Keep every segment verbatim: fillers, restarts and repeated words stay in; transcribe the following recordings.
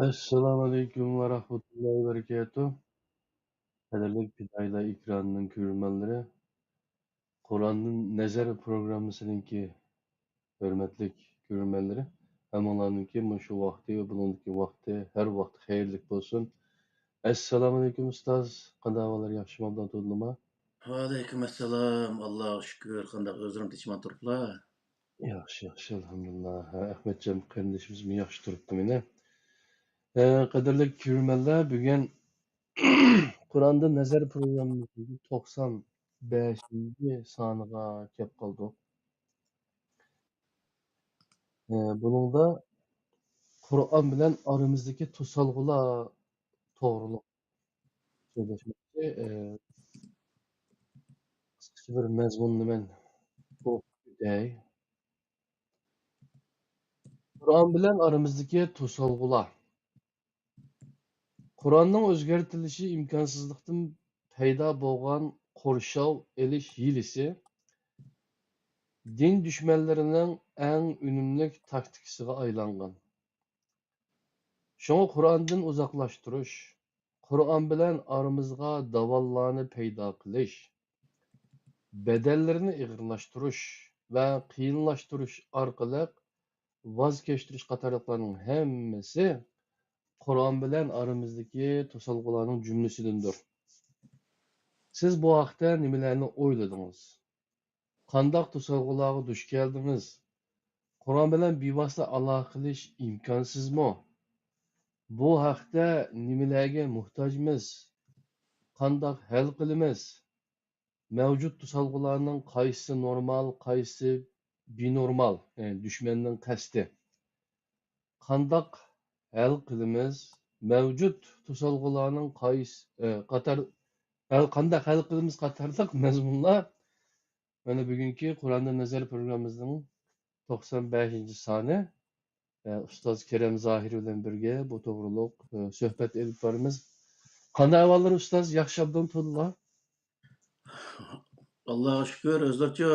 ئەسسالامۇئەلەيكۇم ۋە رەھمەتۇللاھى ۋە بەرىكاتۇھ. قەدىرلىك پىدائىيلار ئېكرانىنىڭ كۆرۈرمەنلىرى، قۇراندىن نەزەر پروگراممىسىنىڭكى ھۆرمەتلىك كۆرۈرمەنلىرى، ھەممىڭلارنىڭكى مۇشۇ ۋاقتى ۋە بۇنىڭدىكى ۋاقتى ھەر ۋاقىت خەيرلىك بولسۇن. ئەسسالامۇئەلەيكۇم ئۇستاز، قانداق ئەھۋاللار، ياخشىمۇ ئابدان تۇردۇلما؟ ۋەئەلەيكۇم ئەسسالام، ئاللاغا شۈكۈر، قانداق ئۆزلىرىم تىنچمان تۇرۇپلا؟ ياخشى، ياخشى، ئەلھەمدۇلىللا. ھە، ئەخمەتجان قېرىندىشىمىزمۇ ياخشى تۇرۇپتۇ مانا. ھە، قەدىرلىك كۆرۈرمەنلەر، بۈگۈن قۇراندىن نەزەر پروگراممىمىزنىڭ توقسان بەشىنچى سانىغا كەپ قالدۇق. ھە، بۇنىڭدا قۇرئان بىلەن ئارىمىزدىكى توسالغۇلار توغرۇلۇق سۆزلەشمەكچى. ئە، قىسقىچە بىر مەزمۇننى مەن ئوقۇپ ئۆتەي. قۇرئان بىلەن ئارىمىزدىكى توسالغۇلار. قۇرئاننىڭ ئۆزگەرتىلىشى ئىمكانسىزلىقتىن پەيدا بولغان قورشاۋ ئېلىش ھىيلىسى دىن دۈشمەنلىرىنىڭ ئەڭ ئۈنۈملۈك تاكتىكىسىغا ئايلانغان. شۇڭا قۇرئاندىن ئۇزاقلاشتۇرۇش، قۇرئان بىلەن ئارىمىزغا داۋانلارنى پەيدا قىلىش، بەدەللىرىنى ئېغىرلاشتۇرۇش ۋە قىيىنلاشتۇرۇش ئارقىلىق ۋاز كەچتۈرۈش قاتارلىقلارنىڭ ھەممىسى قۇرئان بىلەن ئارىمىزدىكى توسالغۇلارنىڭ جۈملىسىدىندۇر. سىز بۇ ھەقتە نېمىلەرنى ئويلىدىڭىز؟ قانداق توسالغۇلارغا دۇچ كەلدىڭىز؟ قۇرئان بىلەن بىۋاسىتە ئالاقە قىلىش ئىمكانسىزمۇ؟ بۇ ھەقتە نېمىلەرگە موھتاجمىز؟ قانداق ھەل قىلىمىز؟ مەۋجۇت توسالغۇلارنىڭ قايسىسى نورمال، قايسىسى بىنورمال، يەنى دۈشمەننىڭ قەستى؟ قانداق ھەل قىلىمىز؟ مەۋجۇت توسالغۇلارنىڭ قايسى، ئە، قاتار-، ھەل، قانداق ھەل قىلىمىز قاتارلىق مەزمۇنلار مانا بۈگۈنكى قۇراندىن نەزەر پروگراممىمىزنىڭ توقسان بەشىنچى سانى. ئە، ئۇستاز كېرەم زاھىر بىلەن بىرگە بۇ توغرۇلۇق، ئە، سۆھبەت ئېلىپ بارىمىز. قانداق ئەھۋاللار ئۇستاز؟ ياخشى ئابدان تۇردۇلا؟ ئاللاغا شۈكۈر، ئۆزلەرچۇ؟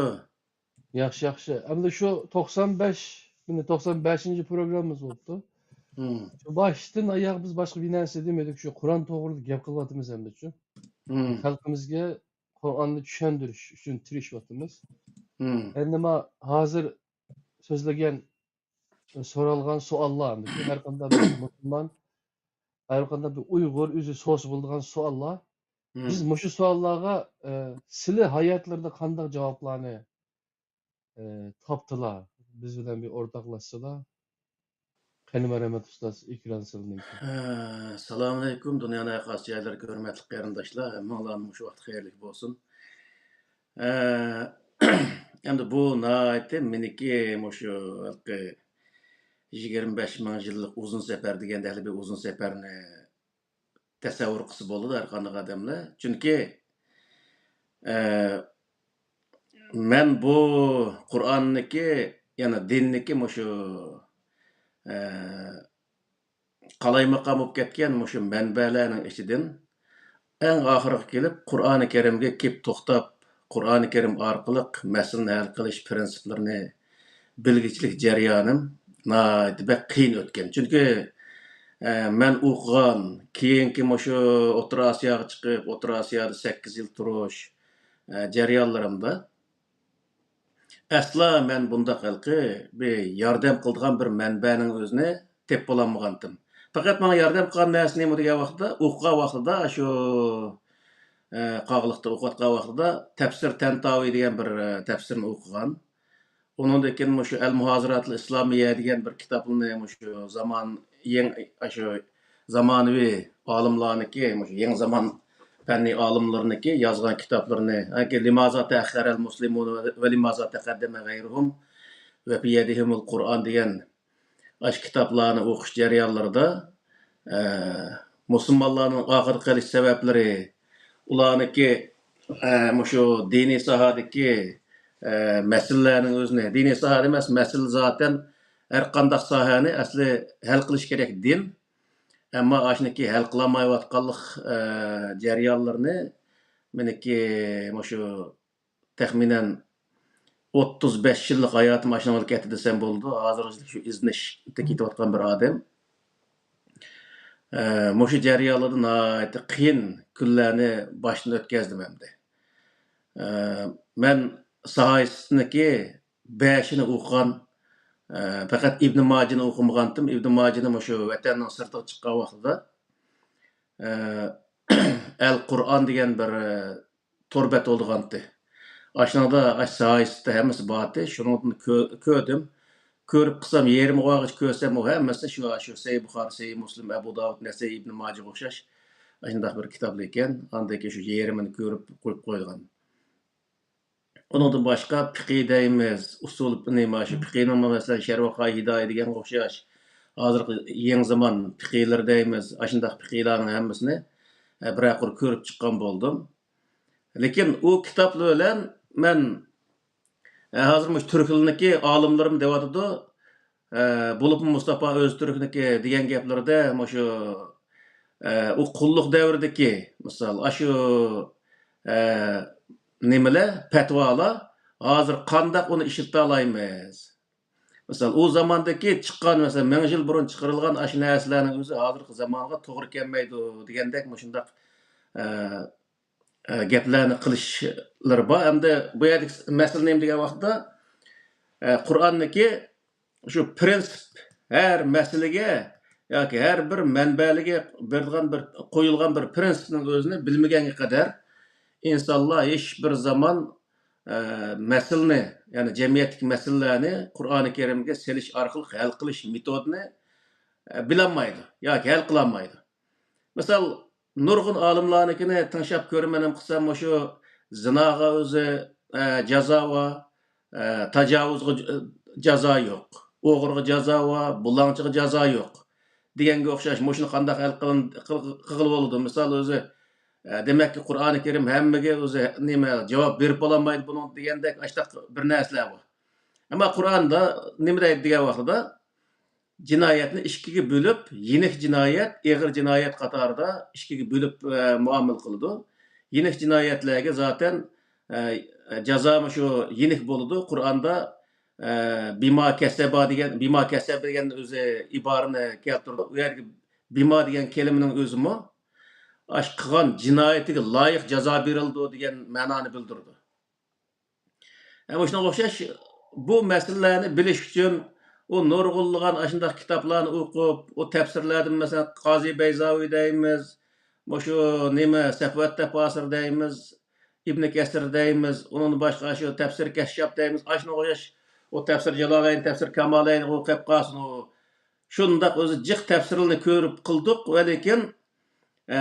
ياخشى، ياخشى. ئەمدى شۇ توقسان بەش، مانا توقسان بەشىنچى پروگراممىمىز بوپتۇ. ھىم. شۇ باشتىن ئاياغ بىز باشقا بىر نەرسە دېمىدۇق. شۇ قۇرئان توغرىلىق گەپ قىلىۋاتىمىز ئەمدىچۇ. ھىم. خەلقىمىزگە قۇرئاننى چۈشەندۈرۈش ئۈچۈن تىرىشىۋاتىمىز. ھىم. ئەمدى ما ھازىر سۆزلىگەن، سورالغان سوئاللار، ھەر قانداق بىر مۇسۇلمان، ھەر قانداق بىر ئۇيغۇر ئۆزى سورىسا بولىدىغان سوئاللار. ھىم. بىز مۇشۇ سوئاللارغا، ئە، سىلى ھاياتلىرىدا قانداق جاۋابلارنى، ئە، تاپتىلا؟ بىز بىلەن بىر ئورتاقلاشسىلا. قېنى مەرھەمەت ئۇستاز، ئېكران سىلىنىڭكى. ھە، سالامۇئەلەيكۇم، دۇنيانىڭ ھەر قايسى جايلىرى كۆرمەكلىك قېرىنداشلار، ھەممىڭلارنى مۇشۇ ۋاقىت خەيرلىك بولسۇن. ئە، ئەمدى بۇ ناھايىتى مېنىكى مۇشۇ ھېلىقى يىگىرمە بەش مىڭ يىللىق ئۇزۇن سەپەر دېگەندە ھېلى بىر ئۇزۇن سەپەرنى تەسەۋۋۇر قىلسا بولىدۇ ھەر قانداق ئادەملەر. چۈنكى، ئە، مەن بۇ قۇرئاننىكى، يەنى دىننىكى مۇشۇ، ئە، قالايمىقان بولۇپ كەتكەن مۇشۇ مەنبەلەرنىڭ ئىچىدىن ئەڭ ئاخىرىغا كېلىپ، قۇرئانى كەرىمگە كېلىپ توختاپ، قۇرئانى كەرىم ئارقىلىق مەسىلىنى ھەل قىلىش پىرىنسىپلىرىنى بىلگۈچىلىك جەريانىم ناھايىتى بەك قىيىن ئۆتكەن. چۈنكى، ئە، مەن ئوقۇغان، كېيىنكى مۇشۇ ئوتتۇرا ئاسىياغا چىقىپ، ئوتتۇرا ئاسىيادا سەككىز يىل تۇرۇش، ئە، جەريانلىرىمدا ئەسلا مەن بۇنداق ھېلىقى بىر ياردەم قىلىدىغان بىر مەنبەنىڭ ئۆزىنى تېپىپ بولالمىغانتىم. پەقەت ماڭا ياردەم قىلغان نەرسە نېمە دېگەن ۋاقىتتا، ئوقۇغان ۋاقتىدا، شۇ، ئە، قاغىلىقتا ئوقۇۋاتقان ۋاقتىدا تەپسىر تەنتاۋى دېگەن بىر، ئە، تەپسىرنى ئوقۇغان. ئۇنىڭدىن كېيىن مۇشۇ ئەل مۇھازىراتىل ئىسلامىيە دېگەن بىر كىتابنى مۇشۇ زامان، يېڭى، شۇ زامانىۋى ئالىملارنىڭكى، مۇشۇ يېڭى زامان پەننىي ئالىملىرىنىڭكى يازغان كىتابلىرىنى، ياكى لىمازا تەئەخخەرەل مۇسلىمۇن ۋە لىمازا تەقەددەمە غەيرۇھۇم ۋە فى يەدىھىمۇل قۇرئان دېگەن ئاشۇ كىتابلارنى ئوقۇش جەريانلىرىدا، ئە، مۇسۇلمانلارنىڭ ئاخىرىدا قېلىش سەۋەبلىرى، ئۇلارنىڭكى، ئە، مۇشۇ دىنىي ساھەدىكى، ئە، مەسىلىلەرنىڭ ئۆزىنى، دىنىي ساھەدە ئەمەس، مەسىلە زاتەن ھەر قانداق ساھەنى ئەسلى ھەل قىلىش كېرەك دىن. ئەمما ئاشۇنىڭكى ھەل قىلالمايۋاتقانلىق، ئە، جەريانلىرىنى مېنىڭكى مۇشۇ تەخمىنەن ئوتتۇز بەش يىللىق ھاياتىم ئاشۇنىڭغا كەتتى دېسەم بولىدۇ. ھازىرغىچە شۇ ئىزدىنىشتە كېتىۋاتقان بىر ئادەم. ئە، مۇشۇ جەريانلاردا ناھايىتى قىيىن كۈنلەرنى باشتىن ئۆتكەزدىم ئەمدى. ئە، مەن ساھايىستنىكى بەشىنى ئوقۇغان، ئە، پەقەت ئىبن ماجىنى ئوقۇمىغانتىم. ئىبن ماجىنى مۇشۇ ۋەتەننىڭ سىرتىغا چىققان ۋاقتىدا، ئە، ئەل قۇرئان دېگەن بىر، ئە، تور بەت بولىدىغانتى. ئاشۇنىڭدا ئاش ساھايىستى ھەممىسى بارتى. شۇنىڭدىن كۆ-، كۆردۈم. كۆرۈپ قىلسام، يېرىمغا بارغىچە كۆرسەم، ئۇ ھەممىسى شۇ، شۇ سەھىھ بۇخارى، سەھىھ مۇسلىم، ئەبۇ داۋۇد، نەسەي، ئىبن ماجىغا ئوخشاش ئاشۇنداق بىر كىتابلار ئىكەن. ئاندىن كېيىن شۇ يېرىمىنى كۆرۈپ قويۇپ قويغان. ئۇنىڭدىن باشقا پىقى دەيمىز، ئۇسۇل، نېمە، شۇ پىقىنىڭ، مەسىلەن، شەرۋەقاي ھىدايە دېگەنگە ئوخشاش، ھازىرقى يېڭى زامان پىقىلىرى دەيمىز، ئاشۇنداق پىقىلارنىڭ ھەممىسىنى، ئە، بىرەر قۇر كۆرۈپ چىققان بولدۇم. لېكىن ئۇ كىتابلار بىلەن مەن، ئە، ھازىر مۇشۇ تۈركلەرنىڭكى ئالىملىرىم دەۋاتىدۇ، ئە، بولۇپمۇ مۇستاپا ئۆزتۈركنىڭكى دېگەن گەپلىرىدە مۇشۇ، ئە، ئۇ قۇللۇق دەۋرىدىكى، مىسال، ئاشۇ، ئە، نېمىلەر، پەتىۋالار ھازىر قانداق ئۇنى ئىشلىتالايمىز؟ مىسال، ئۇ زاماندىكى چىققان، مەسىلەن، مىڭ يىل بۇرۇن چىقىرىلغان ئاشۇ نەرسىلەرنىڭ ئۆزى ھازىرقى زامانغا توغرا كەلمەيدۇ دېگەندەك مۇشۇنداق، ئە، ئە، گەپلەرنى قىلىشلىرى بار. ئەمدى بۇ يەردىكى مەسىلە نېمە دېگەن ۋاقىتتا، ئە، قۇرئاندىكى شۇ پرىنسىپ، ھەر مەسىلىگە ياكى ھەر بىر مەنبەلىگە بېرىدىغان بىر، قويۇلغان بىر پرىنسىپنىڭ ئۆزىنى بىلمىگەنگە قەدەر ئىنسانلار ھېچ بىر زامان، ئە، مەسىلىنى، يەنى جەمئىيەتتىكى مەسىلىلەرنى قۇرئانى كەرىمگە سېلىش ئارقىلىق ھەل قىلىش مېتودىنى، ئە، بىلەلمەيدۇ ياكى ھەل قىلالمايدۇ. مىسال، نۇرغۇن ئالىملارنىڭكىنى تىڭشاپ كۆرىمەن ھەم قىلسام، مۇشۇ زىناغا ئۆزى، ئە، جازا بار، ئە، تاجاۋۇزغا ج-، جازا يوق، ئوغرىغا جازا بار، بۇلاڭچىغا جازا يوق دېگەنگە ئوخشاش، مۇشۇنى قانداق ھەل قىلىن-، قىل-، قىلغىلى بولىدۇ؟ مىسال، ئۆزى، ئە، دېمەككى، قۇرئانى كەرىم ھەممىگە ئۆزى نېمە، جاۋاب بېرىپ بولالمايدۇ بۇنىڭ دېگەندەك ئاشتاق بىر نەرسىلەر بار. ئەمما قۇرئاندا نېمە دەيدۇ دېگەن ۋاقتىدا، جىنايەتنى ئىككىگە بۆلۈپ، يېنىك جىنايەت، ئېغىر جىنايەت قاتارىدا ئىككىگە بۆلۈپ، ئە، مۇئامىلە قىلىدۇ. يېنىك جىنايەتلەرگە زاتەن، ئە، جازا مۇشۇ يېنىك بولىدۇ. قۇرئاندا، ئە، بىما كەسەبا دېگەن، بىما كەسەب دېگەن ئۆزى ئىبارىنى كەلتۈرىدۇ. ئۇ يەرگە بىما دېگەن كەلىمىنىڭ ئۆزىمۇ ئاش قىلغان جىنايىتىگە لايىق جازا بېرىلىدۇ دېگەن مەنانى بىلدۈرىدۇ. ھەم شۇنىڭغا ئوخشاش بۇ مەسىلىلەرنى بىلىش ئۈچۈن ئۇ نۇرغۇنلىغان ئاشۇنداق كىتابلارنى ئوقۇپ، ئۇ تەپسىرلەردىن، مەسىلەن، قازى بەيزاۋى دەيمىز، مۇشۇ نېمە، سەفۋەت تەپاسىر دەيمىز، ئىبنى كەسىر دەيمىز، ئۇنىڭدىن باشقا شۇ تەپسىر كەششاپ دەيمىز، ئاشۇنىڭغا ئوخشاش ئۇ تەپسىر جالالەين، تەپسىر كامالەين، ئۇ قېلىپ قالسۇن، ئۇ شۇنداق ئۆزى جىق تەپسىرلەرنى كۆرۈپ قىلدۇق، ۋە لېكىن ئە،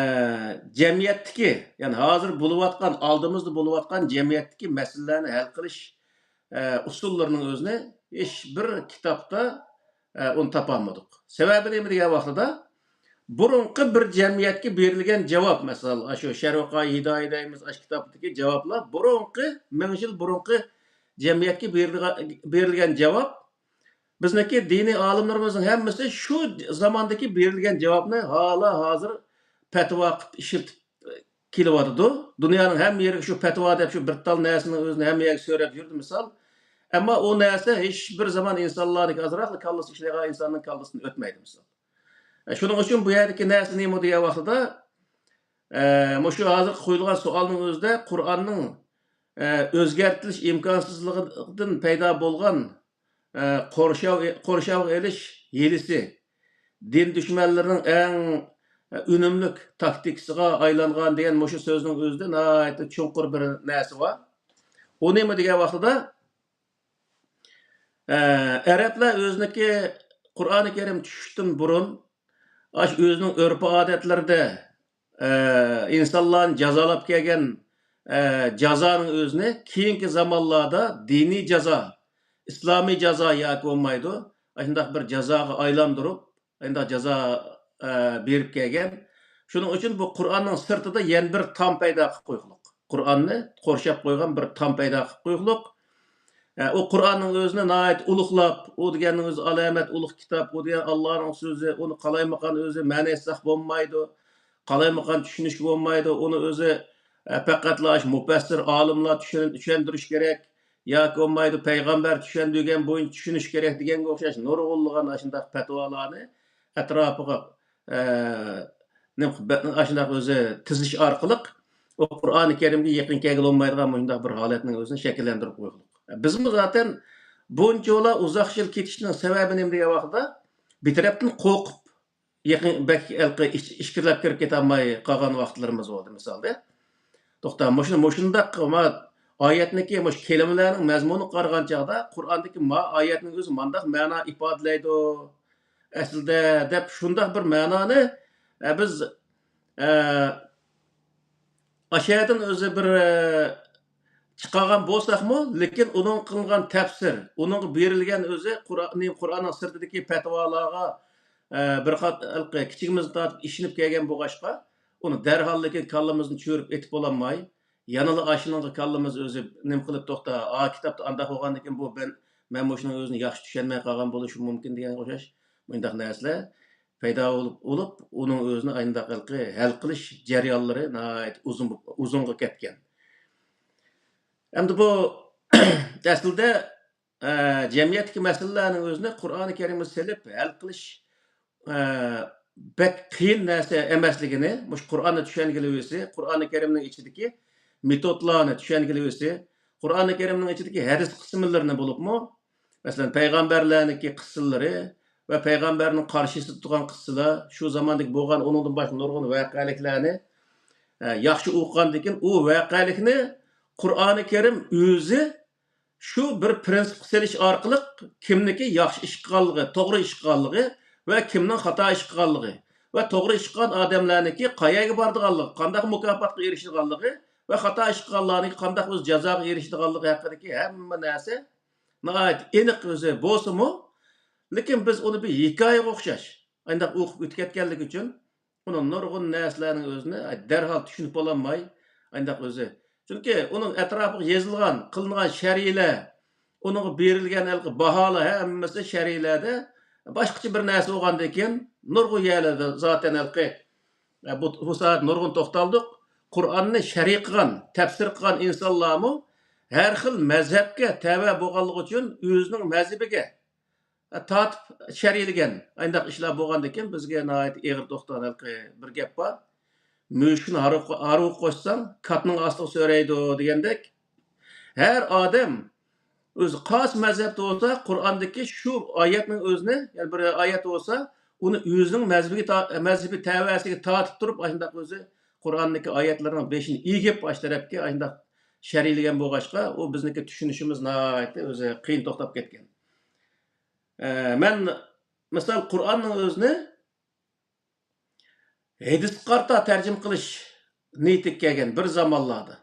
جەمئىيەتتىكى، يەنى ھازىر بولۇۋاتقان، ئالدىمىزدا بولۇۋاتقان جەمئىيەتتىكى مەسىلىلەرنى ھەل قىلىش، ئە، ئۇسۇللىرىنىڭ ئۆزىنى ھېچ بىر كىتابتا، ئە، ئۇنى تاپالمىدۇق. سەۋەبى نېمە دېگەن ۋاقتىدا، بۇرۇنقى بىر جەمئىيەتكە بېرىلگەن جاۋاب، مەسىلەن، ئاشۇ شەرۋەقاي ھىدايە دەيمىز، ئاشۇ كىتابتىكى جاۋابلار بۇرۇنقى، مىڭ يىل بۇرۇنقى جەمئىيەتكە بېرىلغا-، بېرىلگەن جاۋاب، بىزنىڭكى دىنىي ئالىملىرىمىزنىڭ ھەممىسى شۇ زاماندىكى بېرىلگەن جاۋابنى ھالا ھازىر پەتىۋا قىلىپ ئىشلىتىپ كېلىۋاتىدۇ. دۇنيانىڭ ھەممە يېرىگە شۇ پەتىۋا دەپ شۇ بىر تال نەرسىنىڭ ئۆزىنى ھەممە يەرگە سۆرەپ يۈردى مىسال. ئەمما ئۇ نەرسە ھېچ بىر زامان ئىنسانلارنىڭكى، ئازراقلا كاللىسى ئىشلەيدىغان ئىنساننىڭ كاللىسىدىن ئۆتمەيدۇ مىسال. شۇنىڭ ئۈچۈن بۇ يەردىكى نەرسە نېمە دېگەن ۋاقتىدا، ئە، مۇشۇ ھازىر قويۇلغان سوئالنىڭ ئۆزىدە قۇرئاننىڭ، ئە، ئۆزگەرتىلىش ئىمكانسىزلىقىدىن پەيدا بولغان، ئە، قورشاۋ-، قورشاۋغا ئېلىش ھىيلىسى، دىن دۈشمەنلىرىنىڭ ئەڭ، ئە، ئۈنۈملۈك تاكتىكىسىغا ئايلانغان دېگەن مۇشۇ سۆزنىڭ ئۆزىدە ناھايىتى چوڭقۇر بىر نەرسە بار. ئۇ نېمە دېگەن ۋاقتىدا، ئە، ئەرەبلەر ئۆزىنىڭكى قۇرئانى كەرىم چۈشۈشتىن بۇرۇن، ئاشۇ ئۆزىنىڭ ئۆرپ-ئادەتلىرىدە، ئە، ئىنسانلارنى جازالاپ كەلگەن، ئە، جازانىڭ ئۆزىنى كېيىنكى زامانلاردا دىنىي جازا، ئىسلامىي جازا ياكى بولمايدۇ، ئاشۇنداق بىر جازاغا ئايلاندۇرۇپ، ئەندى جازا، ئە، بېرىپ كەلگەن. شۇنىڭ ئۈچۈن بۇ قۇرئاننىڭ سىرتىدا يەنە بىر تام پەيدا قىلىپ قويغۇلۇق. قۇرئاننى قورشاپ قويغان بىر تام پەيدا قىلىپ قويغۇلۇق. ئە، ئۇ قۇرئاننىڭ ئۆزىنى ناھايىتى ئۇلۇغلاپ، ئۇ دېگەننىڭ ئۆزى ئالامەت، ئۇلۇغ كىتاب، ئۇ دېگەن ئاللانىڭ سۆزى، ئۇنى قالايمىقان ئۆزى مەنە ئېيتساق بولمايدۇ، قالايمىقان چۈشىنىشكە بولمايدۇ، ئۇنى ئۆزى، ئە، پەقەتلا شۇ مۇپەسسىر ئالىملار چۈشەن-، چۈشەندۈرۈش كېرەك. ياكى بولمايدۇ، پەيغەمبەر چۈشەندۈرگەن بويىچە چۈشىنىش كېرەك دېگەنگە ئوخشاش نۇرغۇنلىغان ئاشۇنداق پەتىۋالارنى ئەتراپىغا، ئە، نېمە، بە-، ئاشۇنداق ئۆزى تىزىش ئارقىلىق ئۇ قۇرئانى كەرىمگە يېقىن كەلگىلى بولمايدىغان مۇشۇنداق بىر ھالەتنىڭ ئۆزىنى شەكىللەندۈرۈپ قويغۇلۇق. بىزمۇ زاتەن بۇنچىۋالا ئۇزاق يىل كېتىشنىڭ سەۋەبى نېمە دېگەن ۋاقىتتا، بىر تەرەپتىن قورقۇپ، يېقىن بەك ھېلىقى ئىچ-، ئىچكىرىلەپ كىرىپ كېتەلمەي قالغان ۋاقىتلىرىمىز بولدى، مىسالدا. توختا، مۇشۇ، مۇشۇنداق ما-، ئايەتنىكى مۇشۇ كەلىمىلەرنىڭ مەزمۇنىغا قارىغان چاغدا، قۇرئاندىكى ما ئايەتنىڭ ئۆزى مانداق مەنا ئىپادىلەيدۇ ئەسلىدە، دەپ شۇنداق بىر مەنانى، ئە، بىز، ئە، ئاشۇ يەردىن ئۆزى بىر، ئە، چىقارغان بولساقمۇ، لېكىن ئۇنىڭ قىلغان تەپسىر، ئۇنىڭغا بېرىلگەن ئۆزى قۇرئان، قۇرئاننىڭ سىرتىدىكى پەتىۋالارغا، ئە، بىر قات-، ھېلىقى كىچىكىمىزدىن تارتىپ ئىشىنىپ كەلگەن بولغاچقا، ئۇنى دەرھال لېكىن كاللىمىزنى چۆرۈپ ئېتىپ بولالماي، يەنىلا ئاشۇنىڭغا كاللىمىز ئۆزى نېمە قىلىپ، توختا، ئا، كىتابتا ئانداق بولغاندىكىن بۇ مەن، مەن مۇشۇنىڭ ئۆزىنى ياخشى چۈشەنمەي قالغان بولۇشۇم مۇمكىن دېگەنگە ئوخشاش مۇنداق نەرسىلەر پەيدا بولۇپ، بولۇپ، ئۇنىڭ ئۆزىنى ئاينداق ھەل قىلىش جەريانلىرى ناھايىتى ئۇزۇن، ئۇزۇنغا كەتكەن. ئەمدى بۇ ئەسلىدە، ئە، جەمئىيەتتىكى مەسىلىلەرنىڭ ئۆزىنى قۇرئانى كەرىمگە سېلىپ ھەل قىلىش، ئە، بەك قىيىن نەرسە ئەمەسلىكىنى، مۇشۇ قۇرئاننى چۈشەنگىلى بولسا، قۇرئانى كەرىمنىڭ ئىچىدىكى مېتودلارنى چۈشەنگىلى بولسا، قۇرئانى كەرىمنىڭ ئىچىدىكى ھەدىس قىسىملىرىنى بولۇپمۇ، مەسىلەن، پەيغەمبەرلەرنىڭكى قىسسىلىرى ۋە پەيغەمبەرنىڭ قارشىسىدا تۇرغان قىسسىلار، شۇ زاماندىكى بولغان ئۇنىڭدىن باشقا نۇرغۇن ۋەقەلىكلەرنى، ئە، ياخشى ئوقۇغاندىكىن، ئۇ ۋەقەلىكنى قۇرئانى كەرىم ئۆزى شۇ بىر پىرىنسىپقا سېلىش ئارقىلىق كىمنىڭكى ياخشى ئىش قىلغانلىقى، توغرا ئىش قىلغانلىقى ۋە كىمنىڭ خاتا ئىش قىلغانلىقى ۋە توغرا ئىش قىلغان ئادەملەرنىڭكى قەيەرگە بارىدىغانلىقى، قانداق مۇكاپاتقا ئېرىشىدىغانلىقى ۋە خاتا ئىش قىلغانلارنىڭكى قانداق ئۆز جازاغا ئېرىشىدىغانلىقى ھەققىدىكى ھەممە نەرسە ناھايىتى ئېنىق ئۆزى بولسىمۇ، لېكىن بىز ئۇنى بىر ھېكايىگە ئوخشاش ئانداق ئوقۇپ ئۆتۈپ كەتكەنلىكى ئۈچۈن، ئۇنىڭ نۇرغۇن نەرسىلەرنىڭ ئۆزىنى دەرھال چۈشىنىپ بولالماي، ئانداق ئۆزى. چۈنكى ئۇنىڭ ئەتراپىغا يېزىلغان، قىلىنغان شەرھلەر، ئۇنىڭغا بېرىلگەن ھېلىقى باھالار ھەممىسى شەرھلەردە باشقىچە بىر نەرسە بولغاندىن كېيىن، نۇرغۇن يەرلەردە زاتەن ھېلىقى، بۇ، بۇ سائەت نۇرغۇن توختالدۇق. قۇرئاننى شەرھ قىلغان، تەپسىر قىلغان ئىنسانلارمۇ ھەر خىل مەزھەپكە تەۋە بولغانلىقى ئۈچۈن ئۆزىنىڭ مەزھىپىگە تارتىپ شەرھلىگەن ئانداق ئىشلار بولغاندىكىن، بىزگە ناھايىتى ئېغىر توختىغان ھېلىقى بىر گەپ بار. «مۈشۈكنى ھارۋىغا، ھارۋىغا قوشساڭ، كاتنىڭ ئاستىغا سۆرەيدۇ» دېگەندەك، ھەر ئادەم ئۆزى قايسى مەزھەپتە بولسا، قۇرئاندىكى شۇ ئايەتنىڭ ئۆزىنى، يەنى بىر ئايەت بولسا، ئۇنى ئۆزىنىڭ مەزھىپىگە تا-، مەزھىپى تەۋەسىگە تارتىپ تۇرۇپ، ئاشۇنداق ئۆزى قۇرئاندىكى ئايەتلەرنىڭ بېشىنى ئېگىپ، ئاشۇ تەرەپكە ئاشۇنداق شەرھلىگەن بولغاچقا، ئۇ بىزنىڭكى چۈشىنىشىمىز ناھايىتى ئۆزى قىيىن توختاپ كەتكەن. ئە، مەن، مىسال، قۇرئاننىڭ ئۆزىنى ھەدىسكە قارىتا تەرجىمە قىلىش نىيىتىگە كەلگەن بىر زامانلاردا.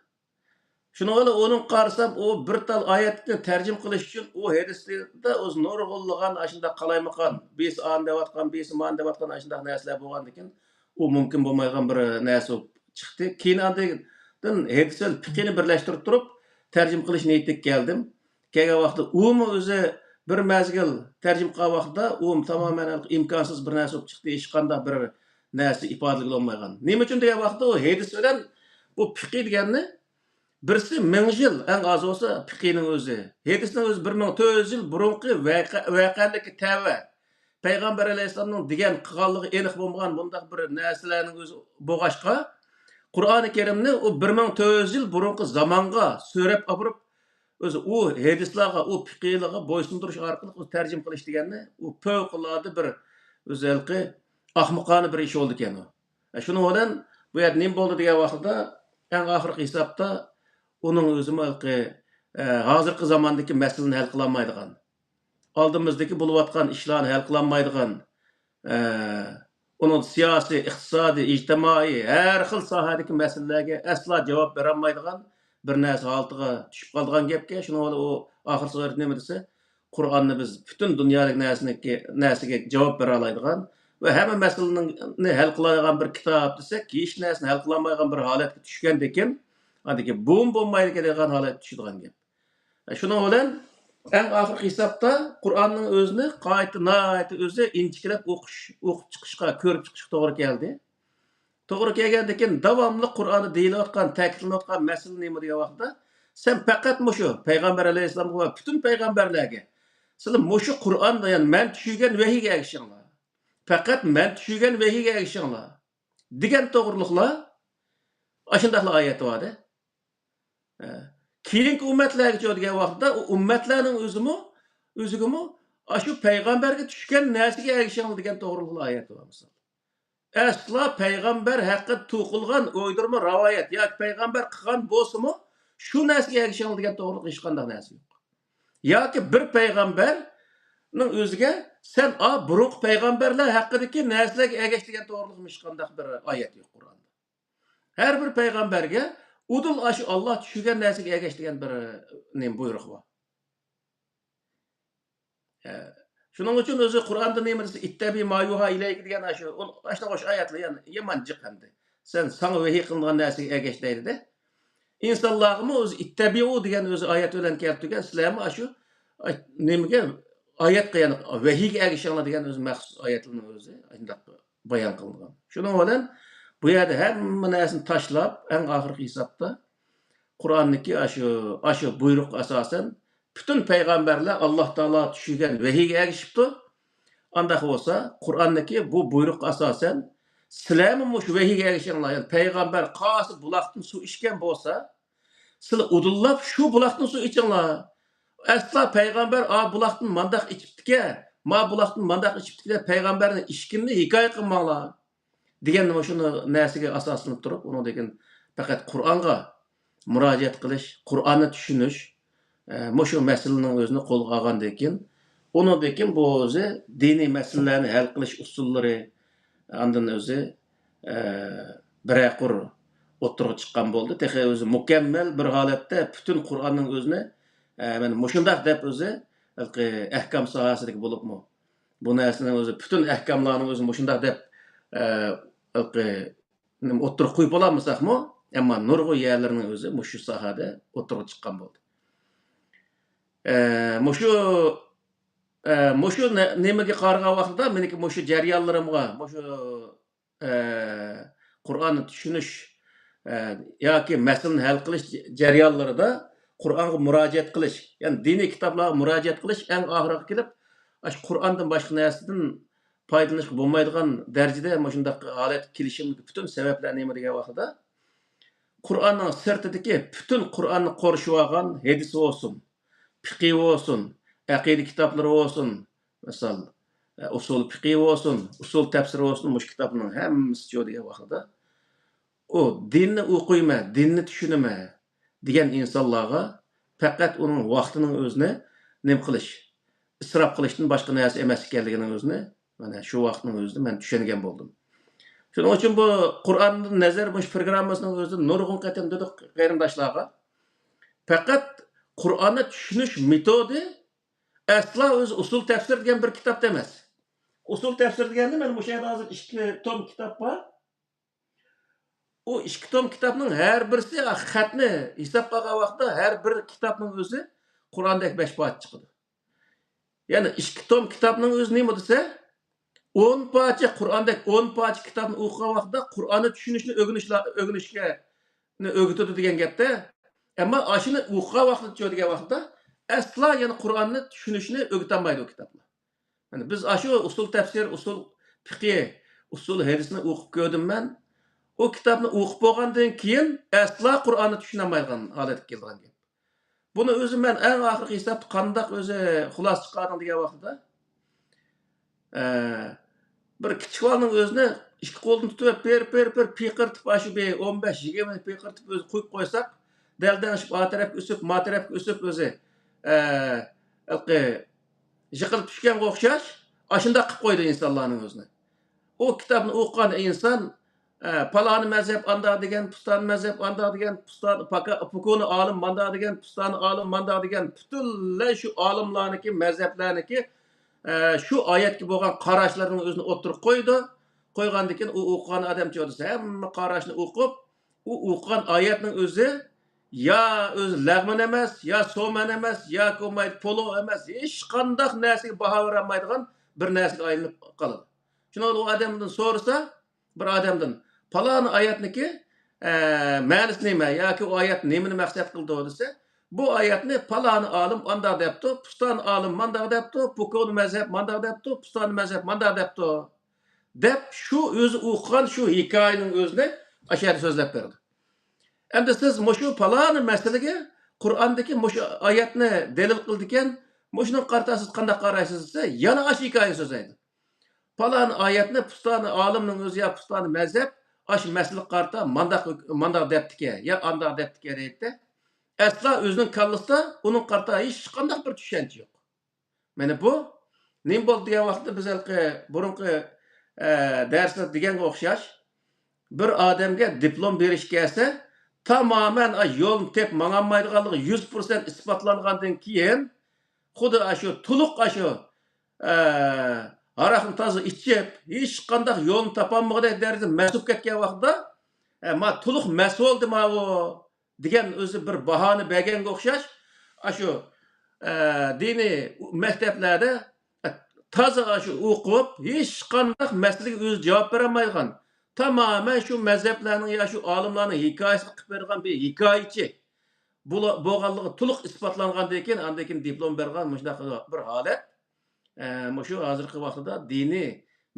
شۇنىڭ بىلەن ئۇنىڭ قارىسام، ئۇ بىر تال ئايەتنى تەرجىمە قىلىش ئۈچۈن ئۇ ھەدىستە ئۆزى نۇرغۇنلىغان ئاشۇنداق قالايمىقان، بىرسى ئانى دەۋاتقان، بىرسى مانى دەۋاتقان ئاشۇنداق نەرسىلەر بولغاندىكىن، ئۇ مۇمكىن بولمايدىغان بىر نەرسە بولۇپ چىقتى. كېيىن ئاندىن ھەدىس بىلەن پىقىنى بىرلەشتۈرۈپ تۇرۇپ، تەرجىمە قىلىش نىيىتىگە كەلدىم. كەلگەن ۋاقىتتا ئۇمۇ ئۆزى بىر مەزگىل تەرجىمە قىلغان ۋاقتىدا ئۇ تامامەن ئىمكانسىز بىر نەرسە بولۇپ چىقتى، ھېچقانداق بىر نەرسە ئىپادىلىگىلى بولمايدىغان. نېمە ئۈچۈن دېگەن ۋاقىتتا ئۇ ھەدىس بىلەن بۇ پىقى دېگەننى بىرسى مىڭ يىل، ئەڭ ئاز بولسا پىقىنىڭ ئۆزى. ھەدىسنىڭ ئۆزى بىر مىڭ تۆت يۈز يىل بۇرۇنقى ۋەقە-، ۋەقەلىككە تەۋە. پەيغەمبەر ئەلەيھىسسالامنىڭ دېگەن قىلغانلىقى ئېنىق بولمىغان بۇنداق بىر نەرسىلەرنىڭ ئۆزى بولغاچقا، قۇرئانى كەرىمنى ئۇ بىر مىڭ تۆت يۈز يىل بۇرۇنقى زامانغا سۆرەپ ئاپىرىپ، ئۆزى ئۇ ھەدىسلارغا، ئۇ پىقىلارغا بويسۇندۇرۇش ئارقىلىق ئۆزى تەرجىمە قىلىش دېگەننى ئۇ پەۋقۇلئاددە بىر ئۆزى ھېلىقى ئەخمىقانە بىر ئىش بولىدىكەن ئۇ. شۇنىڭ بىلەن بۇ يەردە نېمە بولدى دېگەن ۋاقىتتا، ئەڭ ئاخىرقى ھېسابتا ئۇنىڭ ئۆزىمۇ ھېلىقى، ئە، ھازىرقى زاماندىكى مەسىلىنى ھەل قىلالمايدىغان، ئالدىمىزدىكى بولۇۋاتقان ئىشلارنى ھەل قىلالمايدىغان، ئە، ئۇنىڭ سىياسىي، ئىقتىسادىي، ئىجتىمائىي، ھەر خىل ساھەدىكى مەسىلىلەرگە ئەسلا جاۋاب بېرەلمەيدىغان بىر نەرسە ھالىتىگە چۈشۈپ قالىدىغان گەپكەن. شۇنىڭ بىلەن ئۇ ئاخىرسى نېمە دېسە، قۇرئاننى بىز پۈتۈن دۇنيادىكى نەرسىنىڭكى، نەرسىگە جاۋاب بېرەلەيدىغان ۋە ھەممە مەسىلىنى ھەل قىلالايدىغان بىر كىتاب دېسەك، ھېچ نەرسىنى ھەل قىلالمايدىغان بىر ھالەتكە چۈشكەندىكىن، ئاندىكى بۇمۇ بولمايدىكەن دەيدىغان ھالەتكە چۈشىدىغان گەپ. شۇنىڭ بىلەن ئەڭ ئاخىرقى ھېسابتا قۇرئاننىڭ ئۆزىنى قايتا ناھايىتى ئۆزى ئىنچىكىلەپ ئوقۇش، ئوقۇپ چىقىشقا، كۆرۈپ چىقىشقا توغرا كەلدى. توغرا كەلگەندىكىن داۋاملىق قۇرئاندا دېيىلىۋاتقان، تەكىتلىنىۋاتقان مەسىلە نېمە دېگەن ۋاقىتتا، سەن پەقەت مۇشۇ پەيغەمبەر ئەلەيھىسسالامغا ۋە پۈتۈن پەيغەمبەرلەرگە، سىلەر مۇشۇ قۇرئاندا، يەنى مەن چۈشۈرگەن ۋەھىيگە ئەگىشىڭلار. پەقەت مەن چۈشۈرگەن ۋەھىيگە ئەگىشىڭلار دېگەن توغرۇلۇقلا ئاشۇنداقلا ئايەت بار-دە. ھە. كېيىنكى ئۈممەتلەرگىچۇ دېگەن ۋاقىتتا، ئۇ ئۈممەتلەرنىڭ ئۆزىمۇ، ئۆزىگىمۇ ئاشۇ پەيغەمبەرگە چۈشكەن نەرسىگە ئەگىشىڭلار دېگەن توغرۇلۇقلا ئايەت بار، مىسال. ئەسلا پەيغەمبەر ھەققىدە توقۇلغان ئويدۇرما رىۋايەت ياكى پەيغەمبەر قىلغان بولسىمۇ، شۇ نەرسىگە ئەگىشىڭلار دېگەن توغرۇلۇق ھېچقانداق نەرسە يوق. ياكى بىر پەيغەمبەرنىڭ ئۆزىگە سەن، ئا، بۇرۇنقى پەيغەمبەرلەر ھەققىدىكى نەرسىلەرگە ئەگەش دېگەن توغرۇلۇق ھېچقانداق بىر ئايەت يوق قۇرئاندا. ھەر بىر پەيغەمبەرگە ئۇدۇل ئاشۇ ئاللا چۈشۈرگەن نەرسىگە ئەگەش دېگەن بىر، نېمە، بۇيرۇق بار. ھە. شۇنىڭ ئۈچۈن ئۆزى قۇرئاندا نېمە دېسە، «ئىتتەبى ما يۇھا ئىلەيكە» دېگەن ئاشۇ، ئاشۇنىڭغا ئوخشاش ئايەتلەر يەنە يامان جىق ئەمدى. سەن، ساڭا ۋەھىي قىلىنغان نەرسىگە ئەگەش دەيدۇ-دە. ئىنسانلارغىمۇ ئۆزى «ئىتتەبىئۇ» دېگەن ئۆزى ئايەت بىلەن كەلتۈرگەن، سىلەرمۇ ئاشۇ، ئاي-، نېمىگە، ئايەتقا، يەنى ۋەھىيگە ئەگىشىڭلار دېگەن ئۆزى مەخسۇس ئايەتلەرنىڭ ئۆزى ئاشۇنداق بايان قىلىنغان. شۇنىڭ بىلەن بۇ يەردە ھەممە نەرسىنى تاشلاپ، ئەڭ ئاخىرقى ھېسابتا قۇرئاندىكى ئاشۇ، ئاشۇ بۇيرۇققا ئاساسەن، پۈتۈن پەيغەمبەرلەر ئاللا تائالا چۈشۈرگەن ۋەھىيگە ئەگىشىپتۇ. ئانداق بولسا، قۇرئاندىكى بۇ بۇيرۇققا ئاساسەن، سىلەرمۇ مۇشۇ ۋەھىيگە ئەگىشىڭلار. يەنى پەيغەمبەر قايسى بۇلاقتىن سۇ ئىچكەن بولسا، سىلەر ئۇدۇللاپ شۇ بۇلاقتىن سۇ ئىچىڭلار. ئەسلا پەيغەمبەر، ئا، بۇلاقتىن مانداق ئىچىپتىكەن، ما بۇلاقتىن مانداق ئىچىپتىكەن، پەيغەمبەرنىڭ ئىچكىنىنى ھېكايە قىلماڭلار دېگەن مۇشۇ نەرسىگە ئاساسلىنىپ تۇرۇپ، ئۇنىڭدىن كېيىن پەقەت قۇرئانغا مۇراجىئەت قىلىش، قۇرئاننى چۈشىنىش، ئە، مۇشۇ مەسىلىنىڭ ئۆزىنى قولغا ئالغاندىن كېيىن، ئۇنىڭدىن كېيىن بۇ ئۆزى دىنىي مەسىلىلەرنى ھەل قىلىش ئۇسۇللىرى، ئاندىن ئۆزى، ئە، بىرەر قۇر ئوتتۇرىغا چىققان بولدى. تېخى ئۆزى مۇكەممەل بىر ھالەتتە پۈتۈن قۇرئاننىڭ ئۆزىنى، ئە، مانا مۇشۇنداق دەپ ئۆزى ھېلىقى ئەھكام ساھەسىدىكى بولۇپمۇ، بۇ نەرسىنىڭ ئۆزى پۈتۈن ئەھكاملارنىڭ ئۆزى مۇشۇنداق دەپ، ئە، ھېلىقى نېمە ئوتتۇرىغا قويۇپ بولالمىساقمۇ، ئەمما نۇرغۇن يەرلىرىنىڭ ئۆزى مۇشۇ ساھەدە ئوتتۇرىغا چىققان بولدى. ئە، مۇشۇ، ئە، مۇشۇ نە-، نېمىگە قارىغان ۋاقتىدا مېنىڭكى مۇشۇ جەريانلىرىمغا، مۇشۇ، ئە، قۇرئاننى چۈشىنىش، ئە، ياكى مەسىلىنى ھەل قىلىش جەريانلىرىدا قۇرئانغا مۇراجىئەت قىلىش، يەنى دىنىي كىتابلارغا مۇراجىئەت قىلىش ئەڭ ئاخىرىغا كېلىپ، ئاشۇ قۇرئاندىن باشقا نەرسىدىن پايدىلىنىشقا بولمايدىغان دەرىجىدە مۇشۇنداق ھالەتكە كېلىشىمىزگە پۈتۈن سەۋەبلەر نېمە دېگەن ۋاقتىدا، قۇرئاننىڭ سىرتىدىكى پۈتۈن قۇرئاننى قورشىۋالغان ھەدىس بولسۇن، پىقى بولسۇن، ئەقىدە كىتابلىرى بولسۇن، مىسال، ئۇسۇل پىقى بولسۇن، ئۇسۇل تەپسىرى بولسۇن، مۇشۇ كىتابنىڭ ھەممىسىچۇ دېگەن ۋاقتىدا، ئۇ دىننى ئوقۇيمەن، دىننى چۈشىنىمەن دېگەن ئىنسانلارغا پەقەت ئۇنىڭ ۋاقتىنىڭ ئۆزىنى نېمە قىلىش، ئىسراپ قىلىشتىن باشقا نەرسە ئەمەس ئىكەنلىكىنىڭ ئۆزىنى مانا شۇ ۋاقىتنىڭ ئۆزىدە مەن چۈشەنگەن بولدۇم. شۇنىڭ ئۈچۈن بۇ قۇرئاندىن نەزەر مۇشۇ پروگراممىسىنىڭ ئۆزىدە نۇرغۇن قېتىم دېدۇق قېرىنداشلارغا. پەقەت قۇرئاننى چۈشىنىش مېتودى ئەسلا ئۆزى ئۇسۇل تەپسىر دېگەن بىر كىتابتا ئەمەس. ئۇسۇل تەپسىر دېگەندە مەن مۇشۇ يەردە ھازىر ئىككى توم كىتاب بار. ئۇ ئىككى توم كىتابنىڭ ھەر بىرسى خەتنى ھېسابقا ئالغان ۋاقىتتا ھەر بىر كىتابنىڭ ئۆزى قۇرئاندەك بەش پارچە چىقىدۇ. يەنى ئىككى توم كىتابنىڭ ئۆزى نېمە دېسە، ئون پارچە قۇرئاندەك ئون پارچە كىتابنى ئوقۇغان ۋاقتىدا قۇرئاننى چۈشىنىشنى ئۆگىنىشلا-، ئۆگىنىشكە، ئۆگىتىدۇ دېگەن گەپتە. ئەمما ئاشۇنى ئوقۇغان ۋاقتىدىچۇ دېگەن ۋاقتىدا ئەسلا يەنە قۇرئاننى چۈشىنىشنى ئۆگىتەلمەيدۇ ئۇ كىتابلار. يەنى بىز ئاشۇ ئۇسۇل تەپسىر، ئۇسۇل پىقى، ئۇسۇل ھەدىسنى ئوقۇپ كۆردۈم مەن. ئۇ كىتابنى ئوقۇپ بولغاندىن كېيىن ئەسلا قۇرئاننى چۈشىنەلمەيدىغان ھالەتكە كېلىدىغان گەپ. بۇنى ئۆزى مەن ئەڭ ئاخىرقى ھېسابتا قانداق ئۆزى خۇلاسە چىقاردىڭ دېگەن ۋاقتىدا، ئە، بىر كىچىك بالىنىڭ ئۆزىنى ئىككى قولدىن تۇتۇپ بېرىپ، بېرىپ، بېرىپ پىقىرتىپ، ئاشۇ بىر ئون بەش، يىگىرمە پىقىرتىپ ئۆزى قويۇپ قويساق، دەلدەڭشىپ، ئا تەرەپكە ئۆسۈپ، ما تەرەپكە ئۆسۈپ ئۆزى، ئە، ھېلىقى يىقىلىپ چۈشكەنگە ئوخشاش، ئاشۇنداق قىلىپ قويىدۇ ئىنسانلارنىڭ ئۆزىنى. ئۇ كىتابنى ئوقۇغان ئىنسان، ئە، پالانى مەزھەپ ئانداق دېگەن، پۇستانى مەزھەپ ئانداق دېگەن، پۇستان-، پاكا-، پۇكۇنى ئالىم مانداق دېگەن، پۇستانى ئالىم مانداق دېگەن، پۈتۈنلەي شۇ ئالىملارنىڭكى، مەزھەپلەرنىڭكى، ئە، شۇ ئايەتكە بولغان قاراشلىرىنىڭ ئۆزىنى ئوتتۇرىغا قويىدۇ. قويغاندىن كېيىن ئۇ ئوقۇغان ئادەمچۇ دېسە، ھەممە قاراشنى ئوقۇپ، ئۇ ئوقۇغان ئايەتنىڭ ئۆزى يا ئۆزى لەغمەن ئەمەس، يا سومەن ئەمەس، ياكى بولمايدۇ پولۇ ئەمەس، ھېچقانداق نەرسىگە باھا بېرەلمەيدىغان بىر نەرسىگە ئايلىنىپ قالىدۇ. شۇنىڭ بىلەن ئۇ ئادەمدىن سورىسا، بىر ئادەمدىن، «پالانى ئايەتنىكى، ئە، مەنىسى نېمە ياكى ئۇ ئايەت نېمىنى مەقسەت قىلىدۇ؟» دېسە، «بۇ ئايەتنى پالانى ئالىم ئانداق دەپتۇ، پۇستانى ئالىم مانداق دەپتۇ، پۇكۇنى مەزھەپ مانداق دەپتۇ، پۇستانى مەزھەپ مانداق دەپتۇ.» دەپ شۇ ئۆزى ئوقۇغان شۇ ھېكايىنىڭ ئۆزىنى ئاشۇ يەردە سۆزلەپ بەردى. ئەمدى سىز مۇشۇ پالانى مەسىلىگە قۇرئاندىكى مۇشۇ ئايەتنى دەلىل قىلىدىكەن، مۇشۇنىڭغا قارىتا سىز قانداق قارايسىز دېسە، يەنە ئاشۇ ھېكايىنى سۆزلەيدۇ. پالانى ئايەتنى پۇستانى ئالىمنىڭ ئۆزى يا پۇستانى مەزھەپ ئاشۇ مەسىلىگە قارىتا مانداق، مانداق دەپتىكەن يا ئانداق دەپتىكەن دەيدىدە، ئەسلا ئۆزىنىڭ كاللىسىدا ئۇنىڭغا قارىتا ھېچقانداق بىر چۈشەنچە يوق. مانا بۇ نېمە بولدى دېگەن ۋاقىتتا بىز ھېلىقى بۇرۇنقى، ئە، دەرسلەردە دېگەنگە ئوخشاش، بىر ئادەمگە دىپلوم بېرىش كەلسە، تامامەن، ئا، يولنى تېپىپ ماڭالمايدىغانلىقى يۈز پىرسەنت ئىسپاتلانغاندىن كېيىن، خۇددى ئاشۇ تولۇق ئاشۇ، ئە، ھاراقنى تازا ئىچىپ، ھېچقانداق يولنى تاپالمىغۇدەك دەرىجىدە مەست بولۇپ كەتكەن ۋاقتىدا، ئە، ما تولۇق مەست بولدى ماۋۇ دېگەن ئۆزى بىر باھانى بەرگەنگە ئوخشاش، ئاشۇ، ئە، دىنىي مەكتەپلەردە، ئە، تازا ئاشۇ ئوقۇپ، ھېچقانداق مەسىلىگە ئۆزى جاۋاب بېرەلمەيدىغان، تامامەن شۇ مەزھەپلەرنىڭ يا شۇ ئالىملارنىڭ ھېكايىسىنى قىلىپ بېرىدىغان بىر ھېكايىچى بولا-، بولغانلىقى تولۇق ئىسپاتلانغاندىن كېيىن، ئاندىن كېيىن دىپلوم بېرىدىغان مۇشۇنداق بىر ھالەت. ئە، مۇشۇ ھازىرقى ۋاقتىدا دىنىي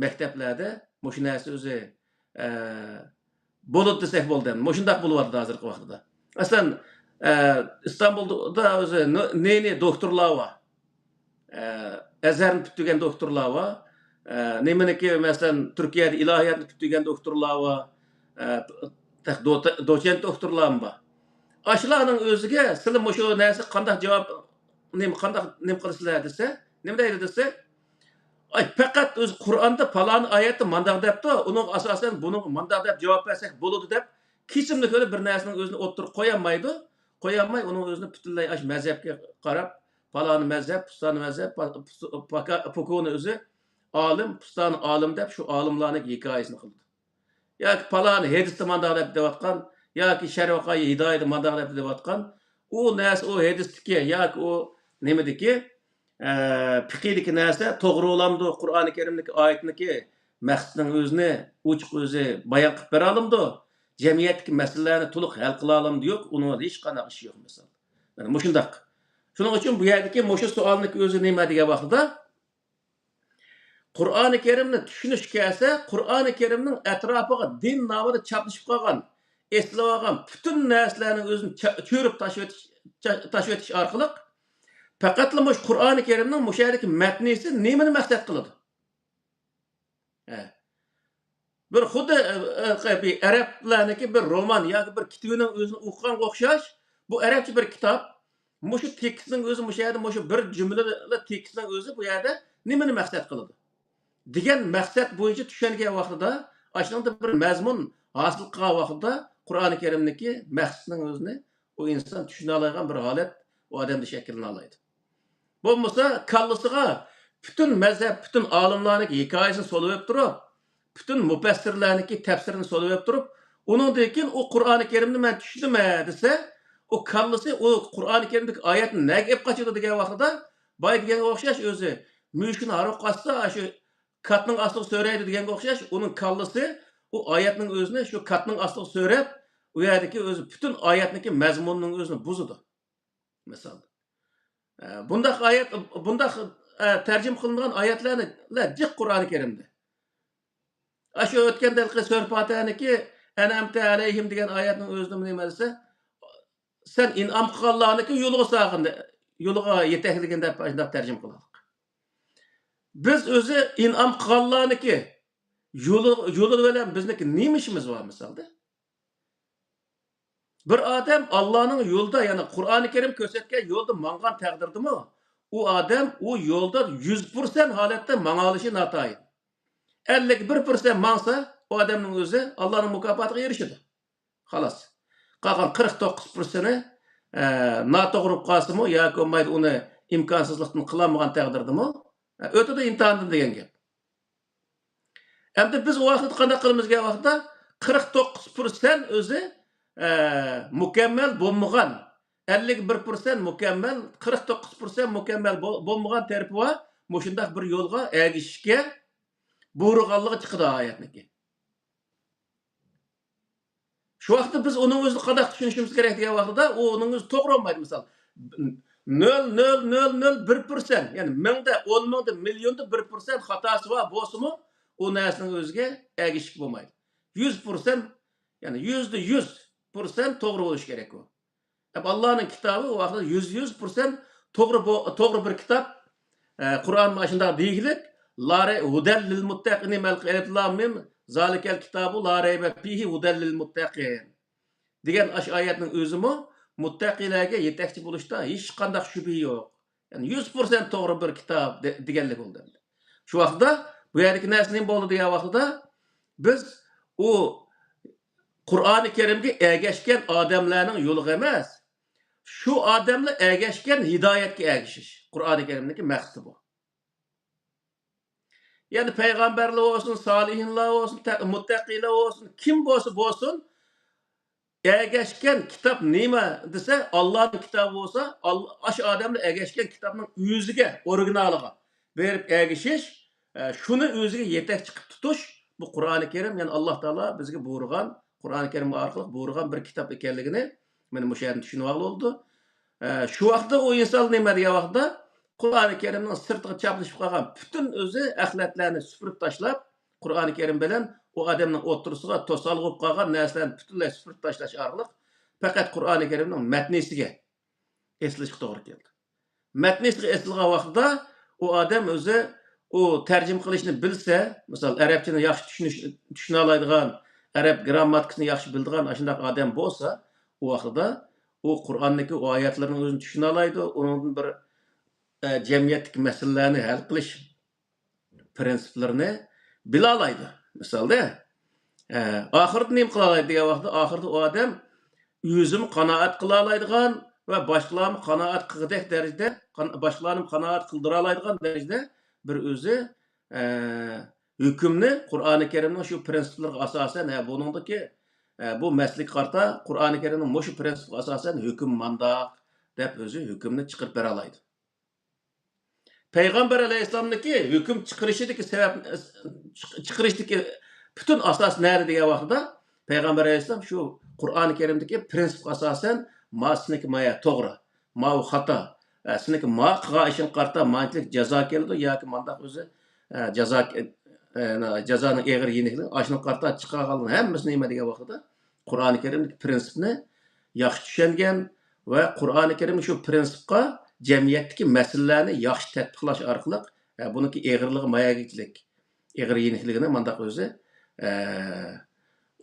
مەكتەپلەردە مۇشۇ نەرسە ئۆزى، ئە، بولىدۇ دېسەك بولىدۇ. مۇشۇنداق بولۇۋاتىدۇ ھازىرقى ۋاقتىدا. مەسىلەن، ئە، ئىستانبۇلدا ئۆزى نى-، نى-نى دوكتورلار بار. ئە، ئەزھەرنى پۈتتۈرگەن دوكتورلار بار. ئە، نېمىنىكى، مەسىلەن، تۈركىيەدە ئىلاھىياتنى پۈتتۈرگەن دوكتورلار بار. ئە، تېخى دوت-، دوچېنت دوكتورلارمۇ بار. ئاشۇلارنىڭ ئۆزىگە سىلى مۇشۇ نەرسە قانداق جاۋاب، نېمە، قانداق، نېمە قىلىسىلەر دېسە، نېمە دەيدۇ دېسە، ئاي، پەقەت ئۆزى قۇرئاندا پالان ئايەتتە مانداق دەپتۇ، ئۇنىڭغا ئاساسەن بۇنىڭغا مانداق دەپ جاۋاب بەرسەك بولىدۇ دەپ، كېسىملىك بىر نەرسىنىڭ ئۆزىنى ئوتتۇرىغا قويالمايدۇ. قويالماي، ئۇنىڭ ئۆزىنى پۈتۈنلەي ئاشۇ مەزھەپكە قاراپ، پالانى مەزھەپ، پۇستانى مەزھەپ، پا-، پۇس-، پاكا-، پۇكۇنى ئۆزى ئالىم، پۇستانى ئالىم دەپ، شۇ ئالىملارنىڭ ھېكايىسىنى قىلىدۇ. ياكى پالانى ھەدىستە مانداق دەپ دەۋاتقان، ياكى شەرۋەقايى ھىدايىدە مانداق دەپ دەۋاتقان، ئۇ نەرسە، ئۇ ھەدىستىكى ياكى ئۇ نېمىدىكى، ئە، پىقىدىكى نەرسە توغرا بولامدۇ؟ قۇرئانى كەرىمدىكى ئايەتنىكى مەقسىتىنىڭ ئۆزىنى ئوچۇق ئۆزى بايان قىلىپ بېرەلەمدۇ؟ جەمئىيەتتىكى مەسىلىلەرنى تولۇق ھەل قىلالامدۇ؟ يوق، ئۇنىڭ ھېچقانداق ئىشى يوق، مىسال. مانا مۇشۇنداق. شۇنىڭ ئۈچۈن بۇ يەردىكى مۇشۇ سوئالنىڭ ئۆزى نېمە دېگەن ۋاقتىدا، قۇرئانى كەرىمنى چۈشىنىش كەلسە، قۇرئانى كەرىمنىڭ ئەتراپىغا دىن نامىدا چاپلىشىپ قالغان، ئېسىلىۋالغان پۈتۈن نەرسىلەرنىڭ ئۆزىنى چا-، چۆرۈپ تاشلىۋېتىش، چا-، تاشلىۋېتىش ئارقىلىق، پەقەتلا مۇشۇ قۇرئانى كەرىمنىڭ مۇشۇ يەردىكى مەتنىسى نېمىنى مەقسەت قىلىدۇ؟ ھە. بىر خۇددى، ئە، ئە، بىر ئەرەبلەرنىڭكى بىر رومان ياكى بىر كىتابىنىڭ ئۆزىنى ئوقۇغانغا ئوخشاش، بۇ ئەرەبچە بىر كىتاب، مۇشۇ تېكىستنىڭ ئۆزى، مۇشۇ يەردە مۇشۇ بىر جۈملىلا تېكىستنىڭ ئۆزى بۇ يەردە نېمىنى مەقسەت قىلىدۇ دېگەن مەقسەت بويىچە چۈشەنگەن ۋاقتىدا، ئاشۇنىڭدا بىر مەزمۇن ھاسىل قىلغان ۋاقتىدا، قۇرئانى كەرىمنىڭكى مەقسىتىنىڭ ئۆزىنى ئۇ ئىنسان چۈشىنەلەيدىغان بىر ھالەت ئۇ ئادەمدە شەكىللىنەلەيدۇ. بولمىسا كاللىسىغا پۈتۈن مەزھەپ، پۈتۈن ئالىملارنىڭكى ھېكايىسىنى سولىۋېلىپ تۇرۇپ، پۈتۈن مۇپەسسىرلەرنىڭكى تەپسىرىنى سولىۋېلىپ تۇرۇپ، ئۇنىڭدىن كېيىن ئۇ قۇرئانى كەرىمنى مەن چۈشىنىمەن دېسە، ئۇ كاللىسى ئۇ قۇرئانى كەرىمدىكى ئايەتنى نەگە ئېلىپ قاچىدۇ دېگەن ۋاقتىدا، بايا دېگەنگە ئوخشاش ئۆزى مۈشۈكنى ھاراق قاچسا، ئاشۇ كاتنىڭ ئاستىغا سۆرەيدۇ دېگەنگە ئوخشاش، ئۇنىڭ كاللىسى ئۇ ئايەتنىڭ ئۆزىنى شۇ كاتنىڭ ئاستىغا سۆرەپ، ئۇ يەردىكى ئۆزى پۈتۈن ئايەتنىڭكى مەزمۇنىنىڭ ئۆزىنى بۇزىدۇ. مىسال. ئە، بۇنداق ئايەت، بۇنداق، ئە، تەرجىمە قىلىنغان ئايەتلەرنى جىق قۇرئانى كەرىمدە. ئاشۇ ئۆتكەندە ھېلىقى سۈرە پاتىھەنىڭكى ئەنئەمتە ئەلەيھىم دېگەن ئايەتنىڭ ئۆزىدە نېمە دېسە، سەن ئىنئام قىلغانلارنىڭكى يولىغا سالغىن، يولىغا يېتەكلىگىن دەپ ئاشۇنداق تەرجىمە قىلغانلىق. بىز ئۆزى ئىنئام قىلغانلارنىڭكى يولى، يولى بىلەن بىزنىڭكى نېمە ئىشىمىز بار مىسالدا؟ بىر ئادەم ئاللانىڭ يولىدا، يەنى قۇرئانى كەرىم كۆرسەتكەن يولدا ماڭغان تەقدىردىمۇ، ئۇ ئادەم ئۇ يولدا يۈز پىرسەنت ھالەتتە ماڭالىشى ناتايىن. ئەللىك بىر پىرسەنت ماڭسا، ئۇ ئادەمنىڭ ئۆزى ئاللانىڭ مۇكاپاتىغا ئېرىشىدۇ. خالاس. قالغان قىرىق توققۇز پىرسەنتى، ئە، ناتوغرا بولۇپ قالسىمۇ ياكى بولمايدۇ ئۇنى ئىمكانسىزلىقتىن قىلالمىغان تەقدىردىمۇ، ئە، ئۆتىدۇ ئىمتىھاندىن دېگەن گەپ. ئەمدى بىز ئۇ ۋاقىتتا قانداق قىلىمىز دېگەن ۋاقىتتا، قىرىق توققۇز پىرسەنت ئۆزى، ئە، مۇكەممەل بولمىغان، ئەللىك بىر پىرسەنت مۇكەممەل، قىرىق توققۇز پىرسەنت مۇكەممەل بول-، بولمىغان تەرىپى بار، مۇشۇنداق بىر يولغا ئەگىشىشكە بۇيرۇغانلىقى چىقىدۇ ئايەتنىڭكى. شۇ ۋاقىتتا بىز ئۇنىڭ ئۆزىنى قانداق چۈشىنىشىمىز كېرەك دېگەن ۋاقتىدا، ئۇ ئۇنىڭ ئۆزى توغرا بولمايدۇ. مىسال، نۆل نۆل نۆل نۆل بىر پىرسەنت، يەنى مىڭدا، ئون مىڭدا، مىليوندا بىر پىرسەنت خاتاسى بار بولسىمۇ، ئۇ نەرسىنىڭ ئۆزىگە ئەگىشىشكە بولمايدۇ. يۈز پىرسەنت، يەنى يۈزدە يۈز پىرسەنت توغرا بولۇشى كېرەك ئۇ. ئەمما ئاللانىڭ كىتابى ئۇ ۋاقىتتا يۈزدە يۈز پىرسەنت توغرا بو-، توغرا بىر كىتاب. ئە، قۇرئان مانا شۇنداق دېگۈلۈك، لا رەي-، ھۇدەل لىل مۇتتەقىن، ئەلىف لام مىم، زالىكەل كىتابۇ لا رەيبە فىھى ھۇدەل لىل مۇتتەقىن دېگەن ئاشۇ ئايەتنىڭ ئۆزىمۇ مۇتتەقىلەرگە يېتەكچى بولۇشتا ھېچقانداق شۈبھە يوق. يەنى يۈز پىرسەنت توغرا بىر كىتاب دە-، دېگەنلىك بولدى. شۇ ۋاقىتتا بۇ يەردىكى نەرسە نېمە بولدى دېگەن ۋاقتىدا، بىز ئۇ قۇرئانى كەرىمگە ئەگەشكەن ئادەملەرنىڭ يولىغا ئەمەس، شۇ ئادەملەر ئەگەشكەن ھىدايەتكە ئەگىشىش. قۇرئانى كەرىمدىكى مەقسىتى بۇ. يەنى پەيغەمبەرلەر بولسۇن، سالىھىنلار بولسۇن، تە-، مۇتتەقىيلار بولسۇن، كىم بولسا بولسۇن، ئەگەشكەن كىتاب نېمە دېسە، ئاللانىڭ كىتابى بولسا، ئال-، ئاشۇ ئادەملەر ئەگەشكەن كىتابنىڭ ئۆزىگە، ئورىگىنالىغا بېرىپ ئەگىشىش، ئە، شۇنى ئۆزىگە يېتەكچى قىلىپ تۇتۇش، بۇ قۇرئانى كەرىم، يەنى ئاللا تائالا بىزگە بۇيرۇغان، قۇرئانى كەرىم ئارقىلىق بۇيرۇغان بىر كىتاب ئىكەنلىكىنى مانا مۇشۇ يەردىن چۈشىنىۋالغىلى بولىدۇ. ئە، شۇ ۋاقىتتا ئۇ ئىنسان نېمە دېگەن ۋاقتىدا، قۇرئانى كەرىمنىڭ سىرتىغا چاپلىشىپ قالغان پۈتۈن ئۆزى ئەخلەتلەرنى سۈپۈرۈپ تاشلاپ، قۇرئانى كەرىم بىلەن ئۇ ئادەمنىڭ ئوتتۇرىسىغا توسالغۇ بولۇپ قالغان نەرسىلەرنى پۈتۈنلەي سۈپۈرۈپ تاشلاش ئارقىلىق پەقەت قۇرئانى كەرىمنىڭ مەتنىسىگە ئېسىلىشقا توغرا كەلدى. مەتنىسىگە ئېسىلغان ۋاقتىدا ئۇ ئادەم ئۆزى ئۇ تەرجىمە قىلىشنى بىلسە، مىسال، ئەرەبچىنى ياخشى چۈشىنىش، چۈشىنەلەيدىغان، ئەرەب گىرامماتىكىسىنى ياخشى بىلىدىغان ئاشۇنداق ئادەم بولسا، ئۇ ۋاقتىدا ئۇ قۇرئاندىكى ئۇ ئايەتلەرنىڭ ئۆزىنى چۈشىنەلەيدۇ، ئۇنىڭدىن بىر، ئە، جەمئىيەتتىكى مەسىلىلەرنى ھەل قىلىش پىرىنسىپلىرىنى بىلالايدۇ. مىسالدا، ئە، ئاخىرىدا نېمە قىلالايدۇ دېگەن ۋاقىتتا، ئاخىرىدا ئۇ ئادەم ئۆزىمۇ قانائەت قىلالايدىغان ۋە باشقىلارمۇ قانائەت قىلغۇدەك دەرىجىدە، قان-، باشقىلارنى قانائەت قىلدۇرالايدىغان دەرىجىدە بىر ئۆزى، ئە، ھۆكۈمنى قۇرئانى كەرىمنىڭ شۇ پىرىنسىپلىرىغا ئاساسەن، ھە، بۇنىڭدىكى، ئە، بۇ مەسىلىگە قارىتا قۇرئانى كەرىمنىڭ مۇشۇ پىرىنسىپىغا ئاساسەن ھۆكۈم مانداق دەپ ئۆزى ھۆكۈمنى چىقىرىپ بېرەلەيدۇ. پەيغەمبەر ئەلەيھىسسالامنىڭكى ھۆكۈم چىقىرىشىدىكى سەۋەب، چىق-، چىقىرىشتىكى پۈتۈن ئاساس نەدە دېگەن ۋاقتىدا، پەيغەمبەر ئەلەيھىسسالام شۇ قۇرئانى كەرىمدىكى پىرىنسىپقا ئاساسەن، ما سېنىڭكى مايا توغرا، ماۋۇ خاتا، ئە، سېنىڭكى ما قىلغان ئىشىڭغا قارىتا مانچىلىك جازا كېلىدۇ ياكى مانداق ئۆزى، ئە، جازا، ئە، جازانىڭ ئېغىر يېنىكلىكى، ئاشۇنىڭغا قارىتا چىقارغانلىرىنىڭ ھەممىسى نېمە دېگەن ۋاقتىدا، قۇرئانى كەرىمدىكى پىرىنسىپنى ياخشى چۈشەنگەن ۋە قۇرئانى كەرىم شۇ پىرىنسىپقا جەمئىيەتتىكى مەسىلىلەرنى ياخشى تەتبىقلاش ئارقىلىق، ئە، بۇنىڭكى ئېغىرلىقى ماياگىچىلىك، ئېغىر يېنىكلىكىنى مانداق ئۆزى، ئە،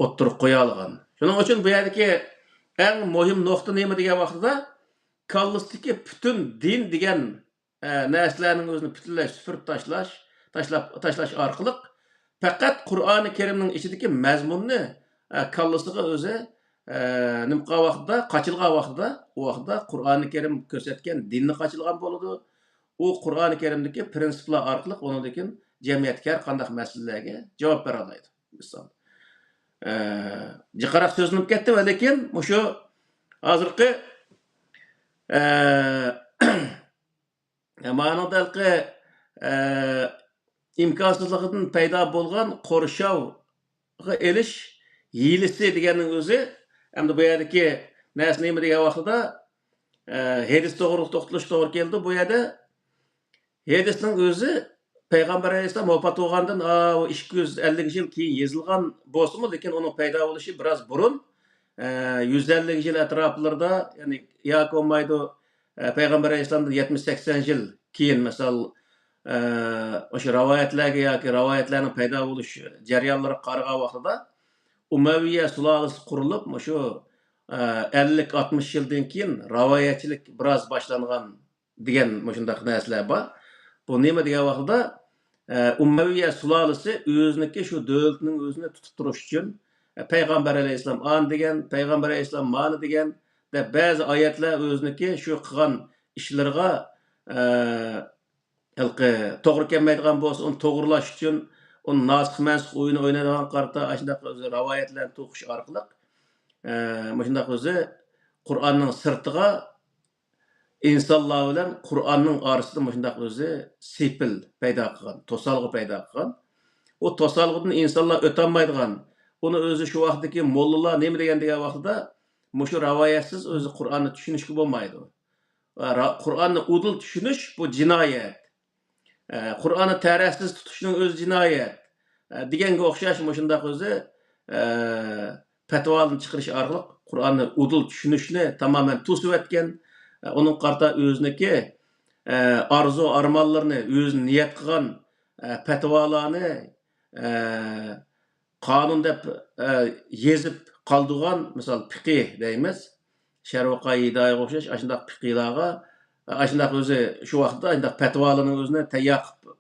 ئوتتۇرىغا قويالىغان. شۇنىڭ ئۈچۈن بۇ يەردىكى ئەڭ مۇھىم نۇقتا نېمە دېگەن ۋاقتىدا، كاللىسىدىكى پۈتۈن دىن دېگەن ئە، نەرسىلەرنىڭ ئۆزىنى پۈتۈنلەي سۈپۈرۈپ تاشلاش، تاشلاپ، تاشلاش ئارقىلىق پەقەت قۇرئانى كەرىمنىڭ ئىچىدىكى مەزمۇننى، ئە، كاللىسىغا ئۆزى، ئە، نېمە قىلغان ۋاقتىدا، قاچىلىغان ۋاقتىدا، ئۇ ۋاقتىدا قۇرئانى كەرىم كۆرسەتكەن دىننى قاچىلىغان بولىدۇ. ئۇ قۇرئانى كەرىمدىكى پىرىنسىپلار ئارقىلىق ئۇنىڭدىن كېيىن جەمئىيەتتىكى ھەر قانداق مەسىلىلەرگە جاۋاب بېرەلەيدۇ. مىسال، ئە، جىقراق سۆزلىنىپ كەتتى ۋە لېكىن مۇشۇ ھازىرقى، ئە، مانىڭدا ھېلىقى، ئە، ئىمكانسىزلىقىدىن پەيدا بولغان قورشاۋغا ئېلىش ھىيلىسى دېگەننىڭ ئۆزى، ئەمدى بۇ يەردىكى نەرسە نېمە دېگەن ۋاقتىدا، ئە، ھەدىس توغرىلىق توختىلىش توغرا كېلىدۇ. بۇ يەردە ھەدىسنىڭ ئۆزى پەيغەمبەر ئەلەيھىسسالام ۋاپات بولغاندىن، ئا، ئىككى يۈز ئەللىك يىل كېيىن يېزىلغان بولسىمۇ، لېكىن ئۇنىڭ پەيدا بولۇشى بىراز بۇرۇن، ئە، يۈز ئەللىك يىل ئەتراپلىرىدا، يەنى ياكى بولمايدۇ، ئە، پەيغەمبەر ئەلەيھىسسالامدىن يەتمىش سەكسەن يىل كېيىن، مىسال، ئە، ئاشۇ رىۋايەتلەرگە ياكى رىۋايەتلەرنىڭ پەيدا بولۇش جەريانلىرىغا قارىغان ۋاقتىدا، ئۇمەۋىيە سۇلالىسى قۇرۇلۇپ، مۇشۇ، ئە، ئەللىك، ئاتمىش يىلدىن كېيىن رىۋايەتچىلىك بىراز باشلانغان دېگەن مۇشۇنداق نەرسىلەر بار. بۇ نېمە دېگەن ۋاقتىدا، ئە، ئۇمەۋىيە سۇلالىسى ئۆزىنىڭكى شۇ دۆلىتىنىڭ ئۆزىنى تۇتۇپ تۇرۇش ئۈچۈن، ئە، پەيغەمبەر ئەلەيھىسسالام ئانى دېگەن، پەيغەمبەر ئەلەيھىسسالام مانى دېگەن دەپ بەزى ئايەتلەر ئۆزىنىڭكى شۇ قىلغان ئىشلىرىغا، ئە، ھېلىقى توغرا كەلمەيدىغان بولسا، ئۇنى توغرىلاش ئۈچۈن، ئۇنى ناسىخ مەنسۇخ ئويۇنى ئوينايدىغان قارىتا ئاشۇنداق ئۆزى رىۋايەتلەرنى توقۇش ئارقىلىق، ئە، مۇشۇنداق ئۆزى قۇرئاننىڭ سىرتىغا ئىنسانلار بىلەن قۇرئاننىڭ ئارىسىدا مۇشۇنداق ئۆزى سېپىل پەيدا قىلغان، توسالغۇ پەيدا قىلغان. ئۇ توسالغۇدىن ئىنسانلار ئۆتەلمەيدىغان. ئۇنى ئۆزى شۇ ۋاقىتتىكى موللىلار نېمە دېگەن دېگەن ۋاقتىدا، مۇشۇ رىۋايەتسىز ئۆزى قۇرئاننى چۈشىنىشكە بولمايدۇ. ۋە را-، قۇرئاننى ئۇدۇل چۈشىنىش بۇ جىنايەت. ئە، قۇرئاننى تەرەتسىز تۇتۇشنىڭ ئۆزى جىنايەت. دېگەنگە ئوخشاش مۇشۇنداق ئۆزى پەتىۋالىنى چىقىرىش ئارقىلىق قۇرئاننى ئۇدۇل چۈشىنىشنى تامامەن توسۇۋەتكەن. ئۇنىڭغا قارىتا ئۆزىنىڭكى ئارزۇ ئارمانلىرىنى، ئۆزى نىيەت قىلغان پەتىۋالارنى قانۇن دەپ يېزىپ قالدۇرغان، مىسال، پىقى دەيمىز، شەرۋەقائى ھىدايىغا ئوخشاش ئاشۇنداق پىقىلارغا، ئاشۇنداق ئۆزى شۇ ۋاقىتتا ئاشۇنداق پەتىۋالارنىڭ ئۆزىنى تەييار قىلىپ،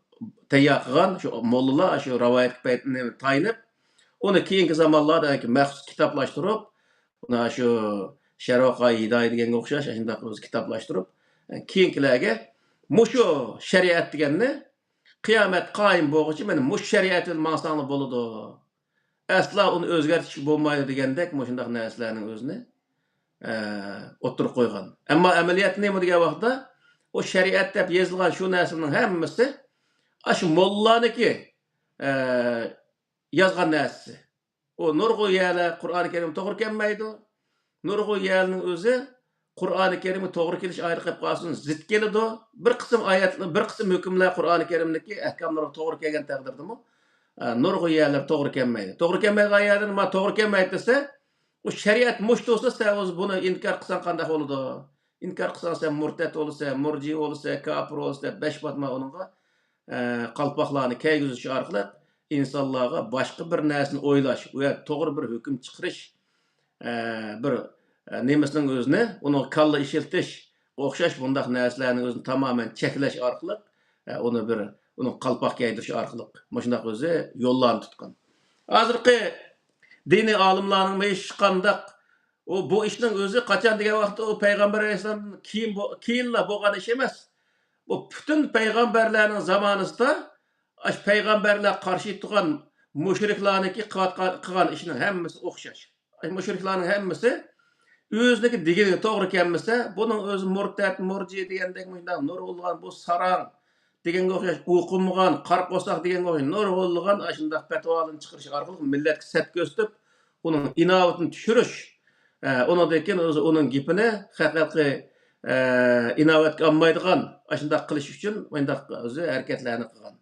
تەييار قىلغان شۇ موللىلار شۇ رىۋايەتكە پەيتنى تايىنىپ، ئۇنى كېيىنكى زامانلاردا مەخسۇس كىتابلاشتۇرۇپ، ئۇنى شۇ شەرۋەقائى ھىدايە دېگەنگە ئوخشاش ئاشۇنداق ئۆزى كىتابلاشتۇرۇپ، كېيىنكىلەرگە مۇشۇ شەرىئەت دېگەننى قىيامەت قايىم بولغۇچە مانا مۇشۇ شەرىئەت بىلەن ماڭساڭلار بولىدۇ. ئەسلا ئۇنى ئۆزگەرتىشكە بولمايدۇ دېگەندەك مۇشۇنداق نەرسىلەرنىڭ ئۆزىنى، ئە، ئوتتۇرىغا قويغان. ئەمما ئەمەلىيەتتە نېمە دېگەن ۋاقىتتا، ئۇ شەرىئەت دەپ يېزىلغان شۇ نەرسىنىڭ ھەممىسى ئاشۇ موللانىڭكى، ئە، يازغان نەرسىسى. ئۇ نۇرغۇن يەرلەر قۇرئانى كەرىمگە توغرا كەلمەيدۇ. نۇرغۇن يەرنىڭ ئۆزى قۇرئانى كەرىمگە توغرا كېلىش ئايرىق قېلىپ قالسۇن، زىت كېلىدۇ. بىر قىسىم ئايەت، بىر قىسىم ھۆكۈملەر قۇرئانى كەرىمدىكى ئەھكاملارغا توغرا كەلگەن تەقدىردىمۇ، ئە، نۇرغۇن يەرلەر توغرا كەلمەيدۇ. توغرا كەلمەيدىغان يەرلەر نېمە؟ توغرا كەلمەيدۇ دېسە، ئۇ شەرىئەت مۇشۇ تۇرسا، سەن ئۆزى بۇنى ئىنكار قىلساڭ قانداق بولىدۇ؟ ئىنكار قىلساڭ، سەن مۇرتەت بولىسەن، مۇرجى بولىسەن، كاپىر بولىسەن دەپ بەش پاتما ئۇنىڭغا، ئە، قالپاقلارنى كىيگۈزۈش ئارقىلىق ئىنسانلارغا باشقا بىر نەرسىنى ئويلاش ۋە توغرا بىر ھۆكۈم چىقىرىش، ئە، بىر، ئە، نېمىسىنىڭ ئۆزىنى، ئۇنىڭغا كاللا ئىشلىتىش ئوخشاش بۇنداق نەرسىلەرنىڭ ئۆزىنى تامامەن چەكلەش ئارقىلىق، ئە، ئۇنى بىر، ئۇنىڭ قالپاق كىيدۈرۈش ئارقىلىق مۇشۇنداق ئۆزى يوللارنى تۇتقان. ھازىرقى دىنىي ئالىملارنىڭمۇ ھېچقانداق ئۇ، بۇ ئىشنىڭ ئۆزى قاچان دېگەن ۋاقىتتا، ئۇ پەيغەمبەر ئەلەيھىسسالامدىن كېيىن بو-، كېيىنلا بولغان ئىش ئەمەس. بۇ پۈتۈن پەيغەمبەرلەرنىڭ زامانىسىدا ئاشۇ پەيغەمبەرلەر قارشى تۇرغان مۇشرىكلارنىڭكى قىلىۋاتقان، قىلغان ئىشىنىڭ ھەممىسى ئوخشاش. ئاشۇ مۇشرىكلارنىڭ ھەممىسى ئۆزىنىڭكى دېگىنىگە توغرا كەلمىسە، بۇنىڭ ئۆزى مۇرتەت، مۇرجى دېگەندەك مۇشۇنداق نۇرغۇنلىغان بۇ ساراڭ دېگەنگە ئوخشاش، ئوقۇمىغان، قارا قورساق دېگەنگە ئوخشاش نۇرغۇنلىغان ئاشۇنداق پەتىۋالارنى چىقىرىش ئارقىلىق مىللەتكە سەت كۆرسىتىپ، ئۇنىڭ ئىناۋىتىنى چۈشۈرۈش، ئە، ئۇنىڭدىن كېيىن ئۆزى ئۇنىڭ گېپىنى خەلقى، ئە، ئىناۋەتكە ئالمايدىغان ئاشۇنداق قىلىش ئۈچۈن مۇنداق ئۆزى ھەرىكەتلەرنى قىلغان.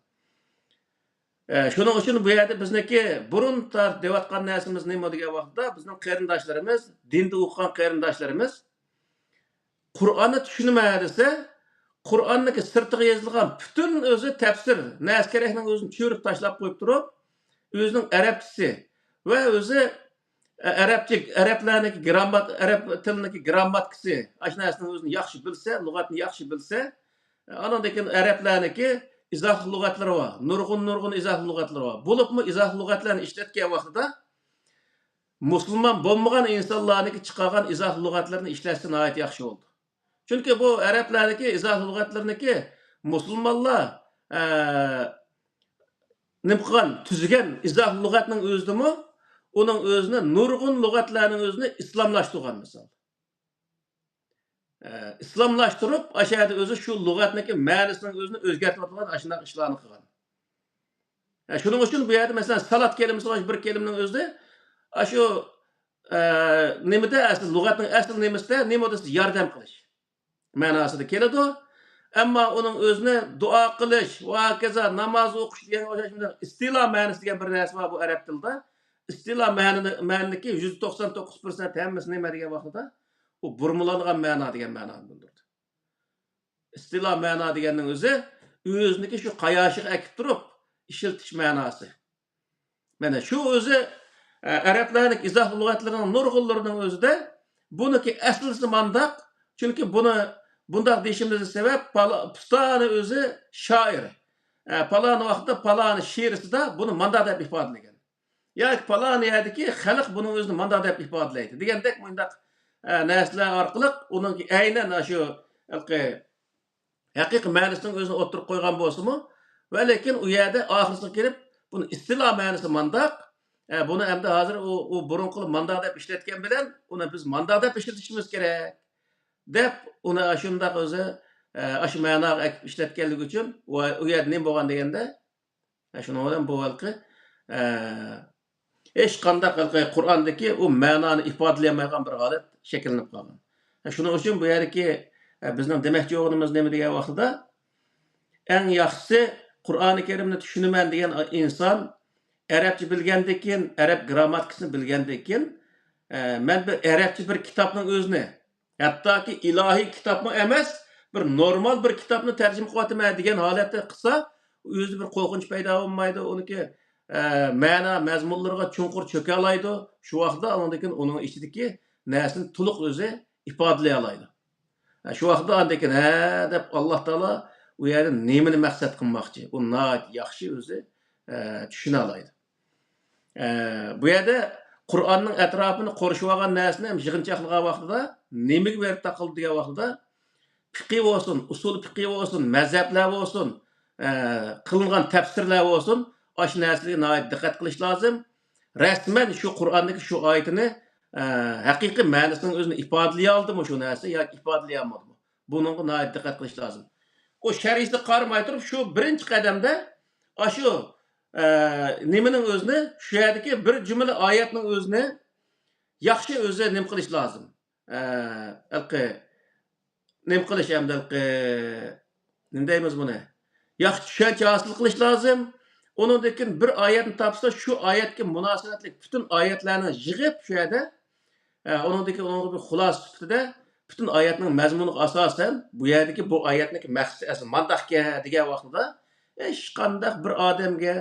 ئە، شۇنىڭ ئۈچۈن بۇ يەردە بىزنىڭكى بۇرۇن تارتىپ دەۋاتقان نەرسىمىز نېمە دېگەن ۋاقىتتا، بىزنىڭ قېرىنداشلىرىمىز، دىندا ئوقۇغان قېرىنداشلىرىمىز، قۇرئاننى چۈشىنىمەن دېسە، قۇرئاننىڭكى سىرتىغا يېزىلغان پۈتۈن ئۆزى تەپسىر، نەرسە كېرەكنىڭ ئۆزىنى چۆرۈپ تاشلاپ قويۇپ تۇرۇپ، ئۆزىنىڭ ئەرەبچىسى ۋە ئۆزى، ئە، ئەرەبچە، ئەرەبلەرنىڭكى گراممات-، ئەرەب تىلىنىڭكى گرامماتىكىسى، ئاشۇ نەرسىنىڭ ئۆزىنى ياخشى بىلسە، لۇغەتنى ياخشى بىلسە، ئانىڭدىن كېيىن ئەرەبلەرنىڭكى ئىزاھلىق لۇغەتلىرى بار. نۇرغۇن، نۇرغۇن ئىزاھلىق لۇغەتلىرى بار. بولۇپمۇ ئىزاھلىق لۇغەتلەرنى ئىشلەتكەن ۋاقتىدا مۇسۇلمان بولمىغان ئىنسانلارنىڭكى چىقارغان ئىزاھلىق لۇغەتلىرىنى ئىشلەتسە ناھايىتى ياخشى بولىدۇ. چۈنكى بۇ ئەرەبلەرنىڭكى ئىزاھلىق لۇغەتلىرىنىڭكى مۇسۇلمانلار، ئە، نېمە قىلغان، تۈزگەن ئىزاھلىق لۇغەتنىڭ ئۆزىدىمۇ ئۇنىڭ ئۆزىنى نۇرغۇن لۇغەتلەرنىڭ ئۆزىنى ئىسلاملاشتۇرغان مىسال. ئە، ئىسلاملاشتۇرۇپ، ئاشۇ يەردە ئۆزى شۇ لۇغەتنىڭكى مەنىسىنىڭ ئۆزىنى ئۆزگەرتىۋاتىدىغان ئاشۇنداق ئىشلارنى قىلغان. ئە، شۇنىڭ ئۈچۈن بۇ يەردە، مەسىلەن، سالات كەلىمىسى بار، بىر كەلىمىنىڭ ئۆزى ئاشۇ، ئە، نېمىدە ئەسلى، لۇغەتنىڭ ئەسلى نېمىسىدە، نېمە دېسە، ياردەم قىلىش مەناسىدا كېلىدۇ. ئەمما ئۇنىڭ ئۆزىنى دۇئا قىلىش ۋە ھاكازا ناماز ئوقۇش دېگەنگە ئوخشاش ئىستىلا مەنىسى دېگەن بىر نەرسە بار بۇ ئەرەب تىلىدا. ئىستىلا مەنىنى، مەنىدىكى يۈز توقسان توققۇز پىرسەنت ھەممىسى نېمە دېگەن ۋاقتىدا، ئۇ بۇرمىلانغان مەنا دېگەن مەنانى بىلدۈرىدۇ. ئىستىلا مەنا دېگەننىڭ ئۆزى ئۆزىنىڭكى شۇ قاياشىغا ئەكىپ تۇرۇپ ئىشلىتىش مەناسى. مانا شۇ ئۆزى، ئە، ئەرەبلەرنىڭ ئىزاھ لۇغەتلىرىنىڭ نۇرغۇنلىرىنىڭ ئۆزىدە بۇنىڭكى ئەسلىسى مانداق. چۈنكى بۇنى بۇنداق دېيىشىمىزنىڭ سەۋەب، پالا-، پۇلانى ئۆزى شائىر. ئە، پالان ۋاقىتتا پالان شېئىرىسىدا بۇنى مانداق دەپ ئىپادىلىگەن. ياكى پالان يەردىكى خەلق بۇنىڭ ئۆزىنى مانداق دەپ ئىپادىلەيدۇ دېگەندەك مۇنداق، ئە، نەرسىلەر ئارقىلىق ئۇنىڭ ئەينەن شۇ ھېلىقى ھەقىقىي مەنىسىنىڭ ئۆزىنى ئوتتۇرىغا قويغان بولسىمۇ، ۋە لېكىن ئۇ يەردە ئاخىرسىغا كېلىپ، بۇنى ئىستىلا مەنىسى مانداق، ئە، بۇنى ئەمدى ھازىر ئۇ، ئۇ بۇرۇنقى مانداق دەپ ئىشلەتكەن بىلەن، ئۇنى بىز مانداق دەپ ئىشلىتىشىمىز كېرەك، دەپ، ئۇنى شۇنداق ئۆزى، ئە، ئاشۇ مەناغا ئەكىپ ئىشلەتكەنلىكى ئۈچۈن، ۋە ئۇ يەردە نېمە بولغان دېگەندە، ئە، شۇنىڭ بىلەن بۇ ھېلىقى، ئە، ھېچقانداق ھېلىقى قۇرئاندىكى ئۇ مەنانى ئىپادىلىيەلمەيدىغان بىر ھالەت شەكىللىنىپ قالغان. ئە، شۇنىڭ ئۈچۈن بۇ يەردىكى، ئە، بىزنىڭ دېمەكچى بولغىنىمىز نېمە دېگەن ۋاقتىدا، ئەڭ ياخشىسى قۇرئانى كەرىمنى چۈشىنىمەن دېگەن ئىنسان ئەرەبچە بىلگەندىن كېيىن، ئەرەب گرامماتىكىسىنى بىلگەندىن كېيىن، ئە، مەن بىر ئەرەبچە بىر كىتابنىڭ ئۆزىنى، ھەتتاكى ئىلاھىي كىتابمۇ ئەمەس، بىر نورمال بىر كىتابنى تەرجىمە قىلىۋاتىمەن دېگەن ھالەتتە قىلسا، ئۆزىدە بىر قورقۇنچ پەيدا بولمايدۇ، ئۇنىڭكى، ئە، مەنا مەزمۇنلىرىغا چوڭقۇر چۆكەلەيدۇ. شۇ ۋاقىتتا ئاندىن كېيىن ئۇنىڭ ئىچىدىكى نەرسىنى تولۇق ئۆزى ئىپادىلىيەلەيدۇ. ھە، شۇ ۋاقىتتا ئاندىن كېيىن، ھە دەپ، ئاللا تائالا ئۇ يەردە نېمىنى مەقسەت قىلماقچى؟ ئۇ ناھايىتى ياخشى ئۆزى، ئە، چۈشىنەلەيدۇ. ئە، بۇ يەردە قۇرئاننىڭ ئەتراپىنى قورشىۋالغان نەرسىنى ھەم يىغىنچاقلىغان ۋاقتىدا، نېمىگە بېرىپ تاقىلدى دېگەن ۋاقتىدا، پىقى بولسۇن، ئۇسۇل پىقى بولسۇن، مەزھەپلەر بولسۇن، ئە، قىلىنغان تەپسىرلەر بولسۇن، ئاشۇ نەرسىلەرگە ناھايىتى دىققەت قىلىش لازىم. رەسمەن شۇ قۇرئاندىكى شۇ ئايىتىنى، ئە، ھەقىقىي مەنىسىنىڭ ئۆزىنى ئىپادىلىيەلدىمۇ شۇ نەرسە ياكى ئىپادىلىيەلمىدىمۇ؟ بۇنىڭغا ناھايىتى دىققەت قىلىش لازىم. ئۇ شەرھىسىگە قارىماي تۇرۇپ، شۇ بىرىنچى قەدەمدە ئاشۇ، ئە، نېمىنىڭ ئۆزىنى، شۇ يەردىكى بىر جۈملە ئايەتنىڭ ئۆزىنى ياخشى ئۆزى نېمە قىلىش لازىم؟ ئە، ھېلىقى نېمە قىلىش ئەمدى ھېلىقى، نېمە دەيمىز بۇنى؟ ياخشى چۈشەنچە ھاسىل قىلىش لازىم. ئۇنىڭدىن كېيىن بىر ئايەتنى تاپسا، شۇ ئايەتكە مۇناسىۋەتلىك پۈتۈن ئايەتلەرنى يىغىپ شۇ يەردە، ئە، ئۇنىڭدىن كېيىن ئۇنىڭغا بىر خۇلاسە سۈپىتىدە پۈتۈن ئايەتنىڭ مەزمۇنىغا ئاساسەن، بۇ يەردىكى بۇ ئايەتنىڭكى مەقسىتى ئەسلى مانداقكەن دېگەن ۋاقتىدا، ھېچقانداق بىر ئادەمگە،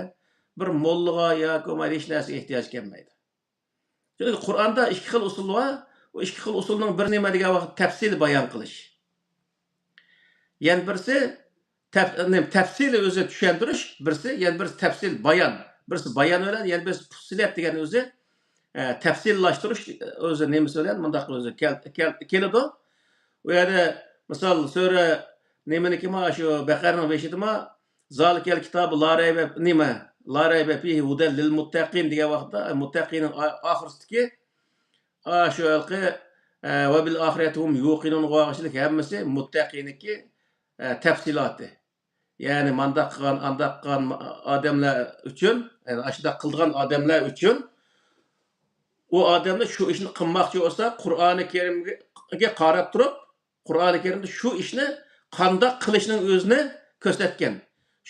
بىر موللىغا ياكى بولمىدى ھېچ نەرسىگە ئېھتىياج كەلمەيدۇ. چۈنكى قۇرئاندا ئىككى خىل ئۇسۇل بار. ئۇ ئىككى خىل ئۇسۇلنىڭ بىرى نېمە دېگەن ۋاقىت تەپسىلىي بايان قىلىش. يەنە بىرسى تەپ-، نېمە، تەپسىلىي ئۆزى چۈشەندۈرۈش، بىرسى، يەنە بىرسى تەپسىلىي بايان. بىرسى بايان بىلەن، يەنە بىرسى پۇسسىلەت دېگەن ئۆزى، ئە، تەپسىلىيلاشتۇرۇش ئۆزى نېمىسى بىلەن مۇنداق ئۆزى كەل-، كەل-، كېلىدۇ. ئۇ يەردە مىسال سۈرە نېمىنىكىما، شۇ بەقەرىنىڭ بېشىدىما، زالىكەل كىتابۇ لا رەيبە، نېمە، لا رەيبە فىھى ھۇدەل لىل مۇتتەقىن دېگەن ۋاقىتتا، ئە، مۇتتەقىننىڭ ئا-، ئاخىرسىدىكى، ئا، شۇ ھېلىقى، ئە، ۋە بىل ئاخىرەتى ھۇم يۇقىنۇن قىلىۋالغان كىشىلەر ھەممىسى مۇتتەقىنىكى، ئە، تەپسىلاتى. يەنى مانداق قىلغان، ئانداق قىلغان ئادەملەر ئۈچۈن، يەنى ئاشۇنداق قىلىدىغان ئادەملەر ئۈچۈن، ئۇ ئادەملەر شۇ ئىشنى قىلماقچى بولسا، قۇرئانى كەرىمگە قاراپ تۇرۇپ، قۇرئانى كەرىمدە شۇ ئىشنى قانداق قىلىشنىڭ ئۆزىنى كۆرسەتكەن.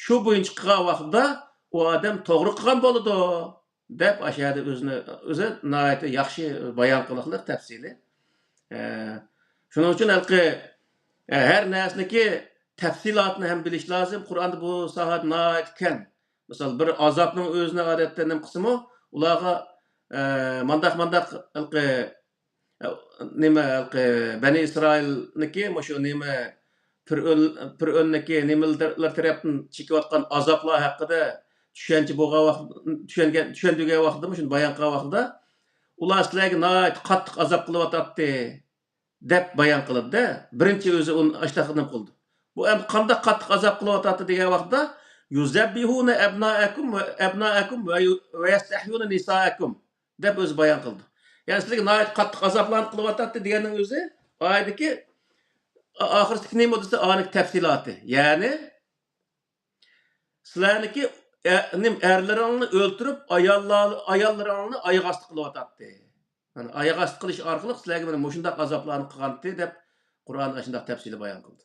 شۇ بويىچە قىلغان ۋاقتىدا ئۇ ئادەم توغرا قىلغان بولىدۇ، دەپ ئاشۇ يەردە ئۆزىنى، ئۆزى ناھايىتى ياخشى بايان قىلىقلىق تەپسىلى. ئە، شۇنىڭ ئۈچۈن ھېلىقى، ئە، ھەر نەرسىنىڭكى تەپسىلاتىنى ھەم بىلىش لازىم. قۇرئاندا بۇ ساھەدە ناھايىتى كەڭ. مىسال، بىر ئازابنىڭ ئۆزىنى ئادەتتە نېمە قىلسىمۇ، ئۇلارغا، ئە، مانداق، مانداق ھېلىقى، ئە، نېمە، ھېلىقى بەنى ئىسرائىلنىڭكى مۇشۇ نېمە، پىرئۆن، پىرئۆننىڭكى نېمىلەر تەرەپتىن چېكىۋاتقان ئازابلار ھەققىدە چۈشەنچە بولغان ۋاقىت، چۈشەنگەن، چۈشەندۈرگەن ۋاقتىدا، مۇشۇنى بايان قىلغان ۋاقتىدا، ئۇلار سىلەرگە ناھايىتى قاتتىق ئازاب قىلىۋاتاتتى، دەپ بايان قىلىدۇ-دە. بىرىنچى ئۆزى ئۇنى ئاشتاق نېمە قىلىدۇ. بۇ ئەمدى قانداق قاتتىق ئازاب قىلىۋاتاتتى دېگەن ۋاقىتتا، يۇزەببىھۇنە ئەبنائەكۇم ۋە، ئەبنائەكۇم ۋە يۇ-، ۋە يەستەھيۇنە نىسائەكۇم، دەپ ئۆزى بايان قىلىدۇ. يەنى سىلەرگە ناھايىتى قاتتىق ئازابلارنى قىلىۋاتاتتى دېگەننىڭ ئۆزى ئايەتتىكى ئا-، ئاخىرسىدىكى نېمە دېسە، ئانىڭ تەپسىلاتى. يەنى سىلەرنىكى ئە-، نېمە، ئەرلىرىڭنى ئۆلتۈرۈپ، ئاياللار، ئاياللىرىڭنى ئاياغ ئاستى قىلىۋاتاتتى. يەنى ئاياغ ئاستى قىلىش ئارقىلىق سىلەرگە مانا مۇشۇنداق ئازابلارنى قىلغانتى، دەپ قۇرئان ئاشۇنداق تەپسىلىي بايان قىلدى.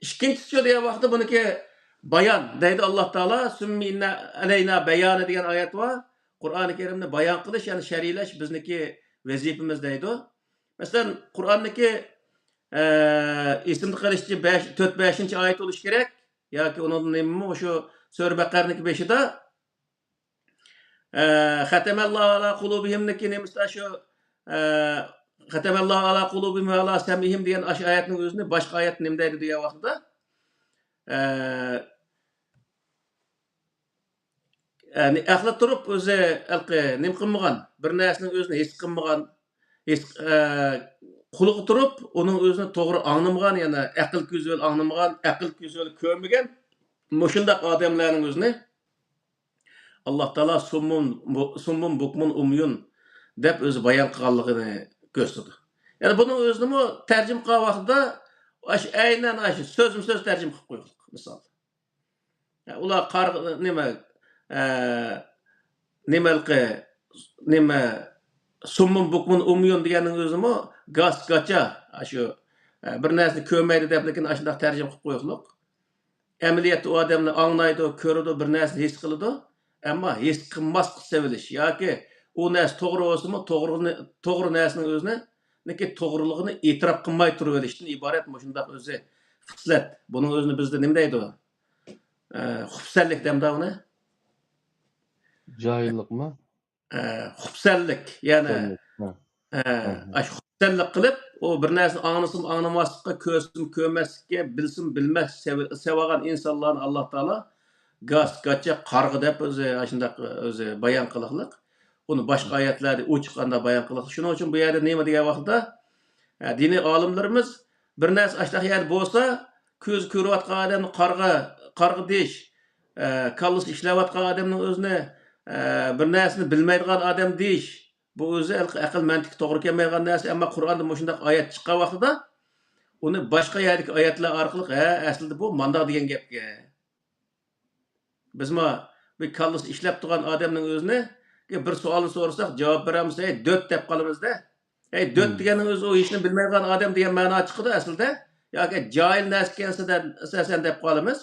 ئىككىنچىسى شۇ دېگەن ۋاقىتتا بۇنىڭكى بايان دەيدۇ ئاللا تائالا، سۈممە ئىننە ئەلەينا بەيانى دېگەن ئايەت بار. قۇرئانى كەرىمنى بايان قىلىش، يەنى شەرھلەش بىزنىڭكى ۋەزىپىمىز دەيدۇ. مەسىلەن، قۇرئاندىكى، ئە، ئېسىمدە قېلىشىچە بەش، تۆت، بەشىنچى ئايەت بولۇشى كېرەك. ياكى ئۇنىڭدىن نېمىمۇ شۇ سۈرە بەقەرىنىڭكى بېشىدا، ئە، ختم الله على قلوبهم نىكى نېمىسىدا شۇ، ئە، ختم الله على قلوبهم وعلى سمعهم دېگەن ئاشۇ ئايەتنىڭ ئۆزىنى باشقا ئايەت نېمە دەيدۇ دېگەن ۋاقتىدا، ئە، يەنى ئەقلى تۇرۇپ ئۆزى ھېلىقى نېمە قىلمىغان، بىر نەرسىنىڭ ئۆزىنى ھېس قىلمىغان، ھېس، ئە، قۇلىقى تۇرۇپ ئۇنىڭ ئۆزىنى توغرا ئاڭلىمىغان، يەنى ئەقىل كۆزى بىلەن ئاڭلىمىغان، ئەقىل كۆزى بىلەن كۆرمىگەن مۇشۇنداق ئادەملەرنىڭ ئۆزىنى ئاللا تائالا سۇممۇن، سۇممۇن بۇكمۇن ئۇميۇن دەپ ئۆزى بايان قىلغانلىقىنى كۆرسىتىدۇ. يەنى بۇنىڭ ئۆزىنىمۇ تەرجىمە قىلغان ۋاقتىدا ئاشۇ ئەينەن ئاشۇ سۆزمۇ سۆز تەرجىمە قىلىپ قويۇقلۇق، مىسال. ئۇلار قار-، نېمە، ئە، نېمە ھېلىقى، نېمە، سۇممۇن بۇكمۇن ئۇميۇن دېگەننىڭ ئۆزىمۇ گاس، گاچا، ئاشۇ، ئە، بىر نەرسىنى كۆرمەيدۇ دەپ، لېكىن ئاشۇنداق تەرجىمە قىلىپ قويۇقلۇق. ئەمەلىيەتتە ئۇ ئادەملەر ئاڭلايدۇ، كۆرىدۇ، بىر نەرسىنى ھېس قىلىدۇ. ئەمما ھېس قىلماسلىق سېۋىلىش ياكى ئۇ نەرسە توغرا بولسىمۇ، توغرىنى، توغرا نەرسىنىڭ ئۆزىنى، نىكى توغرىلىقىنى ئېتىراپ قىلماي تۇرۇۋېلىشتىن ئىبارەت مۇشۇنداق ئۆزى خىسلەت. بۇنىڭ ئۆزىنى بىزدە نېمە دەيدۇ؟ ئە، خۇپسەنلىك دەمدا ئۇنى؟ جاھىللىقمۇ؟ ئە، خۇپسەنلىك، يەنى، خۇپسەنلىك، ھە. ئە، ھە، ھە. ئاشۇ خۇپسەنلىك قىلىپ، ئۇ بىر نەرسىنى ئاڭلىسىمۇ ئاڭلىماسلىققا، كۆرسىمۇ كۆرمەسلىككە، بىلسىمۇ بىلمەسلىككە سېلىۋالغان ئىنسانلارنى ئاللا تائالا گاس-گاچا قارغا دەپ ئۆزى ئاشۇنداق ئۆزى بايان قىلىقلىق. ئۇنى باشقا ئايەتلەردە ئوچۇق ئانداق بايان قىلىقلىق. شۇنىڭ ئۈچۈن بۇ يەردە نېمە دېگەن ۋاقىتتا، ئە، دىنىي ئالىملىرىمىز بىر نەرسە ئاشۇنداق يەردە بولسا، كۆزى كۆرۈۋاتقان ئادەمنى قارغا، قارغا دېيىش، ئە، كاللىسى ئىشلەۋاتقان ئادەمنىڭ ئۆزىنى، ئە، بىر نەرسىنى بىلمەيدىغان ئادەم دېيىش، بۇ ئۆزى ئەقىل، ئەقىل مەنتىقى توغرا كەلمەيدىغان نەرسە. ئەمما قۇرئاندا مۇشۇنداق ئايەت چىققان ۋاقتىدا، ئۇنى باشقا يەردىكى ئايەتلەر ئارقىلىق، ھە، ئەسلىدە بۇ مانداق دېگەن گەپكەن. بىزمۇ بىر كاللىسى ئىشلەپ تۇرغان ئادەمنىڭ ئۆزىنى بىر سوئالنى سورىساق، جاۋاب بېرەلمىسە، «ھەي، دۆت» دەپ قالىمىز-دە. «ھەي، دۆت» مم. دېگەننىڭ ئۆزى ئۇ ھېچنى بىلمەيدىغان ئادەم دېگەن مەنا چىقىدۇ ئەسلىدە. ياكى «جاھىل نەرسە ئىكەنسەن» دە-، سەن دەپ قالىمىز.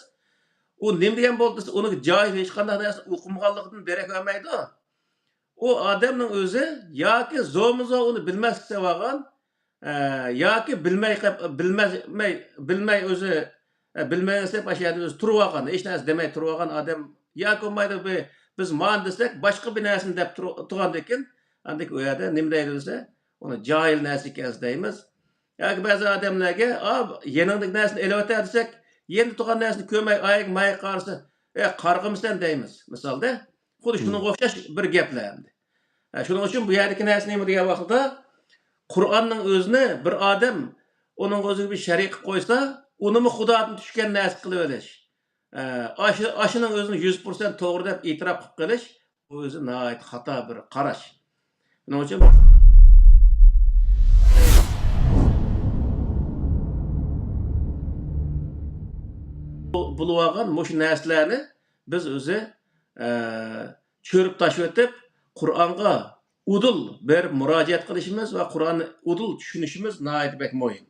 ئۇ نېمە دېگەن بولدى دېسە، ئۇنىڭ جاھىل، ھېچقانداق نەرسىنى ئوقۇمىغانلىقىدىن دېرەك بەرمەيدۇ. ئۇ ئادەمنىڭ ئۆزى ياكى زورمۇ زور ئۇنى بىلمەسلىك سېلىۋالغان، ئە، ياكى بىلمەي قېپ-، بىلمەي، بىلمەي ئۆزى، ئە، بىلمەي دەپ ئاشۇ يەردە ئۆزى تۇرۇۋالغان، ھېچ نەرسە دېمەي تۇرۇۋالغان ئادەم ياكى بولمايدۇ بى-، بىز مانا دېسەك، باشقا بىر نەرسىنى دەپ تۇر-، تۇرغاندىكىن، ئاندىن كېيىن ئۇ يەردە نېمە دەيدۇ دېسە، ئۇنى جاھىل نەرسە ئىكەنسەن دەيمىز. ياكى بەزى ئادەملەرگە، «ئا، يېنىڭدىكى نەرسىنى ئېلىۋەتە» دېسەك، يېنىدا تۇرغان نەرسىنى كۆرمەي، ئايىغى مايىغا قارىسا، «ئە، قارىغىمىسەن؟» دەيمىز، مىسالدا. خۇددى شۇنىڭغا ئوخشاش بىر گەپلەر ئەمدى. ئە، شۇنىڭ ئۈچۈن بۇ يەردىكى نەرسە نېمە دېگەن ۋاقىتتا، قۇرئاننىڭ ئۆزىنى بىر ئادەم ئۇنىڭغا ئۆزىگە بىر شەرىك قىلىپ قويسا، ئۇنىمۇ خۇدادىن چۈشكەن نەرسە قىلىۋېلىش. ئە، ئاشۇ-، ئاشۇنىڭ ئۆزىنى يۈز پىرسەنت توغرا دەپ ئېتىراپ قىلىپ قېلىش، بۇ ئۆزى ناھايىتى خاتا بىر قاراش. شۇنىڭ ئۈچۈن بۇ، بولۇۋالغان مۇشۇ نەرسىلەرنى بىز ئۆزى، ئە، چۆرۈپ تاشلىۋېتىپ، قۇرئانغا ئۇدۇل بېرىپ مۇراجىئەت قىلىشىمىز ۋە قۇرئاننى ئۇدۇل چۈشىنىشىمىز ناھايىتى بەك مۇھىم.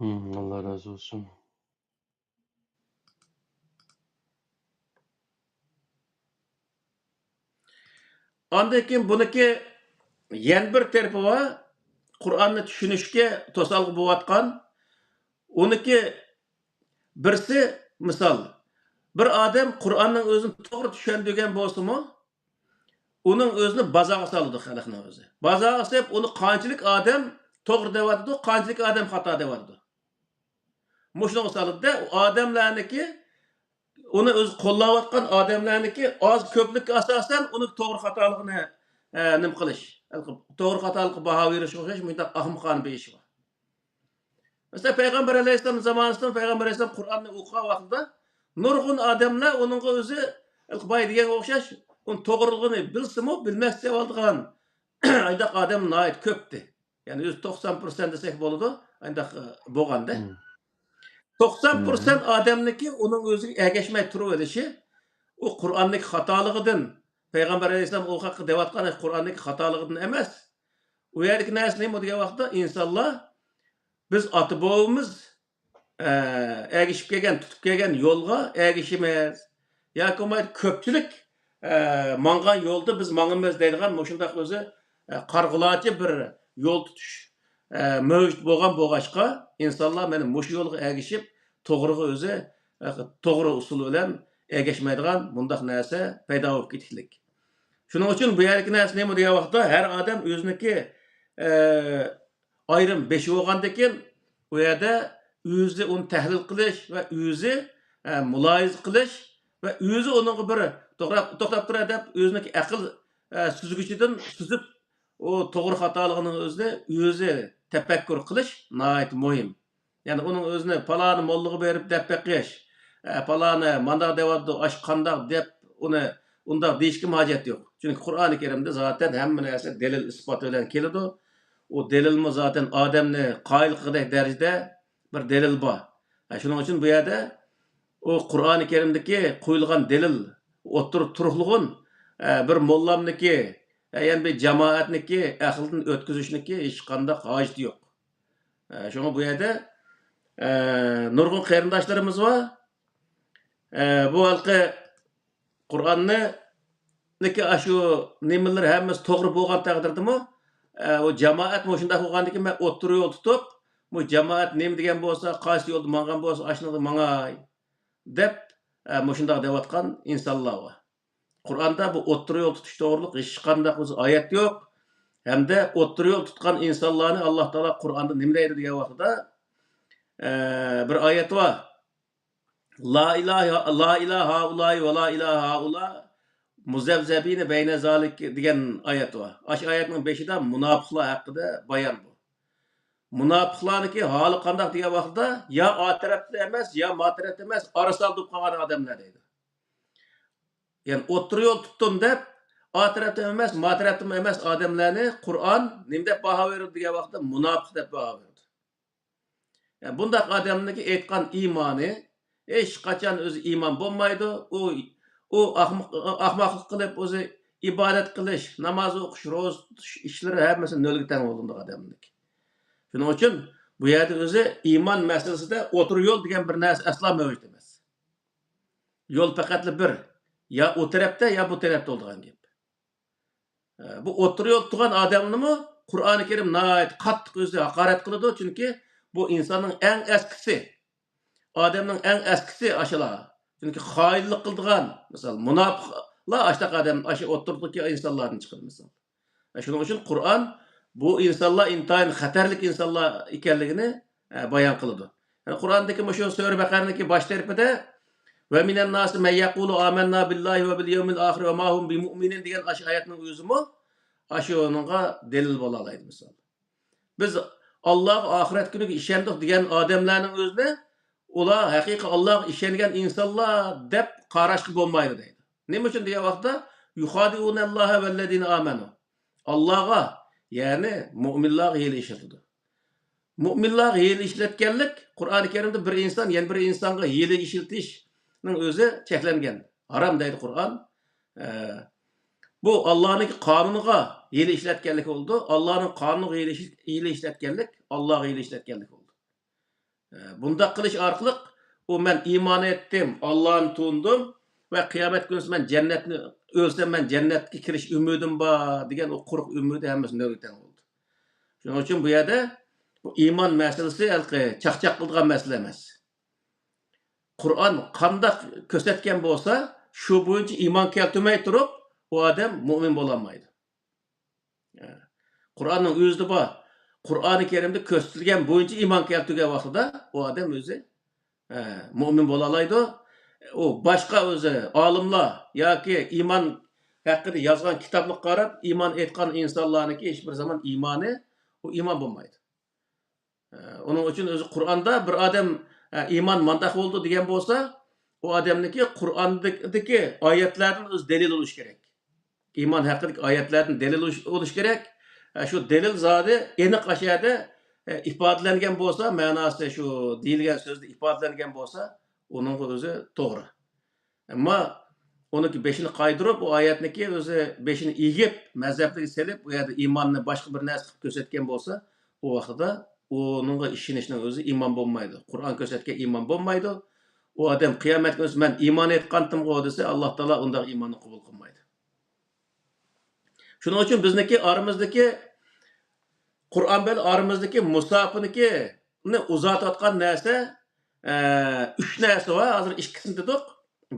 ھىم، ئاللا رازى بولسۇن. ئاندىن كېيىن بۇنىڭكى يەنە بىر تەرىپى بار. قۇرئاننى چۈشىنىشكە توسالغۇ بولۇۋاتقان. ئۇنىڭكى بىرسى، مىسال، بىر ئادەم قۇرئاننىڭ ئۆزىنى توغرا چۈشەندۈرگەن بولسىمۇ، ئۇنىڭ ئۆزىنى بازارغا سالىدۇ خەلقنىڭ ئۆزى. بازارغا سېلىپ، ئۇنى قانچىلىك ئادەم توغرا دەۋاتىدۇ، قانچىلىك ئادەم خاتا دەۋاتىدۇ. مۇشۇنىڭغا سالىدۇ-دە، ئۇ ئادەملەرنىڭكى، ئۇنى ئۆزى قوللاۋاتقان ئادەملەرنىڭكى ئاز كۆپلۈككە ئاساسەن ئۇنى توغرا خاتالىقىنى، ئە، نېمە قىلىش، توغرا خاتالىققا باھا بېرىشكە ئوخشاش مۇشۇنداق ئەخمىقانە بىر ئىش بار. مەسىلەن، پەيغەمبەر ئەلەيھىسسالام زامانىسىدا پەيغەمبەر ئەلەيھىسسالام قۇرئاننى ئوقۇغان ۋاقتىدا نۇرغۇن ئادەملەر ئۇنىڭغا ئۆزى باي دېگەنگە ئوخشاش، ئۇنى توغرىلىقىنى بىلسىمۇ، بىلمەسلىك ئەۋاتىدىغان ئايداق ئادەم ناھايىتى كۆپتى. يەنى ئۆزى توقسان پىرسەنت دېسەك بولىدۇ، ئايداق، ئە، بولغاندا. مم. توقسان پىرسەنت مم. ئادەمنىكى ئۇنىڭ ئۆزىگە ئەگەشمەي تۇرۇۋېلىشى، ئۇ قۇرئاندىكى خاتالىقىدىن، پەيغەمبەر ئەلەيھىسسالام ئۇ ھەققىدە دەۋاتقان قۇرئاندىكى خاتالىقىدىن ئەمەس. ئۇ يەردىكى نەرسە نېمە دېگەن ۋاقىتتا، ئىنسانلار بىز ئاتا-بوۋىمىز، ئە، ئەگىشىپ كەلگەن، تۇتۇپ كەلگەن يولغا ئەگىشىمىز. ياكى بولمايدۇ كۆپچىلىك، ئە، ماڭغان يولدا بىز ماڭىمىز دەيدىغان مۇشۇنداق ئۆزى، ئە، قارىغۇلارچە بىر يول تۇتۇش، ئە، مەۋجۇت بولغان بولغاچقا، ئىنسانلار مانا مۇشۇ يولغا ئەگىشىپ، توغرىغا ئۆزى، ئە، توغرا ئۇسۇل بىلەن ئەگەشمەيدىغان مۇنداق نەرسە پەيدا بولۇپ كېتىكلىك. شۇنىڭ ئۈچۈن بۇ يەردىكى نەرسە نېمە دېگەن ۋاقىتتا، ھەر ئادەم ئۆزىنىڭكى، ئە، ئايرىم بېشى بولغاندىكىن، ئۇ يەردە ئۆزى ئۇنى تەھلىل قىلىش ۋە ئۆزى، ئە، مۇلاھىزە قىلىش ۋە ئۆزى ئۇنىڭغا بىر توغرا، توختاپ تۇرە دەپ ئۆزىنىڭكى ئەقىل، ئە، سۈزگۈچىدىن سۈزۈپ، ئۇ توغرا خاتالىقىنىڭ ئۆزىنى ئۆزى تەپەككۇر قىلىش ناھايىتى مۇھىم. يەنى ئۇنىڭ ئۆزىنى پالانى موللىغا بېرىپ دەپ بېقىش، ئە، پالانى مانداق دەۋاتىدۇ، ئاشۇ قانداق دەپ ئۇنى ئۇنداق دېيىشكىمۇ ھاجەت يوق. چۈنكى قۇرئانى كەرىمدە زاتەن ھەممە نەرسە دەلىل ئىسپات بىلەن كېلىدۇ. ئۇ دەلىلمۇ زاتەن ئادەمنى قايىل قىلغۇدەك دەرىجىدە بىر دەلىل بار. ھە، شۇنىڭ ئۈچۈن بۇ يەردە ئۇ قۇرئانى كەرىمدىكى قويۇلغان دەلىل ئوتتۇرىدا تۇرۇقلىغۇن، ئە، بىر موللامنىكى، ئە، يەنى بىر جامائەتنىكى ئەقلىدىن ئۆتكۈزۈشنىكى ھېچقانداق ھاجىتى يوق. ئە، شۇڭا بۇ يەردە، ئە، نۇرغۇن قېرىنداشلىرىمىز بار. ئە، بۇ ھالقى قۇرئاننىڭكى ئاشۇ نېمىلىرى ھەممىسى توغرا بولغان تەقدىردىمۇ، ئە، ئۇ جامائەت مۇشۇنداق بولغاندىكىن مەن ئوتتۇرا يول تۇتۇپ، بۇ جامائەت نېمە دېگەن بولسا، قايسى يولدا ماڭغان بولسا، ئاشۇنىڭدا ماڭاي دەپ، ئە، مۇشۇنداق دەۋاتقان ئىنسانلار بار. قۇرئاندا بۇ ئوتتۇرا يول تۇتۇش توغرۇلۇق ھېچقانداق ئۆزى ئايەت يوق. ھەمدە ئوتتۇرا يول تۇتقان ئىنسانلارنى ئاللا تائالا قۇرئاندا نېمە دەيدۇ دېگەن ۋاقتىدا، ئە، بىر ئايەت بار. لا ئىلاھە، لا ئىلاھە ھائۇلاء ۋە لا ئىلاھە ھائۇلاء مۇزەبزەبىنە بەينە زالىك دېگەن ئايەت بار. ئاشۇ ئايەتنىڭ بېشىدا مۇناپىقلار ھەققىدە بايان بۇ. مۇناپىقلارنىڭكى ھالى قانداق دېگەن ۋاقتىدا، يا ئا تەرەپتە ئەمەس، يا ما تەرەپتە ئەمەس، ئارىسال بولۇپ قالغان ئادەملەر دەيدۇ. يەنى ئوتتۇرا يول تۇتتۇم دەپ، ئا تەرەپتە ئەمەس، ما تەرەپتىمۇ ئەمەس ئادەملەرنى قۇرئان نېمە دەپ باھا بېرىدۇ دېگەن ۋاقىتتا، مۇناپىق دەپ باھا بېرىدۇ. يەنى بۇنداق ئادەمنىڭكى ئېيتقان ئىمانى ھېچقاچان ئۆزى ئىمان بولمايدۇ. ئۇ، ئۇ ئاخماق-، ئاخماقلىق قىلىپ، ئۆزى ئىبادەت قىلىش، ناماز ئوقۇش، روزا تۇتۇش ئىشلىرى ھەممىسى نۆلگە تەڭ بولىدۇ ئادەمنىڭكى. شۇنىڭ ئۈچۈن بۇ يەردە ئۆزى ئىمان مەسىلىسىدە ئوتتۇرا يول دېگەن بىر نەرسە ئەسلا مەۋجۇت ئەمەس. يول پەقەتلا بىر. يا ئۇ تەرەپتە، يا بۇ تەرەپتە بولىدىغان گەپ. ئە، بۇ ئوتتۇرا يول تۇتقان ئادەمنىمۇ قۇرئانى كەرىم ناھايىتى قاتتىق ئۆزى ھاقارەت قىلىدۇ، چۈنكى بۇ ئىنساننىڭ ئەڭ ئەسكىسى، ئادەمنىڭ ئەڭ ئەسكىسى ئاشۇلار. چۈنكى خائىنلىق قىلىدىغان، مىسال، مۇناپىقلار ئاشۇنداق ئادەم، ئاشۇ ئوتتۇرىدىكى ئىنسانلاردىن چىقىدۇ، مىسال. شۇنىڭ ئۈچۈن قۇرئان بۇ ئىنسانلار ئىنتايىن خەتەرلىك ئىنسانلار ئىكەنلىكىنى، ئە، بايان قىلىدۇ. يەنى قۇرئاندىكى مۇشۇ سۈرە بەقەرىنىڭكى باش تەرىپىدە، «ۋە مىنەن ناسى مەن يەقۇلۇ ئامەننا بىللاھى ۋە بىل يەۋمىل ئاخىر ۋە ما ھۇم بىمۇئمىنىن» دېگەن ئاشۇ ئايەتنىڭ ئۆزىمۇ ئاشۇنىڭغا دەلىل بولالايدۇ، مىسال. بىز ئاللاغا، ئاخىرەت كۈنىگە ئىشەندۇق دېگەن ئادەملەرنىڭ ئۆزىنى، ئۇلار ھەقىقىي ئاللاغا ئىشەنگەن ئىنسانلار دەپ قاراشقا بولمايدۇ دەيدۇ. نېمە ئۈچۈن دېگەن ۋاقىتتا، «يۇخادىئۇنەللاھە ۋەللەزىنە ئامەنۇ». ئاللاغا، يەنى مۇئمىنلارغا ھىيلە ئىشلىتىدۇ. مۇئمىنلارغا ھىيلە ئىشلەتكەنلىك، قۇرئانى كەرىمدە بىر ئىنسان يەنە بىر ئىنسانغا ھىيلە ئىشلىتىشنىڭ ئۆزى چەكلەنگەن، ھارام دەيدۇ قۇرئان. ئە، بۇ ئاللانىڭ قانۇنىغا ھىيلە ئىشلەتكەنلىك بولىدۇ، ئاللانىڭ قانۇنىغا ھىيلە ئىش-، ھىيلە ئىشلەتكەنلىك، ئاللاغا ھىيلە ئىشلەتكەنلىك بولىدۇ. ئە، بۇنداق قىلىش ئارقىلىق ئۇ، «مەن ئىمان ئېيتتىم، ئاللانى تونۇدۇم ۋە قىيامەت كۈنى مەن جەننەتنى، ئۆلسەم مەن جەننەتكە كىرىش ئۈمىدىم بار» دېگەن ئۇ قۇرۇق ئۈمىدى ھەممىسى نۆلگە تەڭ بولدى. شۇنىڭ ئۈچۈن بۇ يەردە بۇ ئىمان مەسىلىسى ھېلىقى چاقچاق قىلىدىغان مەسىلە ئەمەس. قۇرئان قانداق كۆرسەتكەن بولسا، شۇ بويىچە ئىمان كەلتۈرمەي تۇرۇپ، ئۇ ئادەم مۇئمىن بولالمايدۇ. قۇرئاننىڭ ئۆزىدە بار. قۇرئانى كەرىمدە كۆرسىتىلگەن بويىچە ئىمان كەلتۈرگەن ۋاقتىدا ئۇ ئادەم ئۆزى، ئە، مۇئمىن بولالايدۇ. ئۇ باشقا ئۆزى ئالىملار ياكى ئىمان ھەققىدە يازغان كىتابلىققا قاراپ ئىمان ئېيتقان ئىنسانلارنىڭكى ھېچ بىر زامان ئىمانى، ئۇ ئىمان بولمايدۇ. ئۇنىڭ ئۈچۈن ئۆزى قۇرئاندا بىر ئادەم، ئە، ئىمان مانداق بولىدۇ دېگەن بولسا، ئۇ ئادەمنىڭكى قۇرئاندىكى ئايەتلەردىن ئۆزى دەلىل بولۇشى كېرەك. ئىمان ھەققىدىكى ئايەتلەردىن دەلىل بولۇش، بولۇشى كېرەك. ئە، شۇ دەلىل زادى ئېنىق ئاشۇ يەردە، ئە، ئىپادىلەنگەن بولسا، مەناسى شۇ دېيىلگەن سۆزدە ئىپادىلەنگەن بولسا، ئۇنىڭغا ئۆزى توغرا. ئەمما ئۇنىڭكى بېشىنى قايدۇرۇپ، ئۇ ئايەتنىكى ئۆزى بېشىنى ئېگىپ، مەزھەپلىرىگە سېلىپ، ئۇ يەردە ئىماننى باشقا بىر نەرسە قىلىپ كۆرسەتكەن بولسا، ئۇ ۋاقتىدا ئۇنىڭغا ئىشىنىشنىڭ ئۆزى ئىمان بولمايدۇ. قۇرئان كۆرسەتكەن ئىمان بولمايدۇ. ئۇ ئادەم قىيامەت كۈنى «مەن ئىمان ئېيتقانتىمغۇ» دېسە، ئاللا تائالا ئۇنداق ئىماننى قوبۇل قىلمايدۇ. شۇنىڭ ئۈچۈن بىزنىڭكى ئارىمىزدىكى، قۇرئان بىلەن ئارىمىزدىكى مۇساپىنىڭكى ئۇزارتىۋاتقان نەرسە، ئە، ئۈچ نەرسە بار. ھازىر ئىككىسىنى دېدۇق.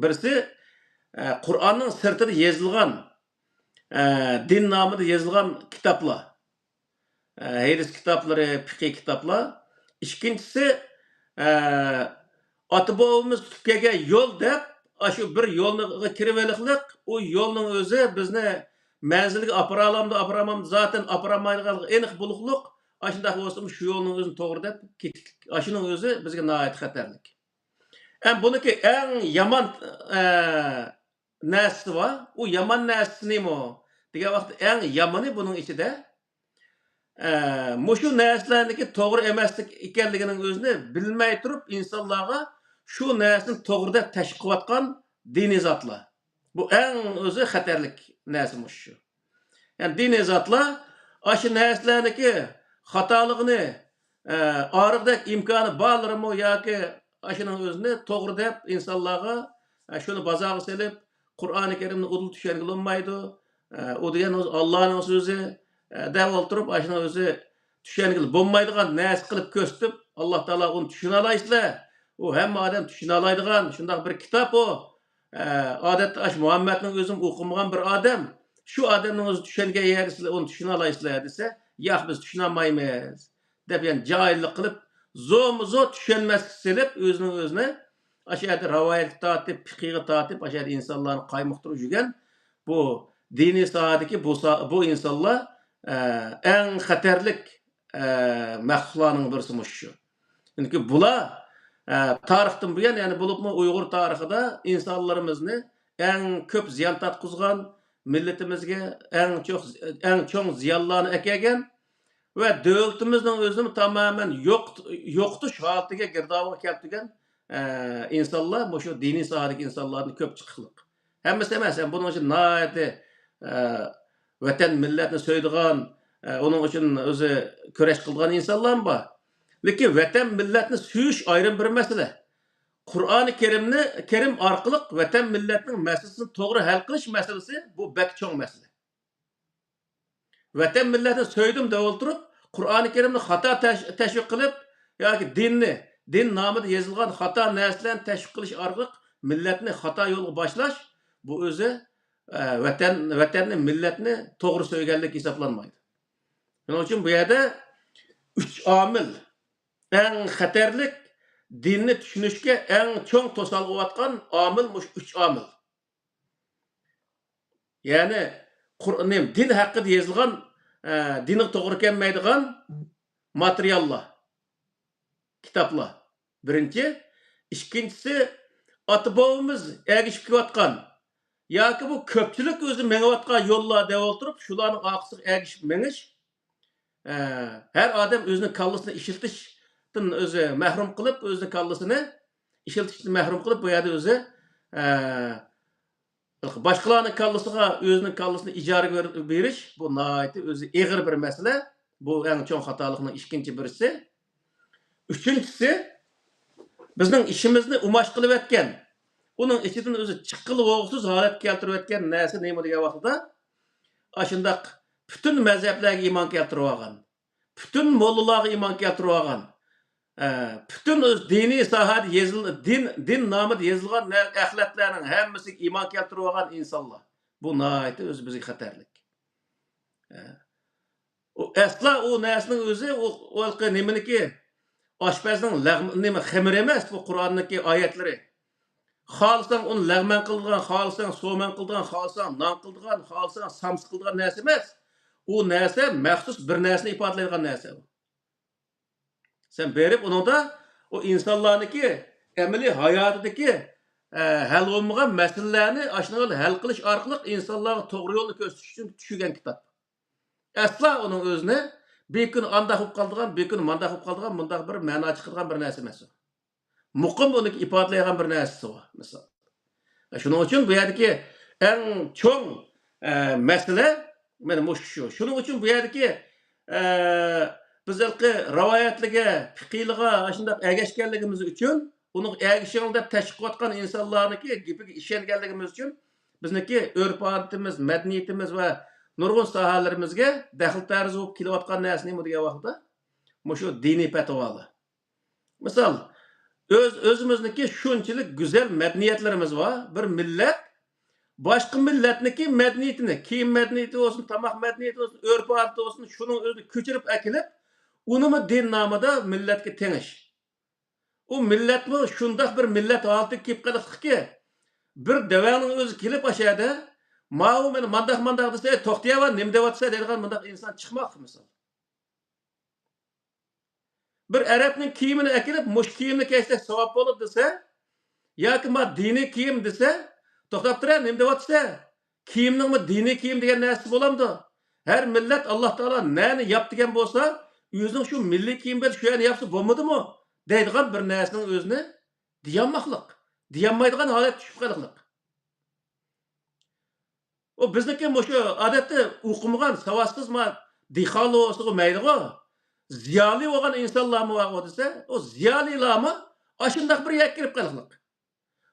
بىرسى، ئە، قۇرئاننىڭ سىرتىدا يېزىلغان، ئە، دىن نامىدا يېزىلغان كىتابلار. ئە، ھەدىس كىتابلىرى، پىقھىي كىتابلار. ئىككىنچىسى، ئە، ئاتا-بوۋىمىز تۇتۇپ كەلگەن يول دەپ، ئاشۇ بىر يولغا كىرىۋېلىقلىق، ئۇ يولنىڭ ئۆزى بىزنى مەنزىلگە ئاپىرالامدۇ، ئاپىرالمامدۇ، زاتەن ئاپىرالمايدىغانلىقى ئېنىق بولۇقلۇق، ئاشۇنداق بولسىمۇ شۇ يولنىڭ ئۆزىنى توغرا دەپ كېتىكلىك. ئاشۇنىڭ ئۆزى بىزگە ناھايىتى خەتەرلىك. ئەمما بۇنىڭكى ئەڭ يامان، ئە، نەرسىسى بار. ئۇ يامان نەرسىسى نېمە دېگەن ۋاقىتتا، ئەڭ يامىنى بۇنىڭ ئىچىدە، ئە، مۇشۇ نەرسىلەرنىڭكى توغرا ئەمەسلىك ئىكەنلىكىنىڭ ئۆزىنى بىلمەي تۇرۇپ، ئىنسانلارغا شۇ نەرسىنى توغرا دەپ تەشۋىق قىلىۋاتقان دىنىي زاتلار. بۇ ئەڭ ئۆزى خەتەرلىك نەرسە مۇشۇ. يەنى دىنىي زاتلار ئاشۇ نەرسىلەرنىڭكى خاتالىقىنى، ئە، ئارىغىدەك ئىمكانى بارلىرىمۇ ياكى ئاشۇنىڭ ئۆزىنى توغرا دەپ ئىنسانلارغا ئە، شۇنى بازارغا سېلىپ، قۇرئانى كەرىمنى ئۇدۇل چۈشەنگىلى بولمايدۇ. ئە، ئۇ دېگەن ئۆزى ئاللانىڭ سۆزى، ئە، دەپ ئولتۇرۇپ، ئاشۇنى ئۆزى چۈشەنگىلى بولمايدىغان نەرسە قىلىپ كۆرسىتىپ، ئاللا تائالا ئۇنى چۈشىنەلەيسىلەر. ئۇ ھەممە ئادەم چۈشىنەلەيدىغان شۇنداق بىر كىتاب ئۇ. ئە، ئادەتتە ئاشۇ مۇھەممەدنىڭ ئۆزىمۇ ئوقۇمىغان بىر ئادەم. شۇ ئادەمنىڭ ئۆزى چۈشەنگەن يەردە سىلەر ئۇنى چۈشىنەلەيسىلەر دېسە، ياق، بىز چۈشىنەلمەيمىز دەپ، يەنە جاھىللىق قىلىپ، زورمۇ زور چۈشەنمەسلىك سېلىپ، ئۆزىنىڭ ئۆزىنى ئاشۇ يەردە رىۋايەتكە تارتىپ، پىقىغا تارتىپ، ئاشۇ يەردە ئىنسانلارنى قايمۇقتۇرۇپ يۈرگەن بۇ دىنىي ساھەدىكى بۇ سا-، بۇ ئىنسانلار، ئە، ئەڭ خەتەرلىك، ئە، مەخلۇقلارنىڭ بىرسى مۇشۇ شۇ. چۈنكى بۇلار، ئە، تارىختىن بۇيان، يەنى بولۇپمۇ ئۇيغۇر تارىخىدا ئىنسانلىرىمىزنى ئەڭ كۆپ زىيان تارتقۇزغان، مىللىتىمىزگە ئەڭ چوڭ، ئەڭ چوڭ زىيانلارنى ئەكەلگەن ۋە دۆلىتىمىزنىڭ ئۆزىنى تامامەن يوق-، يوقىتىش ھالىتىگە، گىردابىغا كەلتۈرگەن، ئە، ئىنسانلار مۇشۇ دىنىي ساھەدىكى ئىنسانلاردىن كۆپ چىقىقلىق. ھەممىسى ئەمەس، ھەم بۇنىڭ ئىچىدە ناھايىتى، ئە، ۋەتەن، مىللەتنى سۆيىدىغان، ئە، ئۇنىڭ ئۈچۈن ئۆزى كۈرەش قىلىدىغان ئىنسانلارمۇ بار. لېكىن ۋەتەن، مىللەتنى سۆيۈش ئايرىم بىر مەسىلە. قۇرئانى كەرىمنى، كەرىم ئارقىلىق ۋەتەن، مىللەتنىڭ مەسىلىسىنى توغرا ھەل قىلىش مەسىلىسى، بۇ بەك چوڭ مەسىلە. ۋەتەن، مىللەتنى سۆيدۈم دەپ ئولتۇرۇپ، قۇرئانى كەرىمنى خاتا تەش-، تەشۋىق قىلىپ ياكى دىننى، دىن نامىدا يېزىلغان خاتا نەرسىلەرنى تەشۋىق قىلىش ئارقىلىق مىللەتنى خاتا يولغا باشلاش، بۇ ئۆزى، ئە، ۋەتەن، ۋەتەننى، مىللەتنى توغرا سۆيگەنلىك ھېسابلانمايدۇ. شۇنىڭ ئۈچۈن بۇ يەردە ئۈچ ئامىل، ئەڭ خەتەرلىك، دىننى چۈشىنىشكە ئەڭ چوڭ توسالغۇ بولۇۋاتقان ئامىل مۇشۇ ئۈچ ئامىل. يەنى قۇر-، نېمە، دىن ھەققىدە يېزىلغان، ئە، دىنغا توغرا كەلمەيدىغان ماتېرىياللار، كىتابلار. بىرىنچى. ئىككىنچىسى، ئاتا-بوۋىمىز ئەگىشىپ كېلىۋاتقان ياكى بۇ كۆپچىلىك ئۆزى مېڭىۋاتقان يوللار دەپ ئولتۇرۇپ، شۇلارنىڭ ئارقىسىغا ئەگىشىپ مېڭىش. ئە، ھەر ئادەم ئۆزىنىڭ كاللىسىنى ئىشلىتىشتىن ئۆزى مەھرۇم قىلىپ، ئۆزىنىڭ كاللىسىنى ئىشلىتىشتىن مەھرۇم قىلىپ، بۇ يەردە ئۆزى، ئە، باشقىلارنىڭ كاللىسىغا ئۆزىنىڭ كاللىسىنى ئىجارىگە بېر-، بېرىش، بۇ ناھايىتى ئۆزى ئېغىر بىر مەسىلە. بۇ ئەڭ چوڭ خاتالىقنىڭ ئىككىنچى بىرسى. ئۈچىنچىسى، بىزنىڭ ئىشىمىزنى ئۇماش قىلىۋەتكەن، ئۇنىڭ ئىچىدىن ئۆزى چىققىلى بولغۇسىز ھالەتكە كەلتۈرۈۋەتكەن نەرسە نېمە دېگەن ۋاقتىدا، ئاشۇنداق پۈتۈن مەزھەپلەرگە ئىمان كەلتۈرۈۋالغان، پۈتۈن موللىلارغا ئىمان كەلتۈرۈۋالغان، ئە، پۈتۈن ئۆز دىنىي ساھەدە يېزىل-، دىن، دىن نامىدا يېزىلغان نە-، ئەخلەتلەرنىڭ ھەممىسىگە ئىمان كەلتۈرۈۋالغان ئىنسانلار. بۇ ناھايىتى ئۆزى بىزگە خەتەرلىك. ئە، ئۇ ئەسلا ئۇ نەرسىنىڭ ئۆزى، ئۇ، ئۇ ھېلىقى نېمىنىكى، ئاشپەزنىڭ لەغم-، نېمە، خېمىرى ئەمەس، بۇ قۇرئاننىڭكى ئايەتلىرى. خالىساڭ ئۇنى لەغمەن قىلىدىغان، خالىساڭ سومەن قىلىدىغان، خالىساڭ نان قىلىدىغان، خالىساڭ سامسا قىلىدىغان نەرسە ئەمەس. ئۇ نەرسە مەخسۇس بىر نەرسىنى ئىپادىلەيدىغان نەرسە ئۇ. سەن بېرىپ ئۇنىڭدا ئۇ ئىنسانلارنىڭكى ئەمەلىي ھاياتىدىكى، ئە، ھەل بولمىغان مەسىلىلەرنى ئاشۇنىڭ ھەل قىلىش ئارقىلىق ئىنسانلارغا توغرا يولنى كۆرسىتىش ئۈچۈن چۈشۈرگەن كىتاب. ئەسلا ئۇنىڭ ئۆزىنى بىر كۈنى ئانداق بولۇپ قالىدىغان، بىر كۈنى مانداق بولۇپ قالىدىغان، مۇنداق بىر مەنا چىقىدىغان بىر نەرسە ئەمەس ئۇ. مۇقىم ئۇنىڭ ئىپادىلەيدىغان بىر نەرسىسى بار، مىسال. شۇنىڭ ئۈچۈن بۇ يەردىكى ئەڭ چوڭ، ئە، مەسىلە مانا مۇشۇ شۇ. شۇنىڭ ئۈچۈن بۇ يەردىكى، ئە، بىز ھېلىقى رىۋايەتلىرىگە، پىقىلىغا ئاشۇنداق ئەگەشكەنلىكىمىز ئۈچۈن، ئۇنىڭغا ئەگىشىڭ دەپ تەشۋىق قىلىۋاتقان ئىنسانلارنىڭكى گېپىگە ئىشەنگەنلىكىمىز ئۈچۈن، بىزنىڭكى ئۆرپ-ئادىتىمىز، مەدەنىيىتىمىز ۋە نۇرغۇن ساھەلىرىمىزگە دەخلى-تەرۇز بولۇپ كېلىۋاتقان نەرسە نېمە دېگەن ۋاقىتتا، مۇشۇ دىنىي پەتىۋالار. مىسال، ئۆز-، ئۆزىمىزنىڭكى شۇنچىلىك گۈزەل مەدەنىيەتلىرىمىز بار. بىر مىللەت باشقا مىللەتنىڭكى مەدەنىيىتىنى، كىيىم مەدەنىيىتى بولسۇن، تاماق مەدەنىيىتى بولسۇن، ئۆرپ-ئادىتى بولسۇن، شۇنىڭ ئۆزىنى كۆچۈرۈپ ئەكېلىپ، ئۇنىمۇ دىن نامىدا مىللەتكە تېڭىش. ئۇ مىللەتمۇ شۇنداق بىر مىللەت ھالىتىگە كېلىپ قېلىقلىقكى، بىر دەۋەڭنىڭ ئۆزى كېلىپ ئاشۇ يەردە، ماۋۇ مېنى مانداق-مانداق دېسە، «ئەي، توختىياۋا، نېمە دەۋاتىسەن؟» دەيدىغان مۇنداق ئىنسان چىقماق، مىسال. بىر ئەرەبنىڭ كىيىمىنى ئەكېلىپ، «مۇشۇ كىيىمنى كىيسەك ساۋاب بولىدۇ» دېسە، ياكى «ما دىنىي كىيىم» دېسە، «توختاپ تۇرە، نېمە دەۋاتىسەن؟ كىيىمنىڭمۇ دىنىي كىيىم دېگەن نەرسىسى بولامدۇ؟ ھەر مىللەت ئاللا تائالا نەنى ياپ دېگەن بولسا، ئۆزىنىڭ شۇ مىللىي كىيىمى بىلەن شۇ يەرنى ياپسا بولمىدىمۇ؟» دەيدىغان بىر نەرسىنىڭ ئۆزىنى دېيەلمەسلىك، دېيەلمەيدىغان ھالەتكە چۈشۈپ قېلىقلىق. ئۇ بىزنىڭكى مۇشۇ ئادەتتە ئوقۇمىغان، ساۋاتسىز ما دېھقانلار بولسىغۇ مەيلىغۇ، زىيالىي بولغان ئىنسانلارمۇ بارغۇ دېسە، ئۇ زىيالىيلارمۇ ئاشۇنداق بىر يەرگە كىرىپ قېلىقلىق.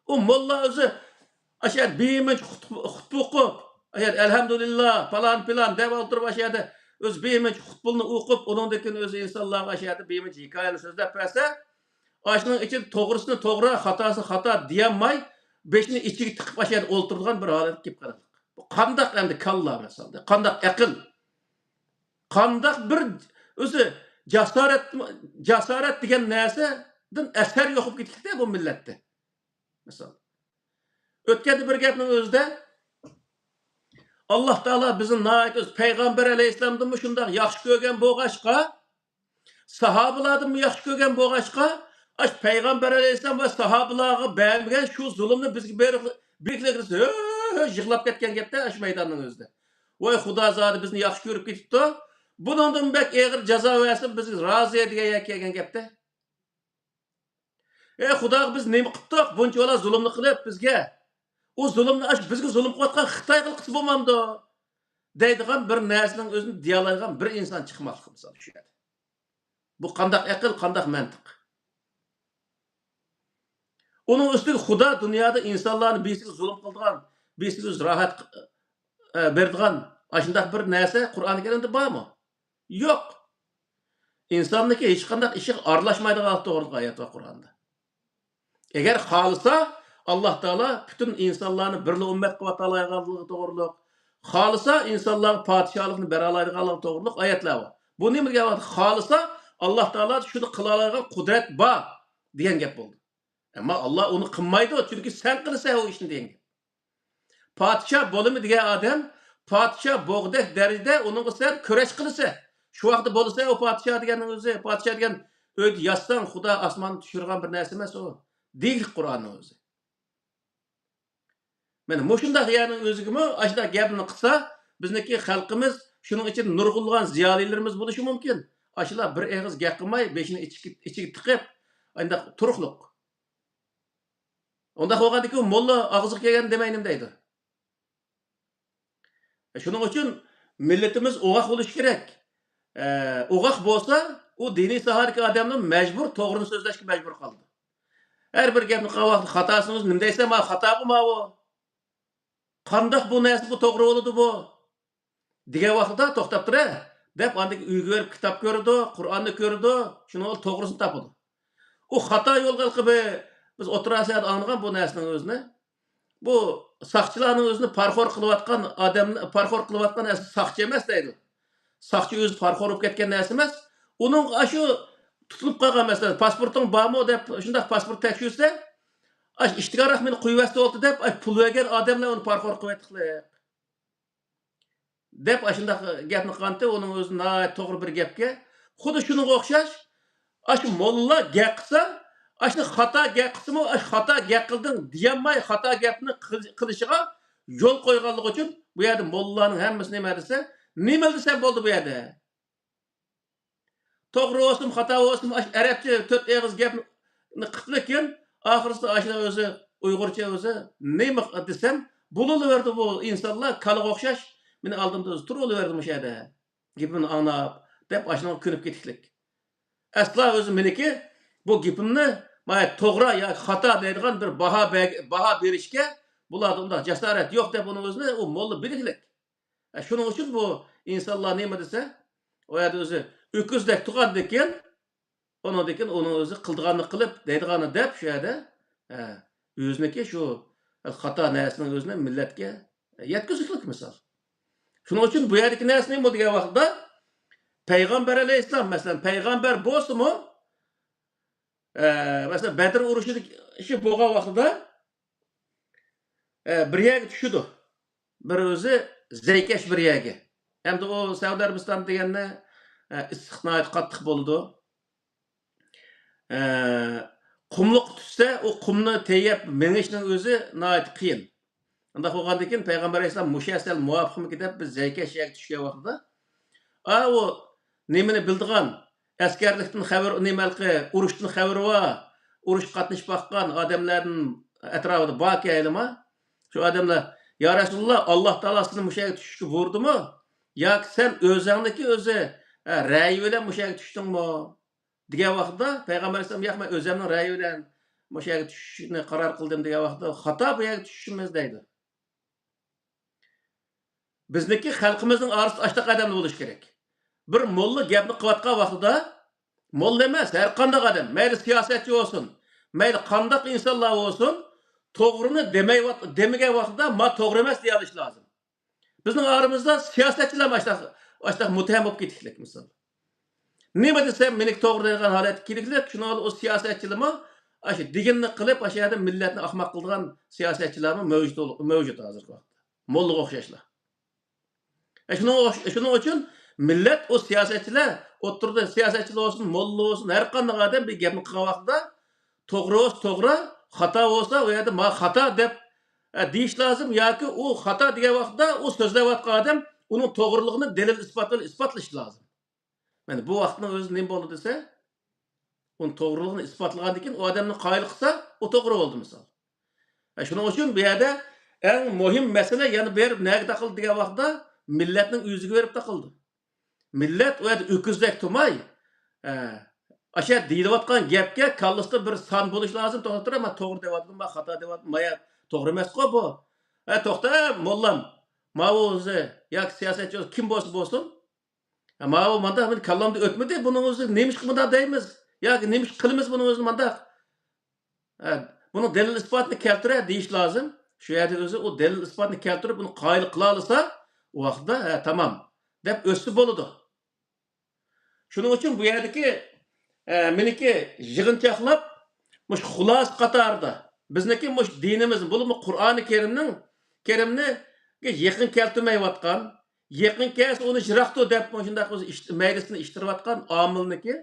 ئۇ موللا ئۆزى ئاشۇ يەردە بىمۇنچە خۇتبە، خۇتبە ئوقۇپ، ئاشۇ يەردە ئەلھەمدۇلىللا، پالان، پىلان دەپ ئولتۇرۇپ، ئاشۇ يەردە ئۆزى بىمۇنچە خۇتبىلىنى ئوقۇپ، ئۇنىڭدىن كېيىن ئۆزى ئىنسانلارغا ئاشۇ يەردە بىمۇنچە ھېكايىلەر سۆزلەپ بەرسە، ئاشۇنىڭ ئىچىدە توغرىسىنى توغرا، خاتاسىنى خاتا دېيەلمەي، بېشىنى ئىچىگە تىقىپ، ئاشۇ يەردە ئولتۇرىدىغان بىر ھالەتكە كېلىپ قالىدۇ. بۇ قانداق ئەمدى كاللا مەسىلەن، قانداق ئەقىل؟ قانداق بىر ئۆزى جاسارەت، جاسارەت دېگەن نەرسىدىن ئەسەر يوق بولۇپ كېتىپتۇ بۇ مىللەتتە. مىسال، ئۆتكەندە بىر گەپنىڭ ئۆزىدە، ئاللا تائالا بىزنى ناھايىتى ئۆزى پەيغەمبەر ئەلەيھىسسالامدىنمۇ شۇنداق ياخشى كۆرگەن بولغاچقا، ساھابىلاردىنمۇ ياخشى كۆرگەن بولغاچقا، ئاشۇ پەيغەمبەر ئەلەيھىسسالام ۋە ساھابىلارغا بەرمىگەن شۇ زۇلۇمنى بىزگە بېرىپ، بېرىپ، ھۆ، ھۆ، يىغلاپ كەتكەن گەپتە ئاشۇ مەيداننىڭ ئۆزىدە. ۋاي خۇدا زادى بىزنى ياخشى كۆرۈپ كېتىپتۇ. بۇنىڭدىن بەك ئېغىر جازا بەرسۇن، بىزگە رازى دېگەن يەرگە كەلگەن گەپتە. ئەي خۇداغا بىز نېمە قىپتۇق؟ بۇنچىۋالا زۇلۇمنى قىلىپ بىزگە. ئۇ زۇلۇمنى ئاشۇ بىزگە زۇلۇم قىلىۋاتقان خىتايغا قىلسا بولمامدۇ؟ دەيدىغان بىر نەرسىنىڭ ئۆزىنى دېيەلەيدىغان بىر ئىنسان چىقماسلىقى مىسال شۇ يەردە. بۇ قانداق ئەقىل، قانداق مەنتىق؟ ئۇنىڭ ئۈستىگە خۇدا دۇنيادا ئىنسانلارنى بىرسىگە زۇلۇم قىلىدىغان، بىرسىگە ئۆزى راھەت، ئە، بېرىدىغان ئاشۇنداق بىر نەرسە قۇرئان كەرىمدە بارمۇ؟ يوق. ئىنساننىڭكى ھېچقانداق ئىشىغا ئارىلاشمايدىغانلىقى توغرىلىق ئايەت بار قۇرئاندا. ئەگەر خالىسا، ئاللا تائالا پۈتۈن ئىنسانلارنى بىرلا ئۈممەت قىلىۋاتالايدىغانلىقى توغرىلىق، خالىسا ئىنسانلارغا پادىشاھلىقنى بېرەلايدىغانلىقى توغرىلىق ئايەتلەر بار. بۇ نېمە دېگەن ۋاقىتتا؟ خالىسا، ئاللا تائالا شۇنى قىلالايدىغان قۇدرەت بار دېگەن گەپ بولدى. ئەمما ئاللا ئۇنى قىلمايدۇ، چۈنكى سەن قىلىسەن ئۇ ئىشنى دېگەن گەپ. پادىشاھ بولىمەن دېگەن ئادەم پادىشاھ بولغۇدەك دەرىجىدە ئۇنىڭغا سەن كۈرەش قىلىسەن. شۇ ۋاقىتتا بولىسەن ئۇ پادىشاھ دېگەننىڭ ئۆزى. پادىشاھ دېگەن ئۆيدە ياتساڭ، خۇدا ئاسماندا چۈشۈرگەن بىر نەرسە ئەمەس ئۇ. دېگۈدەك قۇرئاننىڭ ئۆزى. مانا مۇشۇنداق يەرنىڭ ئۆزىگىمۇ ئاشۇنداق گەپنى قىلسا، بىزنىڭكى خەلقىمىز، شۇنىڭ ئىچىدە نۇرغۇنلىغان زىيالىيلىرىمىز بولۇشى مۇمكىن. ئاشۇلار بىر ئېغىز گەپ قىلماي، بېشىنى ئىچىگە، ئىچىگە تىقىپ، ئانداق تۇرۇقلۇق. ئۇنداق بولغاندىكىن موللا ئاغزىغا كەلگەننى دېمەي نېمە دەيدۇ؟ شۇنىڭ ئۈچۈن مىللىتىمىز ئوغاق بولۇشى كېرەك. ئە، ئوغاق بولسا، ئۇ دىنىي ساھەدىكى ئادەمنى مەجبۇر توغرىنى سۆزلەشكە مەجبۇر قالىدۇ. ھەر بىر گەپنى قىلغان ۋاقىتتا خاتاسىنى ئۆزى نېمە دەيسەن، ماۋۇ خاتاغۇ ماۋۇ. قانداق بۇ نەرسە، بۇ توغرا بولىدۇ بۇ؟ دېگەن ۋاقتىدا توختاپ تۇرە دەپ، ئاندىن كېيىن ئۆيگە بېرىپ كىتاب كۆرىدۇ، قۇرئاننى كۆرىدۇ، شۇنىڭ توغرىسىنى تاپىدۇ. ئۇ خاتا يولغا ھېلىقى بىر، بىز ئوتتۇرا ئاسىيادا ئاڭلىغان بۇ نەرسىنىڭ ئۆزىنى. بۇ ساقچىلارنىڭ ئۆزىنى پارىخور قىلىۋاتقان ئادەم، پارىخور قىلىۋاتقان ئەسلى ساقچى ئەمەس دەيدۇ. ساقچى ئۆزى پارىخور بولۇپ كەتكەن نەرسە ئەمەس. ئۇنىڭغا ئاشۇ تۇتۇلۇپ قالغان، مەسىلەن، پاسپورتۇڭ بارمۇ دەپ، شۇنداق پاسپورت تەكشۈرسە، ئاش ئىشتىكارراق مېنى قويۇۋەتسە بولدى دەپ، ئاش پۇل بەرگەن ئادەملەر ئۇنى پارىخور قىلىۋەتتىقلىق. دەپ ئاشۇنداق گەپنى قىلغانتى، ئۇنىڭ ئۆزى ناھايىتى توغرا بىر گەپكە. خۇددى شۇنىڭغا ئوخشاش، ئاشۇ موللا گەپ قىلسا، ئاشۇ خاتا گەپ قىلسىمۇ، ئاشۇ خاتا گەپ قىلدىڭ دېيەلمەي، خاتا گەپنى قىل-، قىلىشىغا يول قويغانلىقى ئۈچۈن، بۇ يەردە موللانىڭ ھەممىسى نېمە دېسە، نېمە دېسەم بولدى بۇ يەردە. توغرا بولسۇن، خاتا بولسۇن، ئاشۇ ئەرەبچە تۆت ئېغىز گەپنى قىپلىكىن، ئاخىرسىدا ئاشۇ ئۆزى ئۇيغۇرچە ئۆزى نېمە دېسەم، بولۇۋېرىدۇ بۇ ئىنسانلار، كالىغا ئوخشاش، مېنى ئالدىمدا ئۆزى تۇرۇۋېرىدۇ مۇشۇ يەردە. گېپىمنى ئاڭلاپ، دەپ ئاشۇنىڭغا كۆنۈپ كېتىكلىك. ئەسلا ئۆزى مېنىكى، بۇ گېپىمنى مانا توغرا ياكى خاتا دەيدىغان بىر باھا بەگ-، باھا بېرىشكە بۇلاردا ئۇنداق جاسارەت يوق دەپ ئۇنىڭ ئۆزىنى ئۇ موللا بىلىكلىك. ئە، شۇنىڭ ئۈچۈن بۇ ئىنسانلار نېمە دېسە، ئۇ يەردە ئۆزى ئۆكۈزدەك تۇرغاندىن كېيىن، ئۇنىڭدىن كېيىن ئۇنىڭ ئۆزى قىلىدىغاننى قىلىپ، دەيدىغاننى دەپ شۇ يەردە، ئە، ئۆزىنىڭكى شۇ خاتا نەرسىنىڭ ئۆزىنى مىللەتكە يەتكۈزۈكلۈك مىسال. شۇنىڭ ئۈچۈن بۇ يەردىكى نەرسە نېمە دېگەن ۋاقىتتا، پەيغەمبەر ئەلەيھىسسالام، مەسىلەن، پەيغەمبەر بولسىمۇ، ئە، مەسىلەن، بەدر ئۇرۇشىدىكى ئىشى بولغان ۋاقتىدا، ئە، بىر يەرگە چۈشىدۇ. بىر ئۆزى زەيكەش بىر يەرگە. ئەمدى ئۇ سەئۇدى ئەرەبىستان دېگەندە، ئە، ئىسسىق ناھايىتى قاتتىق بولىدۇ. ئە، قۇملۇققا چۈشسە، ئۇ قۇمنى تېيىپ مېڭىشنىڭ ئۆزى ناھايىتى قىيىن. ئۇنداق بولغاندىكىن، پەيغەمبەر ئەلەيھىسسالام مۇشۇ سەل مۇۋاپىقمىكىن دەپ، بىر زەيكەش يەرگە چۈشكەن ۋاقتىدا، ئا، ئۇ نېمىنى بىلىدىغان، ئەسكەرلىكتىن خەۋىرى، نېمە ھېلىقى، ئۇرۇشتىن خەۋىرى بار، ئۇرۇشقا قاتنىشىپ باققان ئادەملەردىن ئەتراپىدا باركەن ھېلىمۇ. شۇ ئادەملەر، يا رەسۇلاللا، ئاللا تائالا سېنى مۇشۇ يەرگە چۈشۈشكە بۇيرۇدىمۇ؟ ياكى سەن ئۆزۈڭنىڭكى ئۆزى، ئە، رەيى بىلەن مۇشۇ يەرگە چۈشتۈڭمۇ؟ دېگەن ۋاقتىدا پەيغەمبەر ئەلەيھىسسالام، ياق، مەن ئۆزۈمنىڭ رەيى بىلەن مۇشۇ يەرگە چۈشۈشنى قارار قىلدىم دېگەن ۋاقىتتا، خاتا بۇ يەرگە چۈشۈشىمىز دەيدۇ. بىزنىڭكى خەلقىمىزنىڭ ئارىسىدا ئاشۇنداق ئادەملەر بولۇشى كېرەك. بىر موللا گەپنى قىلىۋاتقان ۋاقتىدا، موللا ئەمەس، ھەر قانداق ئادەم، مەيلى سىياسەتچى بولسۇن، مەيلى قانداق ئىنسانلار بولسۇن، توغرىنى دېمەيۋات-، دېمىگەن ۋاقتىدا، ما توغرا ئەمەس دېيەلىشى لازىم. بىزنىڭ ئارىمىزدا سىياسەتچىلەرمۇ ئاشۇنداق، ئاشۇنداق مۇتتەھەم بولۇپ كېتىشلىك، مىسال. نېمە دېسەم، مېنىڭكى توغرا دەيدىغان ھالەتكە كېلىشلىك، شۇنىڭ بىلەن ئۇ سىياسەتچىلەرمۇ ئاشۇ دېگىنىنى قىلىپ، ئاشۇ يەردە مىللەتنى ئاخماق قىلىدىغان سىياسەتچىلەرمۇ مەۋجۇت، مەۋجۇت ھازىرقى ۋاقىتتا. موللىغا ئوخشاشلا. ئە، شۇنىڭ ئوخش-، شۇنىڭ ئۈچۈن مىللەت ئۇ سىياسەتچىلەر ئوتتۇرىدا، سىياسەتچىلەر بولسۇن، موللا بولسۇن، ھەر قانداق ئادەم بىر گەپنى قىلغان ۋاقتىدا توغرا بولسا توغرا، خاتا بولسا ئۇ يەردە مانا خاتا دەپ، ئە، دېيىش لازىم ياكى ئۇ خاتا دېگەن ۋاقتىدا ئۇ سۆزلەۋاتقان ئادەم ئۇنىڭ توغرىلىقىنى دەلىل ئىسپات بىلەن ئىسپاتلىشى لازىم. مانا بۇ ۋاقىتنىڭ ئۆزىدە نېمە بولدى دېسە، ئۇنىڭ توغرىلىقىنى ئىسپاتلىغاندىن كېيىن ئۇ ئادەمنى قايىل قىلسا، ئۇ توغرا بولدى، مىسال. ھە، شۇنىڭ ئۈچۈن بۇ يەردە ئەڭ مۇھىم مەسىلە يەنە بېرىپ نەگە تاقىلدى دېگەن ۋاقىتتا، مىللەتنىڭ ئۆزىگە بېرىپ تاقىلدى. مىللەت ئۇ يەردە ئۆكۈزدەك تۇرماي، ھە، ئاشۇ يەردە دېيىلىۋاتقان گەپكە كاللىسىدا بىر سان بولۇشى لازىم، توختاپ تۇرۇپ، مەن توغرا دەۋاتىدىم، مەن خاتا دەۋاتىدىم، مايا توغرا ئەمەسقۇ بۇ. ھە، توختا، موللام، ماۋۇ ئۆزى ياكى سىياسەتچى كىم بولسا بولسۇن، ھە، ماۋۇ مانداق مېنىڭ كاللامدىن ئۆتمىدى، بۇنىڭ ئۆزى نېمىشقا مۇنداق دەيمىز ياكى نېمىشقا قىلىمىز بۇنىڭ ئۆزىنى مانداق؟ ھە، بۇنىڭ دەلىل ئىسپاتىنى كەلتۈرە دېيىش لازىم. شۇ يەردە ئۆزى ئۇ دەلىل ئىسپاتنى كەلتۈرۈپ، بۇنى قايىل قىلالىسا، ئۇ ۋاقىتتا، ھە، تامام دەپ ئۆتسە بولىدۇ. شۇنىڭ ئۈچۈن بۇ يەردىكى، ئە، مېنىڭكى يىغىنچاقلاپ، مۇشۇ خۇلاسە قاتارىدا بىزنىڭكى مۇشۇ دىنىمىز، بولۇپمۇ قۇرئانى كەرىمنىڭ، كەرىمنى يېقىن كەلتۈرمەيۋاتقان، يېقىن كەلسە ئۇنى يىراقتۇر دەپ مۇشۇنداق ئۆز ئىش-، مەيدىسىنى ئىشتىرىۋاتقان ئامىلنىڭكى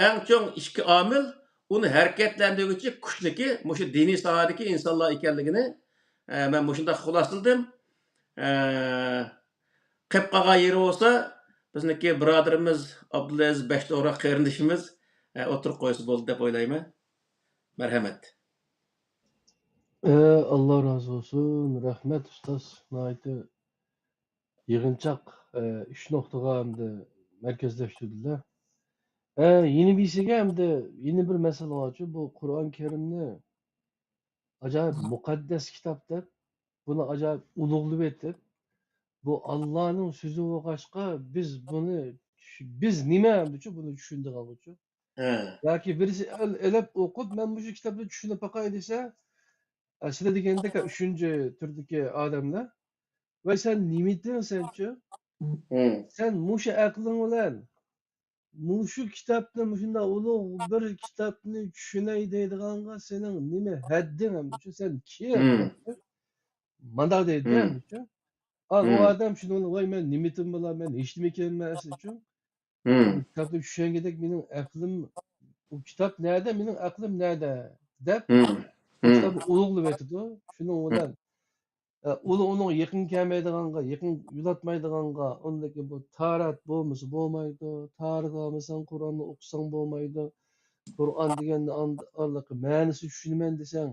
ئەڭ چوڭ ئىككى ئامىل، ئۇنى ھەرىكەتلەندۈرگۈچى كۈچنىكى مۇشۇ دىنىي ساھەدىكى ئىنسانلار ئىكەنلىكىنى، ئە، مەن مۇشۇنداق خۇلاسىلىدىم. ئە، قېلىپ قالغان يېرى بولسا، بىزنىڭكى بۇرادىرىمىز ئابدۇلئەزىز بەشتوغراق قېرىندىشىمىز، ئە، ئوتتۇرىغا قويسا بولدى دەپ ئويلايمەن. مەرھەمەت. ئە، ئاللا رازى بولسۇن. رەھمەت، ئۇستاز. ناھايىتى يىغىنچاق، ئە، ئۈچ نۇقتىغا ئەمدى مەركەزلەشتۈردىلە. ئە، يەنە بىرسىگە ئەمدى يەنە بىر مەسىلە بارچۇ، بۇ قۇرئان كەرىمنى ئاجايىپ مۇقەددەس كىتاب دەپ، بۇنى ئاجايىپ ئۇلۇغلىۋېتىپ، بۇ ئاللانىڭ سۆزى بولغاچقا، بىز بۇنى، بىز نېمە ئەمدىچۇ بۇنى چۈشىنىدىغانغىچۇ؟ ھە. ياكى بىرسى ئېل-، ئېلىپ ئوقۇپ، مەن مۇشۇ كىتابنى چۈشىنىپ باقاي دېسە، ئە، سىلەر دېگەندەك ئۈچىنچى تۈردىكى ئادەملەر، ۋاي سەن نېمىتىڭ سەنچۇ؟ ھە. سەن مۇشۇ ئەقلىڭ بىلەن مۇشۇ كىتابنى، مۇشۇنداق ئۇلۇغ بىر كىتابنى چۈشىنەي دەيدىغانغا سېنىڭ نېمە ھەددىڭ ئەمدىچۇ؟ سەن كىم؟ مانداق دەيدۇ ئەمدىچۇ. ئا، ئۇ ئادەم شۇنىڭ بىلەن، ۋاي مەن نېمىتىم بىلا، مەن ھېچنېمە ئىكەنمەن ئەسلىچۇ. كىتابنى چۈشەنگۈدەك مېنىڭ ئەقلىم، ئۇ كىتاب نەدە، مېنىڭ ئەقلىم نەدە دەپ، كىتابنى ئۇلۇغلىۋېتىدۇ. شۇنىڭ بىلەن ئە، ئۇنى، ئۇنىڭغا يېقىن كەلمەيدىغانغا، يېقىن يولاتمايدىغانغا، ئۇندىن كېيىن بۇ تارەت بولمىسا بولمايدۇ، تارەت ئالمىساڭ قۇرئاننى ئوقۇساڭ بولمايدۇ، قۇرئان دېگەننى ئاند-، ئاندىن مەنىسىنى چۈشىنىمەن دېسەڭ،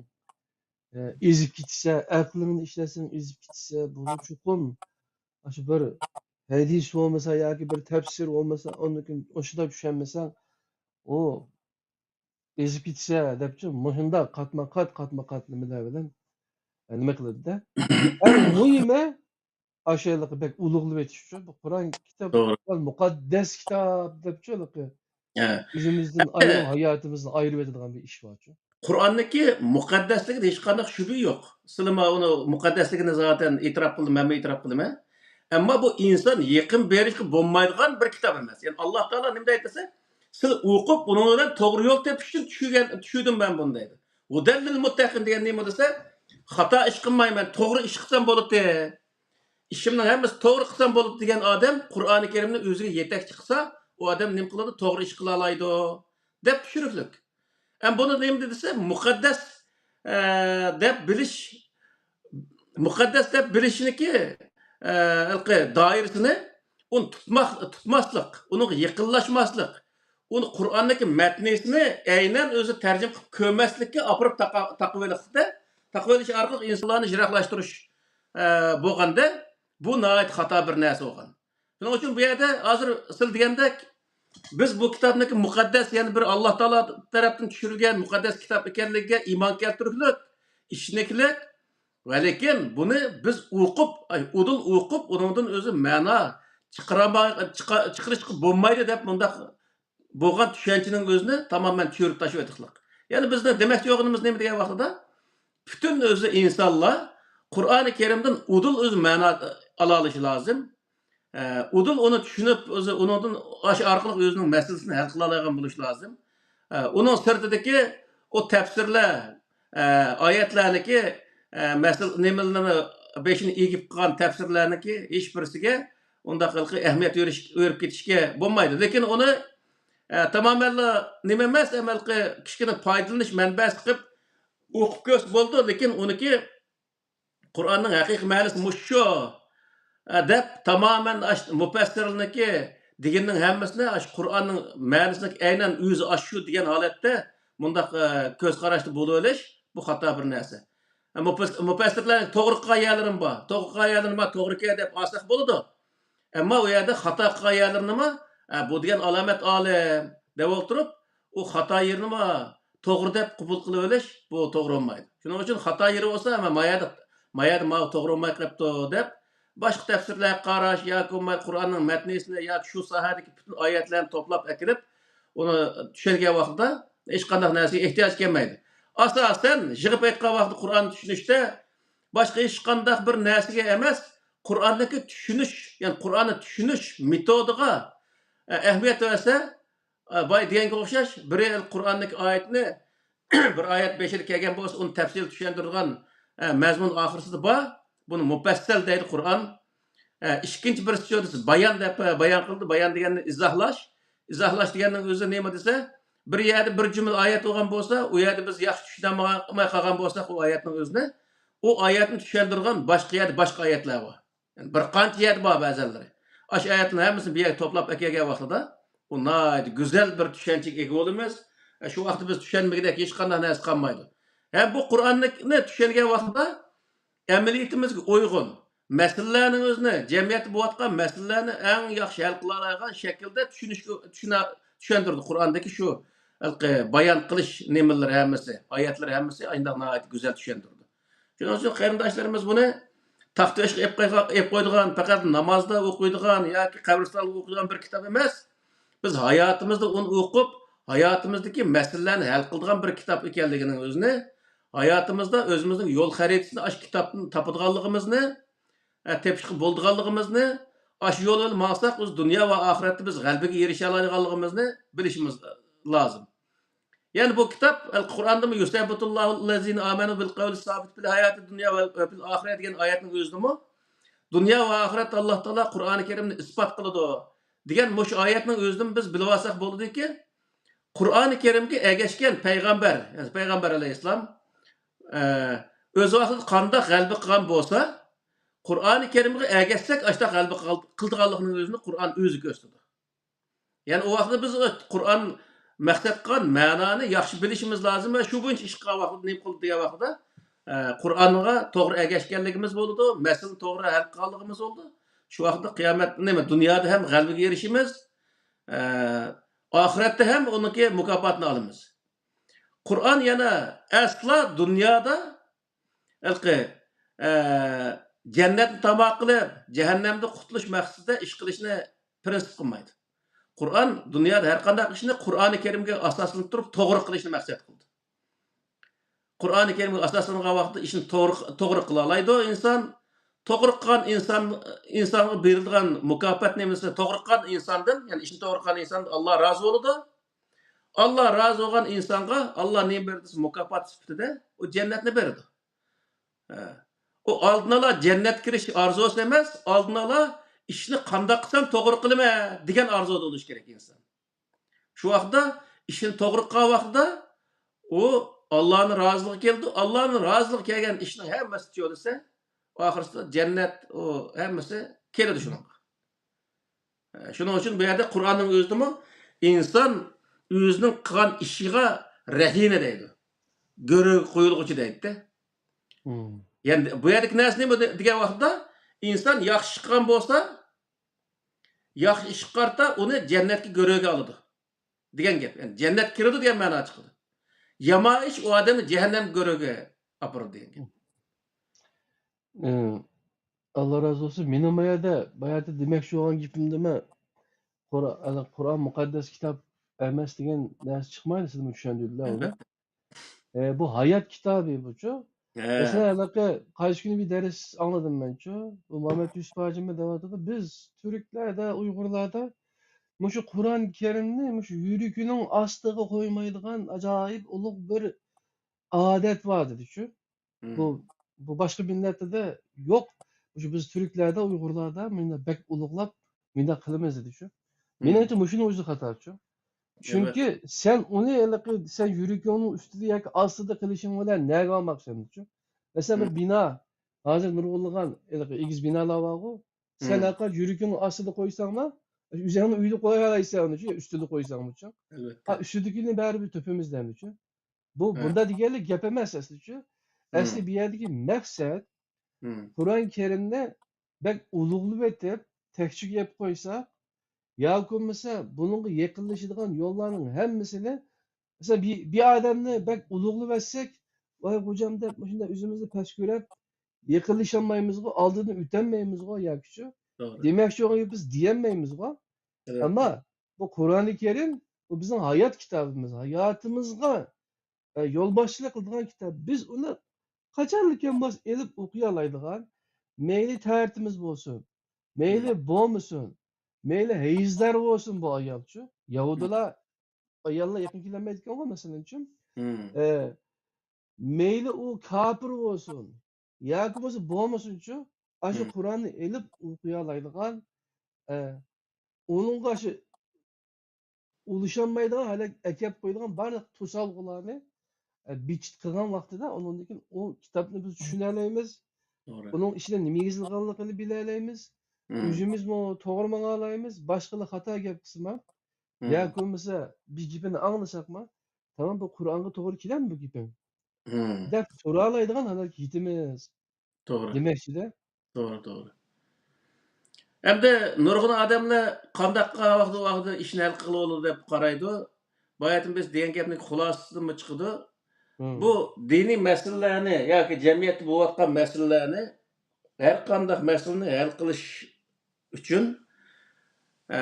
ئە، ئېزىپ كېتىسەن، ئەقلىڭنى ئىشلەتسەڭ ئېزىپ كېتىسەن، بۇ چوقۇم ئاشۇ بىر ھەدىس بولمىسا ياكى بىر تەپسىر بولمىسا، ئاندىن كېيىن ئاشۇنداق چۈشەنمىسەڭ، ئۇ ئېزىپ كېتىسە دەپچۇ، مۇشۇنداق قاتما-قات، قاتما-قات نېمىلەر بىلەن، ئە، نېمە قىلىدۇ-دە. ئەڭ مۇھىمى، ئاشۇ بەك ئۇلۇغلىۋېتىشچۇ. بۇ قۇرئان كىتاب، توغرا. قۇرئان مۇقەددەس كىتاب دەپچۇ، ھە. ئۆزىمىزدىن ئايرىپ، ھاياتىمىزنى ئايرىۋېتىدىغان بىر ئىش بارچۇ. قۇرئاننىڭكى مۇقەددەسلىكىدە ھېچقانداق شۈبھە يوق. سىلىمۇ ئۇنى مۇقەددەسلىكىنى زاتەن ئېتىراپ قىلدى، مەنمۇ ئېتىراپ قىلىمەن. ئەمما بۇ ئىنسان يېقىن بېرىشكە بولمايدىغان بىر كىتاب ئەمەس. يەنى ئاللا تائالا نېمە دەيدۇ دېسە، سىز ئوقۇپ، ئۇنىڭ بىلەن توغرا يول تېپىش ئۈچۈن چۈشۈرگەن، چۈشۈردۈم مەن بۇنى دەيدۇ. ھۇدەللىل مۇتتەقىن دېگەن نېمە دېسە، خاتا ئىش قىلمايمەن، توغرا ئىش قىلسام بولىدۇ. ئىشىمنىڭ ھەممىسى توغرا قىلسام بولىدۇ دېگەن ئادەم قۇرئانى كەرىمنى ئۆزىگە يېتەكچى قىلسا، ئۇ ئادەم نېمە قىلىدۇ؟ توغرا ئىش قىلالايدۇ، دەپ چۈشىنىكلىك. ئەمما بۇنى نېمە دېسە، مۇقەددەس، ئە، دەپ بىلىش، مۇقەددەس دەپ بىلىشنىكى، ئە، ھېلىقى دائىرىسىنى ئۇنى تۇتماق، تۇتماسلىق، ئۇنىڭغا يېقىنلاشماسلىق، ئۇنى قۇرئاندىكى مەتنىسىنى ئەينەن ئۆزى تەرجىمە قىلىپ كۆرمەسلىككە ئاپىرىپ تاقا-، تاقىۋېلىقلىقتا، تاقىۋېلىش ئارقىلىق ئىنسانلارنى يىراقلاشتۇرۇش، ئە، بولغاندا، بۇ ناھايىتى خاتا بىر نەرسە بولغان. شۇنىڭ ئۈچۈن بۇ يەردە ھازىر سىز دېگەندەك، بىز بۇ كىتابنىڭكى مۇقەددەس، يەنى بىر ئاللا تائالا تەرەپتىن چۈشۈرۈلگەن مۇقەددەس كىتاب ئىكەنلىكىگە ئىمان كەلتۈرۈكلۈك، ئىشىنىكلىك ۋە لېكىن بۇنى بىز ئوقۇپ، ئاي، ئۇدۇل ئوقۇپ، ئۇنىڭدىن ئۆزى مەنا چىقىرالماي-، چىقا-، چىقىرىشقا بولمايدۇ دەپ مۇنداق بولغان چۈشەنچىنىڭ ئۆزىنى تامامەن چۆرۈپ تاشلىۋېتىقلىق. يەنى بىزنىڭ دېمەكچى بولغىنىمىز نېمە دېگەن ۋاقتىدا، پۈتۈن ئۆزى ئىنسانلار قۇرئانى كەرىمدىن ئۇدۇل ئۆزى مەنا ئالالىشى لازىم. ئە، ئۇدۇل ئۇنى چۈشىنىپ، ئۆزى ئۇنىڭدىن، ئاشۇ ئارقىلىق ئۆزىنىڭ مەسىلىسىنى ھەل قىلالايدىغان بولۇش لازىم. ئە، ئۇنىڭ سىرتىدىكى ئۇ تەپسىرلەر، ئە، ئايەتلەرنىكى، ئە، مەسىلە، نېمىلىرىنى بېشىنى ئېگىپ قىلغان تەپسىرلەرنىكى ھېچ بىرسىگە ئۇنداق ھېلىقى ئەھمىيەت بېرىش، بېرىپ كېتىشكە بولمايدۇ. لېكىن ئۇنى، ئە، تامامەنلا نېمە ئەمەس، ھېلىقى كىچىككىنە پايدىلىنىش مەنبەسى قىلىپ ئوقۇپ كۆرسە بولىدۇ. لېكىن ئۇنىكى قۇرئاننىڭ ھەقىقىي مەنىسى مۇشۇ، ئە، دەپ تامامەن ئاش-، مۇپەسسىرلىنىكى دېگىنىنىڭ ھەممىسىنى ئاش-، قۇرئاننىڭ مەنىسىنىڭ ئەينەن ئۆزى ئاشۇ دېگەن ھالەتتە مۇنداق، ئە، كۆز قاراشتا بولۇۋېلىش، بۇ خاتا بىر نەرسە. ئە، مۇپەس-، مۇپەسسىرلەرنىڭ توغرا قىلغان يەرلىرىمۇ بار. توغرا قىلغان يەرلىرىمۇ بار، توغرا ئىكەن دەپ ئالساق بولىدۇ. ئەمما ئۇ يەردە خاتا قىلغان يەرلىرىنىمۇ، ئە، بۇ دېگەن ئالامەت ئالىم دەپ ئولتۇرۇپ، ئۇ خاتا يېرىنىمۇ توغرا دەپ قوبۇل قىلىۋېلىش، بۇ توغرا بولمايدۇ. شۇنىڭ ئۈچۈن خاتا يېرى بولسا، ھەممە ما يەردە، ما يەردە ماۋۇ توغرا بولماي قېلىپتۇ دەپ، باشقا تەپسىرلەرگە قاراش ياكى بولماي قۇرئاننىڭ مەتنىسىنى ياكى شۇ ساھەدىكى پۈتۈن ئايەتلەرنى توپلاپ ئەكىرىپ، ئۇنى چۈشەنگەن ۋاقتىدا ھېچقانداق نەرسىگە ئېھتىياج كەلمەيدۇ. ئاساسەن، يىغىپ ئېيتقان ۋاقتىدا قۇرئاننى چۈشىنىشتە باشقا ھېچقانداق بىر نەرسىگە ئەمەس، قۇرئاندىكى چۈشىنىش، يەنى قۇرئاننى چۈشىنىش مېتودىغا، ئە، ئەھمىيەت بەرسە، ئە، بايا دېگەنگە ئوخشاش، بىرى قۇرئاندىكى ئايەتنى، بىر ئايەت بېشىدا كەلگەن بولسا، ئۇنى تەپسىلىي چۈشەندۈرىدىغان، ئە، مەزمۇن ئاخىرسىدا بار. بۇنى مۇپەسسەل دەيدۇ قۇرئان. ئە، ئىككىنچى بىرسى شۇ دېسە، بايان دەپ، ئە، بايان قىلدى. بايان دېگەننى ئىزاھلاش. ئىزاھلاش دېگەننىڭ ئۆزى نېمە دېسە، بىر يەردە بىر جۈملە ئايەت بولغان بولسا، ئۇ يەردە بىز ياخشى چۈشىنەلمەي قالغان بولساق ئۇ ئايەتنىڭ ئۆزىنى، ئۇ ئايەتنى چۈشەندۈرىدىغان باشقا يەردە باشقا ئايەتلەر بار. يەنى بىر قانچە يەردە بار بەزەنلىرى. ئاشۇ ئايەتنىڭ ھەممىسىنى بىر يەرگە توپلاپ ئەكەلگەن ۋاقتىدا، ئۇ ناھايىتى گۈزەل بىر چۈشەنچىگە ئىگە بولىمىز. ئە، شۇ ۋاقىتتا بىز چۈشەنمىگۈدەك ھېچقانداق نەرسە قالمايدۇ. ھەم بۇ قۇرئاننى چۈشەنگەن ۋاقتىدا ئەمەلىيىتىمىزگە ئۇيغۇن مەسىلىلەرنىڭ ئۆزىنى، جەمئىيەتتە بولۇۋاتقان مەسىلىلەرنى ئەڭ ياخشى ھەل قىلالايدىغان شەكىلدە چۈشىنىشكە، چۈشىنە-، چۈشەندۈرىدۇ. قۇرئاندىكى شۇ ھېلىقى بايان قىلىش نېمىلىرى ھەممىسى، ئايەتلىرى ھەممىسى ئاينداق ناھايىتى گۈزەل چۈشەندۈرىدۇ. شۇنىڭ ئۈچۈن قېرىنداشلىرىمىز بۇنى تاختا ئېشىققا ئېلىپ قويغا-، ئېلىپ قويىدىغان، پەقەت نامازدا ئوقۇيدىغان ياكى قەبرىستاندا ئوقۇيدىغان بىر كىتاب ئەمەس. بىز ھاياتىمىزدا ئۇنى ئوقۇپ، ھاياتىمىزدىكى مەسىلىلەرنى ھەل قىلىدىغان بىر كىتاب ئىكەنلىكىنىڭ ئۆزىنى، ھاياتىمىزدا ئۆزىمىزنىڭ يول خەرىتىسىنى ئاشۇ كىتابتىن تاپىدىغانلىقىمىزنى، ئە، تېپىشقا بولىدىغانلىقىمىزنى، ئاشۇ يول بىلەن ماڭساق، بىز دۇنيا ۋە ئاخىرەتتە بىز غەلىبىگە ئېرىشەلەيدىغانلىقىمىزنى بىلىشىمىز لازىم. يەنى بۇ كىتاب، قۇرئاندىمۇ يۇسەببىتۇللاھۇللەزىنە ئامەنۇ بىل قەۋلى سابىت فىل ھاياتىد دۇنيا ۋە فىل ئاخىرە دېگەن ئايەتنىڭ ئۆزىدىمۇ دۇنيا ۋە ئاخىرەتتە ئاللا تائالا قۇرئانى كەرىمنى ئىسپات قىلىدۇ دېگەن مۇشۇ ئايەتنىڭ ئۆزىدىمۇ بىز بىلىۋالساق بولىدۇكى، قۇرئانى كەرىمگە ئەگەشكەن پەيغەمبەر، يەنى پەيغەمبەر ئەلەيھىسسالام، ئە، ئۆز ۋاقتىدا قانداق غەلىبە قىلغان بولسا، قۇرئانى كەرىمگە ئەگەشسەك ئاشۇنداق غەلىبە قىل-، قىلىدىغانلىقىنىڭ ئۆزىنى قۇرئان ئۆزى كۆرسىتىدۇ. يەنى ئۇ ۋاقىتتا بىز قۇرئان مەقسەت قىلغان مەنانى ياخشى بىلىشىمىز لازىم ۋە شۇ بويىچە ئىش قىلغان ۋاقىتتا نېمە قىلدى دېگەن ۋاقىتتا، ئە، قۇرئانغا توغرا ئەگەشكەنلىكىمىز بولىدۇ، مەسىلىنى توغرا ھەل قىلغانلىقىمىز بولىدۇ. شۇ ۋاقىتتا قىيامەت، نېمە، دۇنيادا ھەم غەلىبىگە ئېرىشىمىز، ئە، ئاخىرەتتە ھەم ئۇنىڭكى مۇكاپاتىنى ئالىمىز. قۇرئان يەنە ئەسلا دۇنيادا ھېلىقى، ئە، جەننەتنى تاما قىلىپ، جەھەننەمدىن قۇتۇلۇش مەقسىتىدە ئىش قىلىشنى پىرىنسىپ قىلمايدۇ. قۇرئان دۇنيادا ھەر قانداق ئىشنى قۇرئانى كەرىمگە ئاساسلىنىپ تۇرۇپ توغرا قىلىشنى مەقسەت قىلدى. قۇرئانى كەرىمگە ئاساسلانغان ۋاقىتتا ئىشنى توغرا، توغرا قىلالايدۇ ئىنسان. توغرا قىلغان ئىنسان، ئىنسانغا بېرىلىدىغان مۇكاپات نېمىسى، توغرا قىلغان ئىنساندىن، يەنى ئىشنى توغرا قىلغان ئىنساندىن ئاللا رازى بولىدۇ. ئاللا رازى بولغان ئىنسانغا ئاللا نېمە بېرىدۇ دېسە، مۇكاپات سۈپىتىدە ئۇ جەننەتنى بېرىدۇ. ھە. ئۇ ئالدىن ئالا جەننەتكە كىرىش ئارزۇسى ئەمەس، ئالدىن ئالا ئىشنى قانداق قىلسام توغرا قىلىمەن دېگەن ئارزۇدا بولۇشى كېرەك ئىنسان. شۇ ۋاقىتتا ئىشنى توغرا قىلغان ۋاقتىدا ئۇ ئاللانىڭ رازىلىقى كېلىدۇ. ئاللانىڭ رازىلىقى كەلگەن ئىشنىڭ ھەممىسى چۆلىسە، ئاخىرسىدا جەننەت، ئۇ ھەممىسى كېلىدۇ شۇنىڭغا. شۇنىڭ ئۈچۈن بۇ يەردە قۇرئاننىڭ ئۆزىدىمۇ ئىنسان ئۆزىنىڭ قىلغان ئىشىغا رەھىنە دەيدۇ. گۆرۈگە قويۇلغۇچى دەيدىدە. مم. يەنى بۇ يەردىكى نەرسە نېمە دېگەن ۋاقىتتا، ئىنسان ياخشى ئىش قىلغان بولسا، ياخشى ئىشقا قارىتا ئۇنى جەننەتكە گۆرۈگە ئالىدۇ دېگەن گەپ. يەنى جەننەتكە كىرىدۇ دېگەن مەنا چىقىدۇ. يامان ئىش ئۇ ئادەمنى جەھەننەمگە گۆرۈگە ئاپىرىدۇ دېگەن گەپ. ئى، ئاللا رازى بولسۇن. مېنىڭ بايادا، بايادا دېمەكچى بولغان گېپىمدە مەن قۇر-، ئەنە قۇرئان مۇقەددەس كىتاب ئەمەس دېگەن نەرسە چىقمايدۇ، سىزمۇ چۈشەندۈردىلەر ئۇنى. ئە، بۇ ھايات كىتابى بۇچۇ. ھە. مەسىلەن، ھېلىقى قايسى كۈنى بىر دەرس ئاڭلىدىم مەنچۇ. بۇ مامەت يۈسۈپ ھاجىممۇ دەۋاتىدۇ، بىز تۈركلەردە، ئۇيغۇرلاردا مۇشۇ قۇرئان كەرىمنى مۇشۇ يۈرىكىنىڭ ئاستىغا قويمايدىغان ئاجايىپ ئۇلۇغ بىر ئادەت بار دېدىچۇ. بۇ، مم. بۇ باشقا مىللەتلەردە يوق. مۇشۇ بىز تۈركلەردە، ئۇيغۇرلاردا مۇنداق بەك ئۇلۇغلاپ، مۇنداق قىلىمىز دېدىچۇ. مم. مېنىڭچە مۇشۇنىڭ ئۆزى خاتاچۇ. ئەلۋەتتە. چۈنكى سەن ئۇنى ھېلىقى، سەن يۈرىكىڭنىڭ ئۈستىدە ياكى ئاستىدا قىلىشىڭ بىلەن نەگە ئالماقچىسەن دېدىچۇ. مەسىلەن، بىر مم. بىنا، ھازىر نۇرغۇنلىغان ھېلىقى ئېگىز بىنالار بارغۇ. سەن مم. ھەرقاچان يۈرىكىڭنىڭ ئاستىدا قويساڭلا، ئۆزۈڭنى ئۆيدە قويالايسەن دېدىچۇ، ئۈستىدە قويساڭمۇچۇ. ئەلۋەتتە. ھا، ئۈستىدىكىنى بەرىبىر تۆپىمىز دەمدىچۇ. بۇ ھە. بۇنداق دېگەنلىك گەپ ئەمەس ئەسلىچۇ. مم. ئەسلى بۇ يەردىكى مەقسەت مم. قۇرئان كەرىمنى بەك ئۇلۇغلىۋېتىپ، تەكچىگە يەپ قويساق، ياكى بولمىسا بۇنىڭغا يېقىنلىشىدىغان يوللارنىڭ ھەممىسىنى، مەسىلەن، بىر، بىر ئادەمنى بەك ئۇلۇغلىۋەتسەك، ۋاي خوجام دەپ، مۇشۇنداق ئۆزىمىزنى پەس كۆرۈپ، يېقىنلىشالمايمىزغۇ، ئالدىدىن ئۆتەلمەيمىزغۇ ياكىچۇ. توغرا. دېمەكچى بولغان گېپى بىز دېيەلمەيمىزغۇ. ئەلۋەتتە. ئەمما بۇ قۇرئانى كەرىم، بۇ بىزنىڭ ھايات كىتابىمىز، ھاياتىمىزغا، ئە، يولباشچىلىق قىلىدىغان كىتاب. بىز ئۇنى قاچانلىكىن بولسا ئېلىپ ئوقۇيالايدىغان، مەيلى تەرىتىمىز بولسۇن، مەيلى مم. بولمىسۇن، مەيلى ھەيزلەر بولسۇن بۇ ئايالچۇ. يەھۇدىيلار ئاياللار يېقىن كېلەلمەيدىكەنغۇ، مەسىلەنچۇ. مم. ئە، مەيلى ئۇ كاپىر بولسۇن، ياكى بولمىسا بولمىسۇنچۇ، ئاشۇ مم. قۇرئاننى ئېلىپ ئوقۇيالايدىغان، ئە، ئۇنىڭغا شۇ ئۇلىشالمايدىغان ھالەتكە ئەكەپ قويىدىغان بارلىق توسالغۇلارنى، ئە، بىچىت قىلغان ۋاقتىدا، ئۇنىڭدىن كېيىن ئۇ كىتابنى بىز چۈشىنەلەيمىز. توغرا. ئۇنىڭ ئىچىدە نېمە يېزىلغانلىقىنى بىلەلەيمىز. مم. ئۆزىمىزمۇ توغرا ماڭالايمىز. باشقىلار خاتا گەپ قىلسىمۇ، مم. ياكى بولمىسا بىر گېپىنى ئاڭلىساقمۇ، تامام، بۇ قۇرئانغا توغرا كېلەمدۇ بۇ گېپىڭ؟ مم. دەپ سورالايدىغان ھالەتكە يېتىمىز. توغرا. دېمەكچىدە. توغرا، توغرا. ئەمدى نۇرغۇن ئادەملەر قانداق ۋاقىت، ۋاقىتتا ئىشنى ھەل قىلغىلى بولىدۇ دەپ قارايدۇ. باياتىن بىز دېگەن گەپنىڭ خۇلاسىسىدىنمۇ چىقىدۇ. مم. بۇ دىنىي مەسىلىلەرنى ياكى جەمئىيەتتە بولۇۋاتقان مەسىلىلەرنى، ھەر قانداق مەسىلىنى ھەل قىلىش ئۈچۈن، ئە،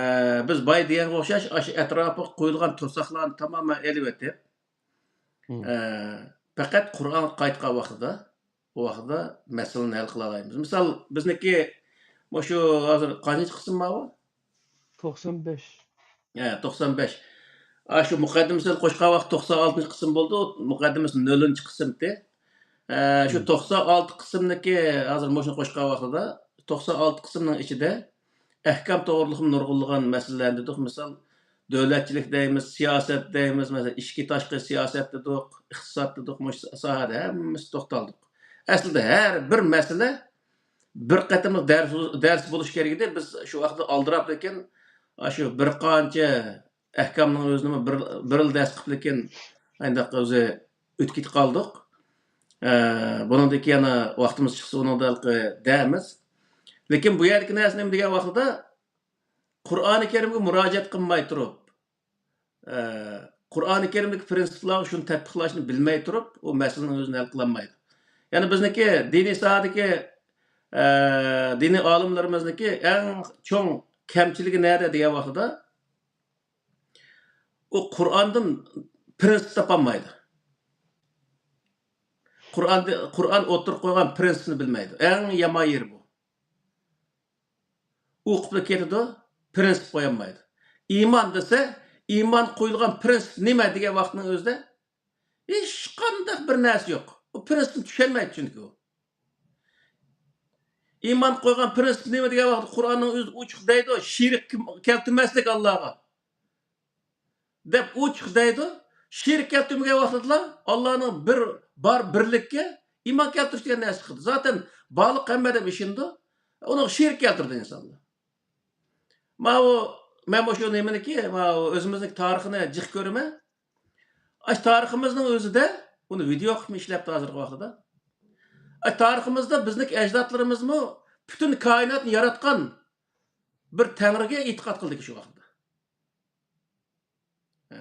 بىز بايا دېگەنگە ئوخشاش، ئاشۇ ئەتراپىغا قويۇلغان توساقلارنى تامامەن ئېلىۋېتىپ، مم. ئە، پەقەت قۇرئانغا قايتقان ۋاقتىدا، ئۇ ۋاقتىدا مەسىلىنى ھەل قىلالايمىز. مىسال، بىزنىڭكى مۇشۇ ھازىر قانچىنچى قىسىم ماۋۇ؟ توقسان بەش. ھە، توقسان بەش. ئاشۇ مۇقەددىمىسىنى قوشقان ۋاقىت توقسان ئالتىنچى قىسىم بولدى، مۇقەددىمىسى نۆلىنچى قىسىمتى. ئە، شۇ مم. توقسان ئالتە قىسىمنىكى، ھازىر مۇشۇنى قوشقان ۋاقتىدا، توقسان ئالتە قىسىمنىڭ ئىچىدە ئەھكام توغرۇلۇقمۇ نۇرغۇنلىغان مەسىلىلەرنى دېدۇق. مىسال، دۆلەتچىلىك دەيمىز، سىياسەت دەيمىز، مەسىلەن، ئىچكى تاشقى سىياسەت دېدۇق، ئىقتىساد دېدۇق، مۇشۇ ساھەدە ھەممىسى توختالدۇق. ئەسلىدە ھەر بىر مەسىلە بىر قېتىملىق دەرس، دەرس بولۇش كېرەك ئىدى. بىز شۇ ۋاقىتتا ئالدىراپ، لېكىن ئاشۇ بىر قانچە ئەھكامنىڭ ئۆزىنىمۇ بىر، بىرلا دەرس قىلىپ، لېكىن ئانداق ئۆزى ئۆتۈپ كېتىپ قالدۇق. ئە، بۇنىڭدىن كېيىن يەنە ۋاقتىمىز چىقسا ئۇنىڭدا ھېلىقى دەيمىز. لېكىن بۇ يەردىكى نەرسە نېمە دېگەن ۋاقتىدا، قۇرئانى كەرىمگە مۇراجىئەت قىلماي تۇرۇپ، ئە، قۇرئانى كەرىمدىكى پىرىنسىپلارغا شۇنى تەتبىقلاشنى بىلمەي تۇرۇپ، ئۇ مەسىلىنىڭ ئۆزىنى ھەل قىلالمايدۇ. يەنى بىزنىڭكى دىنىي ساھەدىكى، ئە، دىنىي ئالىملىرىمىزنىڭكى ئەڭ چوڭ كەمچىلىكى نەدە دېگەن ۋاقتىدا، ئۇ قۇرئاندىن پىرىنسىپ تاپالمايدۇ. قۇرئاندى-، قۇرئان ئوتتۇرىغا قويغان پىرىنسىپنى بىلمەيدۇ. ئەڭ يامان يېرى بۇ. ئوقۇپلا كېتىدۇ، پىرىنسىپ قويالمايدۇ. ئىمان دېسە، ئىمان قويۇلغان پىرىنسىپ نېمە دېگەن ۋاقىتنىڭ ئۆزىدە ھېچقانداق بىر نەرسە يوق. ئۇ پىرىنسىپنى چۈشەنمەيدۇ چۈنكى ئۇ. ئىمان قويغان پىرىنسىپ نېمە دېگەن ۋاقىتتا قۇرئاننىڭ ئۆزى ئوچۇق دەيدۇ، شېرىك كەلتۈرمەسلىك ئاللاغا دەپ ئوچۇق دەيدۇ. شېرىك كەلتۈرمىگەن ۋاقتىدىلا ئاللانىڭ بىر، بار بىرلىككە ئىمان كەلتۈرۈش دېگەن نەرسە چىقىدۇ. زاتەن بارلىق ھەممە ئادەم ئىشىنىدۇ. ئۇنىڭغا شېرىك كەلتۈردى ئىنسانلار. ماۋۇ، مەن مۇشۇ نېمىنىكى، ماۋۇ ئۆزىمىزنىڭ تارىخىنى جىق كۆرىمەن. ئاشۇ تارىخىمىزنىڭ ئۆزىدە، ئۇنى ۋىدېئو قىلىپمۇ ئىشلەپتۇ ھازىرقى ۋاقتىدا. ئاشۇ تارىخىمىزدا بىزنىڭ ئەجدادلىرىمىزمۇ پۈتۈن كائىناتنى ياراتقان بىر تەڭرىگە ئېتىقاد قىلدىكەن شۇ ۋاقىتتا. ھە.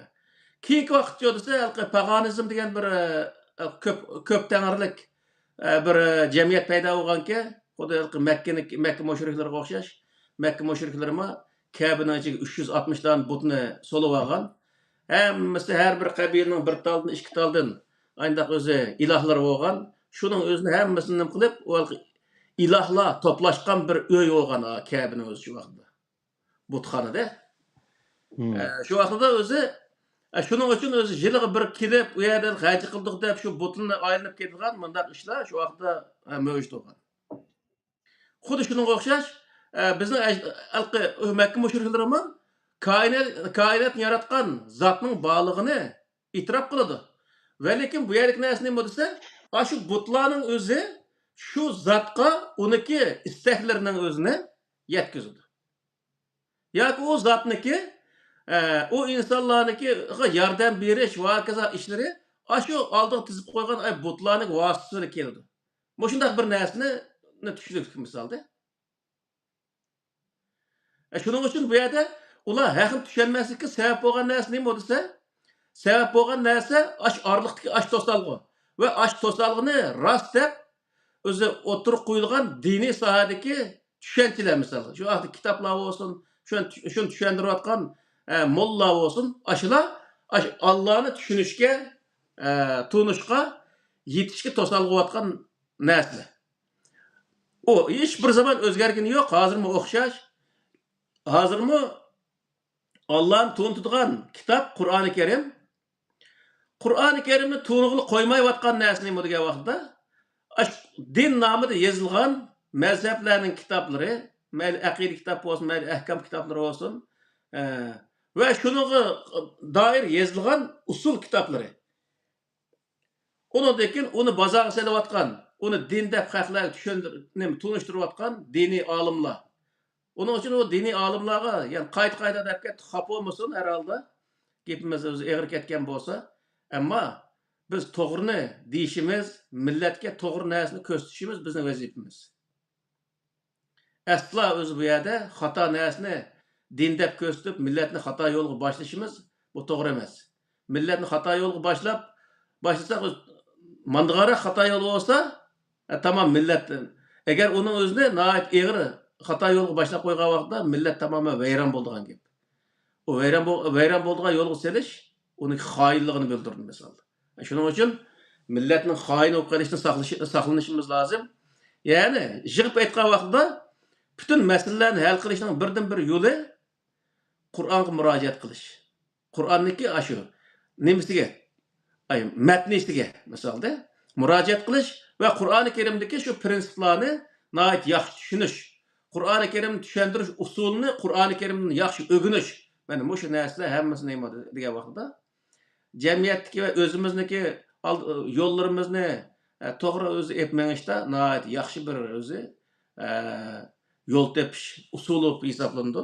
كېيىنكى ۋاقىتچە دېسە، ھېلىقى پاغانىزم دېگەن بىر، ئە، كۆپ، كۆپ تەڭرىلىك، ئە، بىر جەمئىيەت پەيدا بولغانكەن، خۇددى ھېلىقى مەككىنىڭ، مەككە مۇشرىكلىرىغا ئوخشاش. مەككە مۇشرىكلىرىمۇ كەبىنىڭ ئىچىگە ئۈچ يۈز ئاتمىش دانە بۇتنى سولىۋالغان. ھەممىسى ھەر بىر قەبىلىنىڭ بىر تالدىن، ئىككى تالدىن ئانداق ئۆزى ئىلاھلىرى بولغان. شۇنىڭ ئۆزىنى ھەممىسىنى نېمە قىلىپ، ئۇ ھېلىقى ئىلاھلار توپلاشقان بىر ئۆي بولغان، ئا، كەبىنىڭ ئۆزى شۇ ۋاقىتتا. بۇتخانىدا. ھىم. ئە، شۇ ۋاقىتتا ئۆزى، ئە، شۇنىڭ ئۈچۈن ئۆزى يىلىغا بىر كېلىپ، ئۇ يەردە ھەج قىلدۇق دەپ، شۇ بۇتنى ئايلىنىپ كېتىدىغان مۇنداق ئىشلار شۇ ۋاقىتتا، ئە، مەۋجۇت بولغان. خۇددى شۇنىڭغا ئوخشاش، ئە، بىزنىڭ ئەج-، ھېلىقى مەككە مۇشرىكلىرىمۇ كائىنات، كائىناتنى ياراتقان زاتنىڭ بارلىقىنى ئېتىراپ قىلىدۇ. ۋەلىكىن بۇ يەردىكى نەرسە نېمە دېسە، ئاشۇ بۇتلارنىڭ ئۆزى شۇ زاتقا ئۇنىڭكى ئىستەكلىرىنىڭ ئۆزىنى يەتكۈزىدۇ. ياكى ئۇ زاتنىكى، ئە، ئۇ ئىنسانلارنىڭكىغا ياردەم بېرىش ۋە ھاكازا ئىشلىرى ئاشۇ ئالدىغا تىزىپ قويغان ئاي بۇتلارنىڭ ۋاسىتىسى بىلەن كېلىدۇ. مۇشۇنداق بىر نەرسىنى چۈشىنىدۇ مىسالدا. ئە، شۇنىڭ ئۈچۈن بۇ يەردە ئۇلار ھەقنى چۈشەنمەسلىككە سەۋەب بولغان نەرسە نېمە دېسە، سەۋەب بولغان نەرسە ئاش ئارىلىقتىكى ئاش توسالغۇ ۋە ئاش توسالغۇنى راست دەپ ئۆزى ئوتتۇرىغا قويۇلغان دىنىي ساھەدىكى چۈشەنچىلەر، مىسال، شۇ ھەقتە كىتابلار بولسۇن، شۇنى، شۇنى چۈشەندۈرۈۋاتقان، ئە، موللىلار بولسۇن، ئاشۇلار ئاش ئاللانى چۈشىنىشكە، ئە، تونۇشقا، يېتىشكە توسالغۇ بولۇۋاتقان نەرسىلەر. ئۇ ھېچ بىر زامان ئۆزگەرگىنى يوق، ھازىرمۇ ئوخشاش. ھازىرمۇ ئاللانى تونۇتىدىغان كىتاب قۇرئانى كەرىم. قۇرئانى كەرىمنى تونۇغىلى قويمايۋاتقان نەرسە نېمە دېگەن ۋاقىتتا، ئاشۇ دىن نامىدا يېزىلغان مەزھەپلەرنىڭ كىتابلىرى، مەيلى ئەقىدە كىتاب بولسۇن، مەيلى ئەھكام كىتابلىرى بولسۇن، ئە، ۋە شۇنىڭغا دائىر يېزىلغان ئۇسۇل كىتابلىرى. ئۇنىڭدىن كېيىن ئۇنى بازارغا سېلىۋاتقان، ئۇنى دىن دەپ خەقلەرگە چۈشەندۈر-، نېمە، تونۇشتۇرۇۋاتقان دىنىي ئالىملار. ئۇنىڭ ئۈچۈن ئۇ دىنىي ئالىملارغا، يەنى قايتا-قايتا دەپ كەتتى، خاپا بولمىسۇن ھەر ھالدا. گېپىمىز ئۆزى ئېغىر كەتكەن بولسا، ئەمما بىز توغرىنى دېيىشىمىز، مىللەتكە توغرا نەرسىنى كۆرسىتىشىمىز بىزنىڭ ۋەزىپىمىز. ئەسلا ئۆزى بۇ يەردە خاتا نەرسىنى دىن دەپ كۆرسىتىپ، مىللەتنى خاتا يولغا باشلىشىمىز، بۇ توغرا ئەمەس. مىللەتنى خاتا يولغا باشلاپ، باشلىساق، ئۆز-، ماندىغانراق خاتا يول بولسا، ئە، تامام مىللەت. ئەگەر ئۇنىڭ ئۆزىنى ناھايىتى ئېغىر خاتا يولغا باشلاپ قويغان ۋاقىتتا، مىللەت تامامەن ۋەيران بولىدىغان گەپ. ئۇ ۋەيران بول-، ۋەيران بولىدىغان يولغا سېلىش، ئۇنىڭ خائىنلىقىنى بىلدۈرىدۇ، مىسال. شۇنىڭ ئۈچۈن مىللەتنىڭ خائىن بولۇپ قېلىشىدىن ساقلىشى-، ساقلىنىشىمىز لازىم. يەنى يىغىپ ئېيتقان ۋاقتىدا پۈتۈن مەسىلىلەرنى ھەل قىلىشنىڭ بىردىنبىر يولى قۇرئانغا مۇراجىئەت قىلىش. قۇرئاننىڭكى ئاشۇ نېمىسىگە، ئاي، مەتنىسىگە، مىسالدا، مۇراجىئەت قىلىش ۋە قۇرئانى كەرىمدىكى شۇ پىرىنسىپلارنى ناھايىتى ياخشى چۈشىنىش، قۇرئانى كەرىمنى چۈشەندۈرۈش ئۇسۇلىنى قۇرئانى كەرىمدىن ياخشى ئۆگىنىش. مانا مۇشۇ نەرسىلەر ھەممىسى نېمە دېگەن ۋاقىتتا، جەمئىيەتتىكى ۋە ئۆزىمىزنىڭكى ئال-، يوللىرىمىزنى، ئە، توغرا ئۆزى ئېلىپ مېڭىشتا ناھايىتى ياخشى بىر ئۆزى، ئە، يول تېپىش ئۇسۇلى بولۇپ ھېسابلىنىدۇ.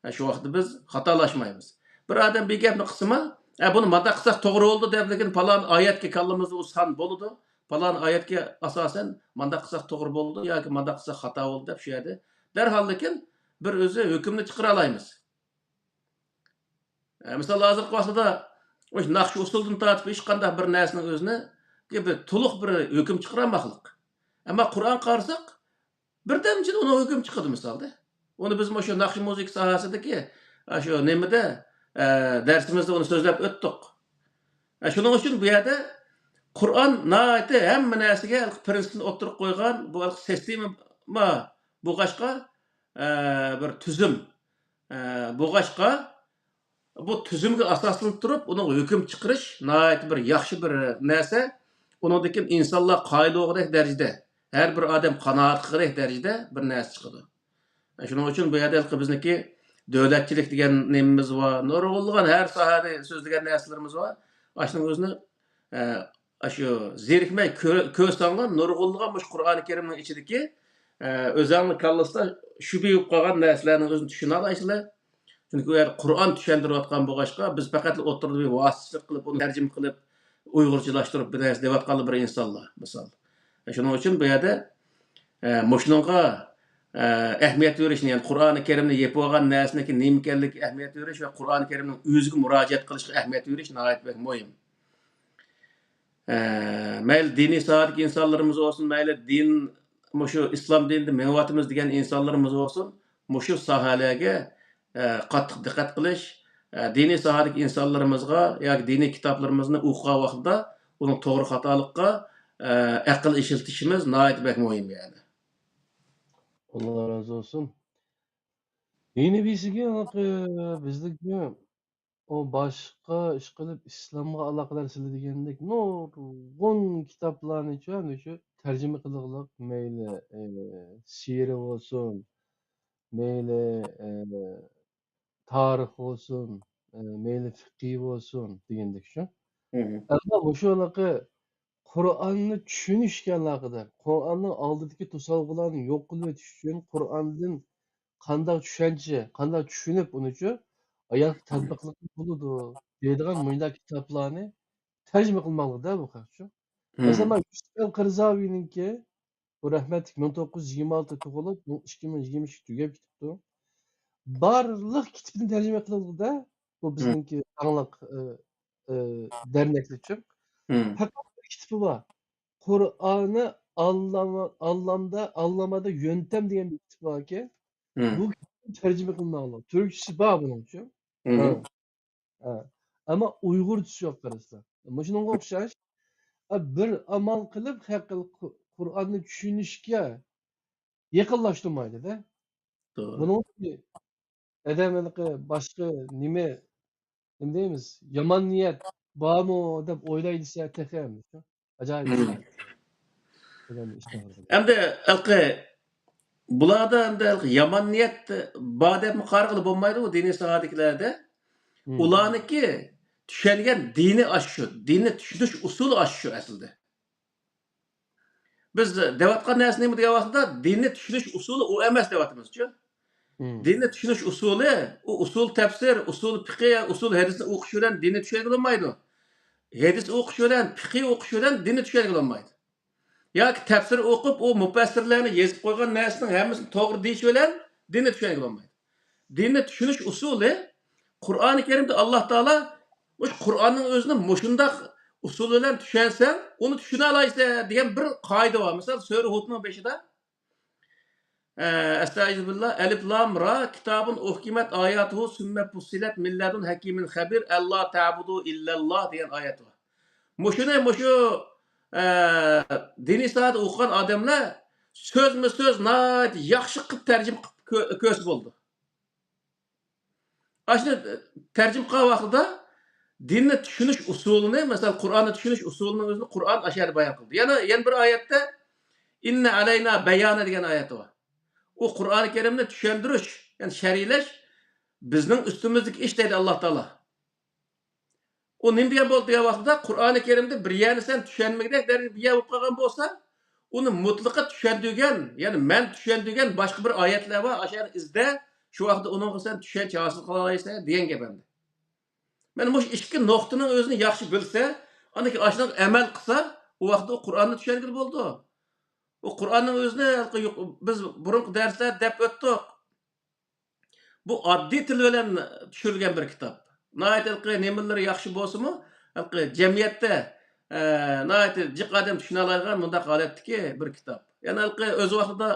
ئە، شۇ ۋاقىتتا بىز خاتالاشمايمىز. بىر ئادەم بىر گەپنى قىلسىمۇ، ئە، بۇنى مانداق قىلساق توغرا بولىدۇ دەپ، لېكىن پالان ئايەتكە كاللىمىزدا ئۇ سان بولىدۇ، پالان ئايەتكە ئاساسەن مانداق قىلساق توغرا بولىدۇ ياكى مانداق قىلساق خاتا بولىدۇ دەپ شۇ يەردە دەرھال لېكىن بىر ئۆزى ھۆكۈمنى چىقىرالايمىز. ئە، مىسال، ھازىرقى ۋاقتىدا مۇشۇ ناخشا ئۇسسۇلدىن تارتىپ ھېچقانداق بىر نەرسىنىڭ ئۆزىنى بىر تولۇق بىر ھۆكۈم چىقىرالماسلىق. ئەمما قۇرئانغا قارىساق، بىردەمچىدە ئۇنىڭ ھۆكۈم چىقىدۇ، مىسالدا. ئۇنى بىز مۇشۇ ناخشا مۇزىكا ساھەسىدىكى، ئە، شۇ نېمىدە، ئە، دەرسىمىزدە ئۇنى سۆزلەپ ئۆتتۇق. ئە، شۇنىڭ ئۈچۈن بۇ يەردە قۇرئان ناھايىتى ھەممە نەرسىگە پىرىنسىپنى ئوتتۇرىغا قويغان بۇ سىستېما بولغاچقا، ئە، بىر تۈزۈم، ئە، بولغاچقا، بۇ تۈزۈمگە ئاساسلىنىپ تۇرۇپ، ئۇنىڭ ھۆكۈم چىقىرىش ناھايىتى بىر ياخشى بىر نەرسە. ئۇنىڭدىن كېيىن ئىنسانلار قايىل بولغۇدەك دەرىجىدە، ھەر بىر ئادەم قانائەت قىلغۇدەك دەرىجىدە بىر نەرسە چىقىدۇ. شۇنىڭ ئۈچۈن بۇ يەردە ھېلىقى بىزنىڭكى دۆلەتچىلىك دېگەن نېمىمىز بار، نۇرغۇنلىغان ھەر ساھەنى سۆزلىگەن نەرسىلىرىمىز بار. ئاشۇنىڭ ئۆزىنى، ئە، ئاشۇ زېرىكمەي كۆر-، كۆرسەڭلار، نۇرغۇنلىغان مۇشۇ قۇرئانى كەرىمنىڭ ئىچىدىكى، ئە، ئۆزەڭلار كاللىسىدا شۈبھە بولۇپ قالغان نەرسىلەرنىڭ ئۆزىنى چۈشىنەلەيسىلەر. چۈنكى ئۇ يەردە قۇرئان چۈشەندۈرۈۋاتقان بولغاچقا، بىز پەقەتلا ئوتتۇرىدا بىر ۋاسىتىچىلىك قىلىپ، ئۇنى تەرجىمە قىلىپ، ئۇيغۇرچىلاشتۇرۇپ بىر نەرسە دەۋاتقانلا بىر ئىنسانلار، مىسال. شۇنىڭ ئۈچۈن بۇ يەردە، ئە، مۇشۇنىڭغا، ئە، ئەھمىيەت بېرىشنى، يەنى قۇرئانى كەرىمنى يېپىۋالغان نەرسىنىڭكى نېمە ئىكەنلىكىگە ئەھمىيەت بېرىش ۋە قۇرئانى كەرىمنىڭ ئۆزىگە مۇراجىئەت قىلىشقا ئەھمىيەت بېرىش ناھايىتى بەك مۇھىم. ئە، مەيلى دىنىي ساھەدىكى ئىنسانلىرىمىز بولسۇن، مەيلى دىن، مۇشۇ ئىسلام دىنىدا مېڭىۋاتىمىز دېگەن ئىنسانلىرىمىز بولسۇن، مۇشۇ ساھەلەرگە، ئە، قاتتىق دىققەت قىلىش، ئە، دىنىي ساھەدىكى ئىنسانلىرىمىزغا ياكى دىنىي كىتابلىرىمىزنى ئوقۇغان ۋاقتىدا ئۇنىڭ توغرا خاتالىققا، ئە، ئەقىل ئىشلىتىشىمىز ناھايىتى بەك مۇھىم، يەنى. ئاللا رازى بولسۇن. يەنە بىرسىگە، بىزدىكى ئۇ باشقا ئىشقىلىپ ئىسلامغا ئالاقىدار سىلەر دېگەندەك نۇرغۇن كىتابلارنى شۇ، شۇ تەرجىمە قىلغۇلۇق، مەيلى، ئە، سىيرە بولسۇن، مەيلى، ئە، تارىخ بولسۇن، ئە، مەيلى فىقھى بولسۇن دېگەندەك شۇ. مم. ئەمما مۇشۇ ھېلىقى قۇرئاننى چۈشىنىشكە ئالاقىدار، قۇرئاننىڭ ئالدىدىكى توسالغۇلارنى يوق قىلىۋېتىش ئۈچۈن قۇرئاندىن قانداق چۈشەنچە، قانداق چۈشىنىپ ئۇنىچۇ ھاياتقا تەتبىقلىق بولىدۇ دەيدىغان مۇنداق كىتابلارنى تەرجىمە قىلماقلىق-دە بۇ خەقچۇ. مەسىلەن، مم. مانا يۈسۈپ ئەل قەرزاۋىنىڭكى، بۇ رەھمەتلىك مىڭ توققۇز يۈز يىگىرمە ئالتىدە تۇغۇلۇپ، مىڭ، ئىككى مىڭ يىگىرمە ئىككىدە تۈگەپ كېتىپتۇ. بارلىق كىتابنى تەرجىمە قىلدى-دە، بۇ مم. بىزنىڭكى داڭلىق، ئى، ئى، دەرنەكلىكچۇ. مم. پەقەت بىر كىتابى بار. قۇرئانى ئاللاما-، ئاللامدا، ئاللامادا يۆنتەم دېگەن بىر كىتاب باركەن. مم. بۇ كىتابنى تەرجىمە قىلماقلىق. تۈركچىسى بار بۇنىڭچۇ. مم. ھە. ھە. ئەمما ئۇيغۇرچىسى يوق قارىسا. مۇشۇنىڭغا ئوخشاش، ئە، بىر ئامال قىلىپ خەق قۇ-، قۇرئاننى چۈشىنىشكە يېقىنلاشتۇرمايدۇ-دە. توغرا. بۇنىڭ ئادەم ھېلىقى باشقا نېمە، نېمە دەيمىز، يامان نىيەت بارمۇ دەپ ئويلايدۇ دېسە تېخى ئەمدى شۇ. ئاجايىپ مم. ئىش. ئادەمنى ئىشتىن ئەمدى ھېلىقى بۇلاردا ئەمدى ھېلىقى يامان نىيەت بار دەپمۇ قارىغىلى بولمايدۇ، بۇ دىنىي ساھەدىكىلەردە. مم. ئۇلارنىڭكى چۈشەنگەن دىنى ئاشۇ، دىننى چۈشىنىش ئۇسۇلى ئاشۇ ئەسلىدە. بىز دەۋاتقان نەرسە نېمە دېگەن ۋاقىتتا، دىننى چۈشىنىش ئۇسۇلى ئۇ ئەمەس دەۋاتىمىزچۇ. مم. دىننى چۈشىنىش ئۇسۇلى، ئۇ ئۇسۇل تەپسىر، ئۇسۇل پىقى، ئۇسۇل ھەدىسنى ئوقۇش بىلەن دىننى چۈشەنگىلى بولمايدۇ. ھەدىس ئوقۇش بىلەن، پىقى ئوقۇش بىلەن دىننى چۈشەنگىلى بولمايدۇ. ياكى تەپسىر ئوقۇپ، ئۇ مۇپەسسىرلەرنىڭ يېزىپ قويغان نەرسىنىڭ ھەممىسىنى توغرا دېيىش بىلەن دىننى چۈشەنگىلى بولمايدۇ. دىننى چۈشىنىش ئۇسۇلى، قۇرئانى كەرىمدە ئاللا تائالا مۇشۇ قۇرئاننىڭ ئۆزىنى مۇشۇنداق ئۇسۇل بىلەن چۈشەنسەڭ، ئۇنى چۈشىنەلەيسەن دېگەن بىر قائىدە بار. مىسال، سۈرە ھۇدنىڭ بېشىدا، ئە، ئەستەئىزۇبىللا، ئەلىف لام را، كىتابۇن ئۇھكىمەت ئاياتۇھۇ سۈممە پۇسسىلەت مىن لەدۇن ھەكىمىن خەبىر، ئەللا تەبۇدۇ ئىللەللا دېگەن ئايەت بار. مۇشۇنى، مۇشۇ، ئە، دىنىي ساھەدە ئوقۇغان ئادەملەر سۆزمۇ سۆز ناھايىتى ياخشى قىلىپ تەرجىمە قىلىپ كۆ-، كۆرسە بولىدۇ. ئاشۇنى تەرجىمە قىلغان ۋاقتىدا دىننى چۈشىنىش ئۇسۇلىنى، مەسىلەن، قۇرئاننى چۈشىنىش ئۇسۇلىنىڭ ئۆزىنى قۇرئان ئاشۇ يەردە بايان قىلدى. يەنە، يەنە بىر ئايەتتە، ئىننە ئەلەينا بەيانە دېگەن ئايەت بار. ئۇ قۇرئانى كەرىمنى چۈشەندۈرۈش، يەنى شەرھلەش بىزنىڭ ئۈستىمىزدىكى ئىش دەيدۇ ئاللا تائالا. ئۇ نېمە دېگەن بولدى دېگەن ۋاقتىدا، قۇرئانى كەرىمدە بىر يەرنى سەن چۈشەنمىگۈدەك دەرىجىدە بىر يەر بولۇپ قالغان بولسا، ئۇنى مۇتلىقا چۈشەندۈرگەن، يەنى مەن چۈشەندۈرگەن باشقا بىر ئايەتلەر بار، ئاشۇ يەرنى ئىزدە، شۇ ۋاقىتتا ئۇنىڭغا سەن چۈشەنچە ھاسىل قىلالايسەن دېگەن گەپ ئەمدى. مانا مۇشۇ ئىككى نۇقتىنىڭ ئۆزىنى ياخشى بىلسە، ئاندىن كېيىن ئاشۇنىڭغا ئەمەل قىلسا، ئۇ ۋاقىتتا ئۇ قۇرئاننى چۈشەنگىلى بولىدۇ. ئۇ قۇرئاننىڭ ئۆزىنى ھېلىقى يۇق-، بىز بۇرۇنقى دەرسلەردە دەپ ئۆتتۇق. بۇ ئاددىي تىل بىلەن چۈشۈرۈلگەن بىر كىتاب. ناھايىتى ھېلىقى نېمىلىرى ياخشى بولسىمۇ، ھېلىقى جەمئىيەتتە، ئە، ناھايىتى جىق ئادەم چۈشىنەلەيدىغان مۇنداق ھالەتتىكى بىر كىتاب. يەنە ھېلىقى ئۆز ۋاقتىدا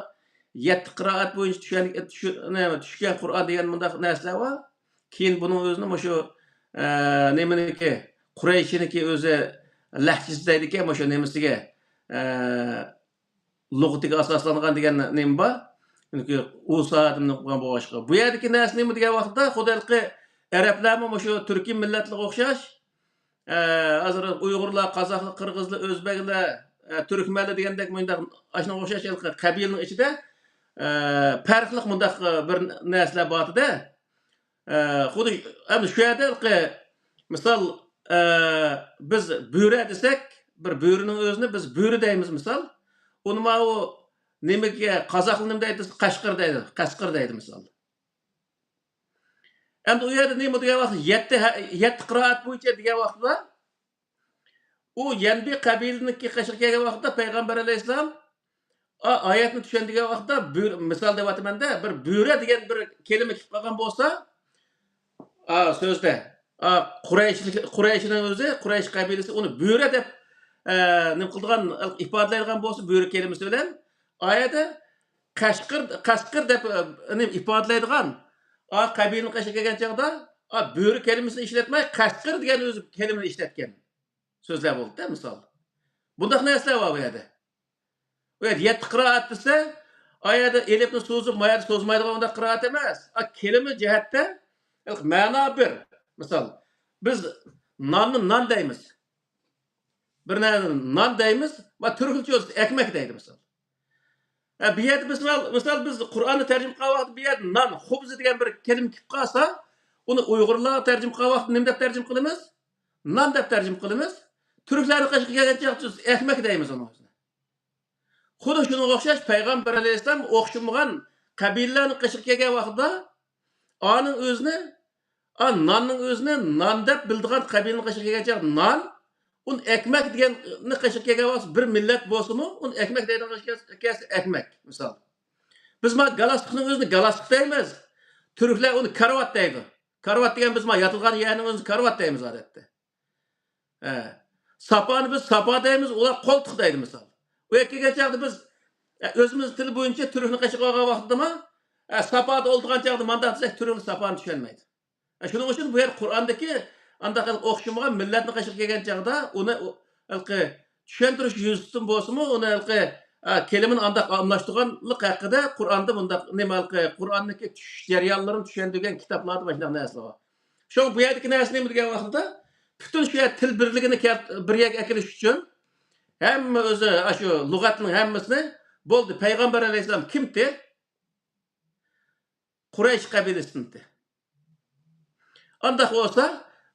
يەتتە قىرائەت بويىچە چۈشەن-، چۈشۈ-، نېمە، چۈشكەن قۇرئان دېگەن مۇنداق نەرسىلەر بار. كېيىن بۇنىڭ ئۆزىنى مۇشۇ، ئە، نېمىنىكى، قۇرەيشىنىكى ئۆزى لەھجىسى دەيدىكەن، مۇشۇ نېمىسىگە، ئە، لۇغىتىگە ئاساسلانغان دېگەن نېمە بار. چۈنكى ئۇ ساھەدىن ئوقۇغان بولغاچقا. بۇ يەردىكى نەرسە نېمە دېگەن ۋاقىتتا، خۇددى ھېلىقى ئەرەبلەرمۇ مۇشۇ تۈركىي مىللەتلەرگە ئوخشاش، ئە، ھازىر ئۇيغۇرلار، قازاقلار، قىرغىزلار، ئۆزبەكلەر، ئە، تۈركمەنلەر دېگەندەك مۇنداق ئاشۇنىڭغا ئوخشاش ھېلىقى قەبىلىنىڭ ئىچىدە، ئە، پەرقلىق مۇنداق بىر نەرسىلەر بارتىدە. ئە، خۇددى ئەمدى شۇ يەردە ھېلىقى مىسال، ئە، بىز بۆرە دېسەك، بىر بۆرىنىڭ ئۆزىنى بىز بۆرە دەيمىز مىسال. ئۇنى ماۋۇ نېمىگە، قازاقلار نېمە دەيدۇ دېسە، قەشقىر دەيدۇ، قەسقىر دەيدۇ مىسال. ئەمدى ئۇ يەردە نېمە دېگەن ۋاقىت، يەتتە ھە-، يەتتە قىرائەت بويىچە دېگەن ۋاقىتتا، ئۇ يەنبۇ قەبىلىنىڭكى قېشىغا كەلگەن ۋاقىتتا پەيغەمبەر ئەلەيھىسسالام ئا، ئايەتنى چۈشەندۈرگەن ۋاقىتتا، بۆرە، مىسال دەۋاتىمەن-دە، بىر بۆرە دېگەن بىر كەلىمە كېلىپ قالغان بولسا، ئا، سۆزدە، ئا، قۇرەيش، قۇرەيشنىڭ ئۆزى، قۇرەيش قەبىلىسى ئۇنى بۆرە دەپ، ئە، نېمە قىلىدىغان، ئىپادىلەيدىغان بولسا، بۆرە كەلىمىسى بىلەن، ئايەتتە قەشقىر، قەشقىر دەپ، ئە، نېمە ئىپادىلەيدىغان، ئا، قەبىلىنىڭ قېشىغا كەلگەن چاغدا، ئا، بۆرە كەلىمىسىنى ئىشلەتمەي، قەشقىر دېگەن ئۆزى كەلىمىنى ئىشلەتكەن سۆزلەر بولدى-دە، مىسال. بۇنداق نەرسىلەر بار بۇ يەردە. ئۇ يەردە يەتتە قىرائەت دېسە، ئا يەردە ئېلىپنى سوزۇپ، ما يەردە سوزمايدىغان ئۇنداق قىرائەت ئەمەس. ئا، كەلىمە جەھەتتە مەنا بىر. مىسال، بىز ناننى نان دەيمىز. بىر نەرسىنى نان دەيمىز، ما تۈركلىچە ئۆزى ئەكمەك دەيدۇ، مىسال. ھە، بۇ يەردە مىسال، مىسال، بىز قۇرئاننى تەرجىمە قىلغان ۋاقىتتا بۇ يەردە نان، خۇبز دېگەن بىر كەلىمە كېلىپ قالسا، ئۇنى ئۇيغۇرلارغا تەرجىمە قىلغان ۋاقىتتا نېمە دەپ تەرجىمە قىلىمىز؟ نان دەپ تەرجىمە قىلىمىز. تۈركلەرنىڭ قېشىغا كەلگەن چاغدا ئەكمەك دەيمىز ئۇنىڭ ئۆزىنى. خۇددى شۇنىڭغا ئوخشاش پەيغەمبەر ئەلەيھىسسالام ئوخشىمىغان قەبىلىلەرنىڭ قېشىغا كەلگەن ۋاقتىدا ئانىڭ ئۆزىنى، ئا، ناننىڭ ئۆزىنى نان دەپ بىلىدىغان قەبىلىنىڭ قېشىغا كەلگەن چاغدا نان، ئۇنى ئەكمەك دېگەننى قېشىغا كەلگەن ۋاقتىدا بىر مىللەت بولسىمۇ، ئۇنى ئەكمەك دەيدىغان قېشىغا كەلسە ئەكمەك، مىسال. بىز مانا گالستۇكنىڭ ئۆزىنى گالستۇك دەيمىز. تۈركلەر ئۇنى كارىۋات دەيدۇ. كارىۋات دېگەن بىز مانا ياتىدىغان يەرنىڭ ئۆزىنى كارىۋات دەيمىز ئادەتتە. ھە. ساپانى بىز ساپا دەيمىز، ئۇلار قولتۇق دەيدۇ مىسال. ئۇ يەرگە كەلگەن چاغدا بىز، ئە، ئۆزىمىز تىل بويىچە تۈركنى قېشىغا ئالغان ۋاقتىدىمۇ، ئە، ساپادا ئولتۇرغان چاغدا مانداق دېسەك، تۈركلەر ساپانى چۈشەنمەيدۇ. ئە، شۇنىڭ ئۈچۈن بۇ يەر قۇرئاندىكى ئانداق ئوخشىمىغان مىللەتنى قېشىغا كەلگەن چاغدا ئۇنى ئۇ، ھېلىقى چۈشەندۈرۈش يۈزىسىدىن بولسىمۇ، ئۇنى ھېلىقى، ئە، كەلىمىنى ئانداق ئالماشتۇرغانلىق ھەققىدە قۇرئاندا مۇنداق نېمە، ھېلىقى قۇرئاندىكى چۈشۈش جەريانلىرىنى چۈشەندۈرگەن كىتابلاردا مۇشۇنداق نەرسىلەر بار. شۇڭا بۇ يەردىكى نەرسە نېمە دېگەن ۋاقتىدا، پۈتۈن شۇ يەر تىل بىرلىكىنى كەل-، بىر يەرگە ئەكېلىش ئۈچۈن ھەممە ئۆزى، ئاشۇ لۇغەتنىڭ ھەممىسىنى بولدى. پەيغەمبەر ئەلەيھىسسالام كىمتى؟ قۇرەيش قەبىلىسىنىڭتى. ئانداق بولسا،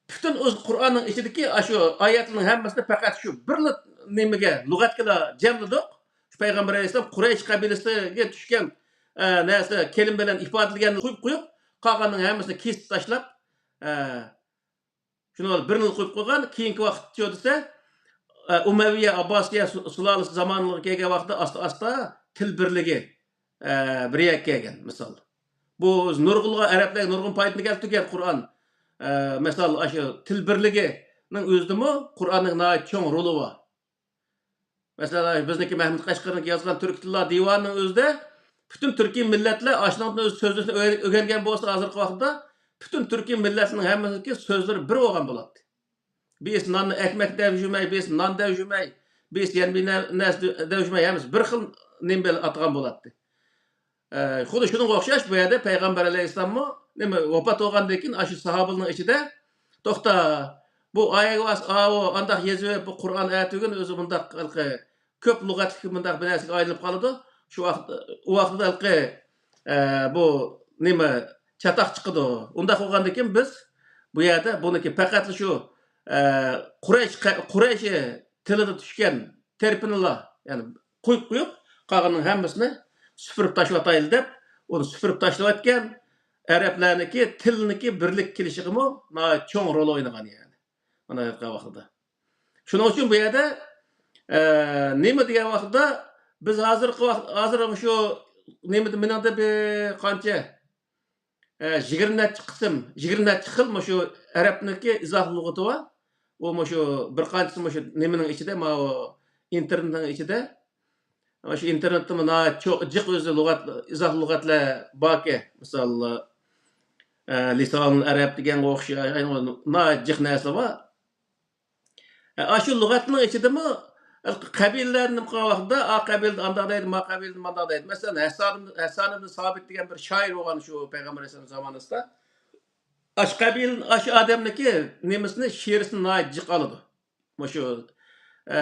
پۈتۈن ئۆز قۇرئاننىڭ ئىچىدىكى ئاشۇ ئايەتلەرنىڭ ھەممىسىنى پەقەت شۇ بىرلا نېمىگە، لۇغەتكىلا جەملىدۇق. شۇ پەيغەمبەر ئەلەيھىسسالام قۇرەيش قەبىلىسىگە چۈشكەن، ئە، نەرسە، كەلىمە بىلەن ئىپادىلىگەننى قويۇپ قويۇپ، قالغاننىڭ ھەممىسىنى كېسىپ تاشلاپ، ئە، شۇنى بىرنى قويۇپ قويغان، كېيىنكى ۋاقىتچۇ دېسە، ئە، ئۇمەۋىيە، ئابباسىيە سۇ-، سۇلالىسى زامانىغا كەلگەن ۋاقىتتا ئاستا-ئاستا تىل بىرلىكى، ئە، بىر يەرگە كەلگەن، مىسال. بۇ نۇرغۇنلىغان ئەرەبلەرگە نۇرغۇن پايدىنى كەلتۈرگەن قۇرئان. ئە، مىسال، ئاشۇ تىل بىرلىكىنىڭ ئۆزىدىمۇ قۇرئاننىڭ ناھايىتى چوڭ رولى بار. مەسىلەن، بىزنىڭكى مەھمۇد قەشقەرنىڭكى يازغان تۈركىي تىللار دىۋانىنىڭ ئۆزىدە پۈتۈن تۈركىي مىللەتلەر ئاشۇنىڭدىن ئۆز سۆزلىرىنى ئۆگەن-، ئۆگەنگەن بولسا، ھازىرقى ۋاقىتتا پۈتۈن تۈركىي مىللەتنىڭ ھەممىسىنىڭكى سۆزلىرى بىر بولغان بولاتتى. بىرسى ناننى ئەكمەك دەپ يۈرمەي، بىرسى نان دەپ يۈرمەي، بىرسى يەنە بىر نە-، نەرسە دەپ يۈرمەي، ھەممىسى بىر خىل نېمە بىلەن ئاتىغان بولاتتى. ئە، خۇددى شۇنىڭغا ئوخشاش بۇ يەردە پەيغەمبەر ئەلەيھىسسالاممۇ نېمە، ۋاپات بولغاندىن كېيىن ئاشۇ ساھابىلەرنىڭ ئىچىدە، توختا، بۇ ئايەگە بارسا، ئاۋۇ ئانداق يېزىۋېرىپ، بۇ قۇرئان ئەتىگۈن ئۆزى مۇنداق ھېلىقى كۆپ لۇغەتلىك مۇنداق بىر نەرسىگە ئايلىنىپ قالىدۇ. شۇ ۋاقىت، ئۇ ۋاقىتتا ھېلىقى، ئە، بۇ نېمە، چاتاق چىقىدۇ. ئۇنداق بولغاندىن كېيىن بىز بۇ يەردە بۇنىڭكى پەقەتلا شۇ، ئە، قۇرەيش، قۇرەيش تىلىدا چۈشكەن تەرىپىنىلا، يەنى قويۇپ قويۇپ، قالغىنىنىڭ ھەممىسىنى سۈپۈرۈپ تاشلىۋاتايلى دەپ، ئۇنى سۈپۈرۈپ تاشلىۋەتكەن. ئەرەبلەرنىڭكى تىلنىڭكى بىرلىككە كېلىشىگىمۇ ناھايىتى چوڭ رول ئوينىغان يەنى. مانا ھېلىقى ۋاقتىدا. شۇنىڭ ئۈچۈن بۇ يەردە، ئە، نېمە دېگەن ۋاقىتتا بىز ھازىرقى ۋاقىت، ھازىر شۇ نېمىدە مېنىڭدە بىر قانچە، ئە، يىگىرمە نەچچە قىسىم، يىگىرمە نەچچە خىل مۇشۇ ئەرەبنىڭكى ئىزاھ لۇغىتى بار. ئۇ مۇشۇ بىر قانچىسى مۇشۇ نېمىنىڭ ئىچىدە، ماۋۇ ئىنتېرنېتنىڭ ئىچىدە. مۇشۇ ئىنتېرنېتتىمۇ ناھايىتى چوڭ، جىق ئۆزى لۇغەت، ئىزاھ لۇغەتلەر باركەن. مىسال، ئە، لىسانۇل ئەرەب دېگەنگە ئوخشاش، ناھايىتى جىق نەرسە بار. ئاشۇ لۇغەتنىڭ ئىچىدىمۇ قەبىلىلەرنى نېمە قىلغان ۋاقتىدا، ئا قەبىلىدە ئانداق دەيدۇ، ما قەبىلىدە مانداق دەيدۇ. مەسىلەن، ھەسسان، ھەسسان ئىبن سابىت دېگەن بىر شائىر بولغان شۇ پەيغەمبەر ئەلەيھىسسالام زامانىسىدا. ئاشۇ قەبىلە، ئاشۇ ئادەمنىڭكى نېمىسىنى، شېئىرىسىنى ناھايىتى جىق ئالىدۇ. مۇشۇ، ئە،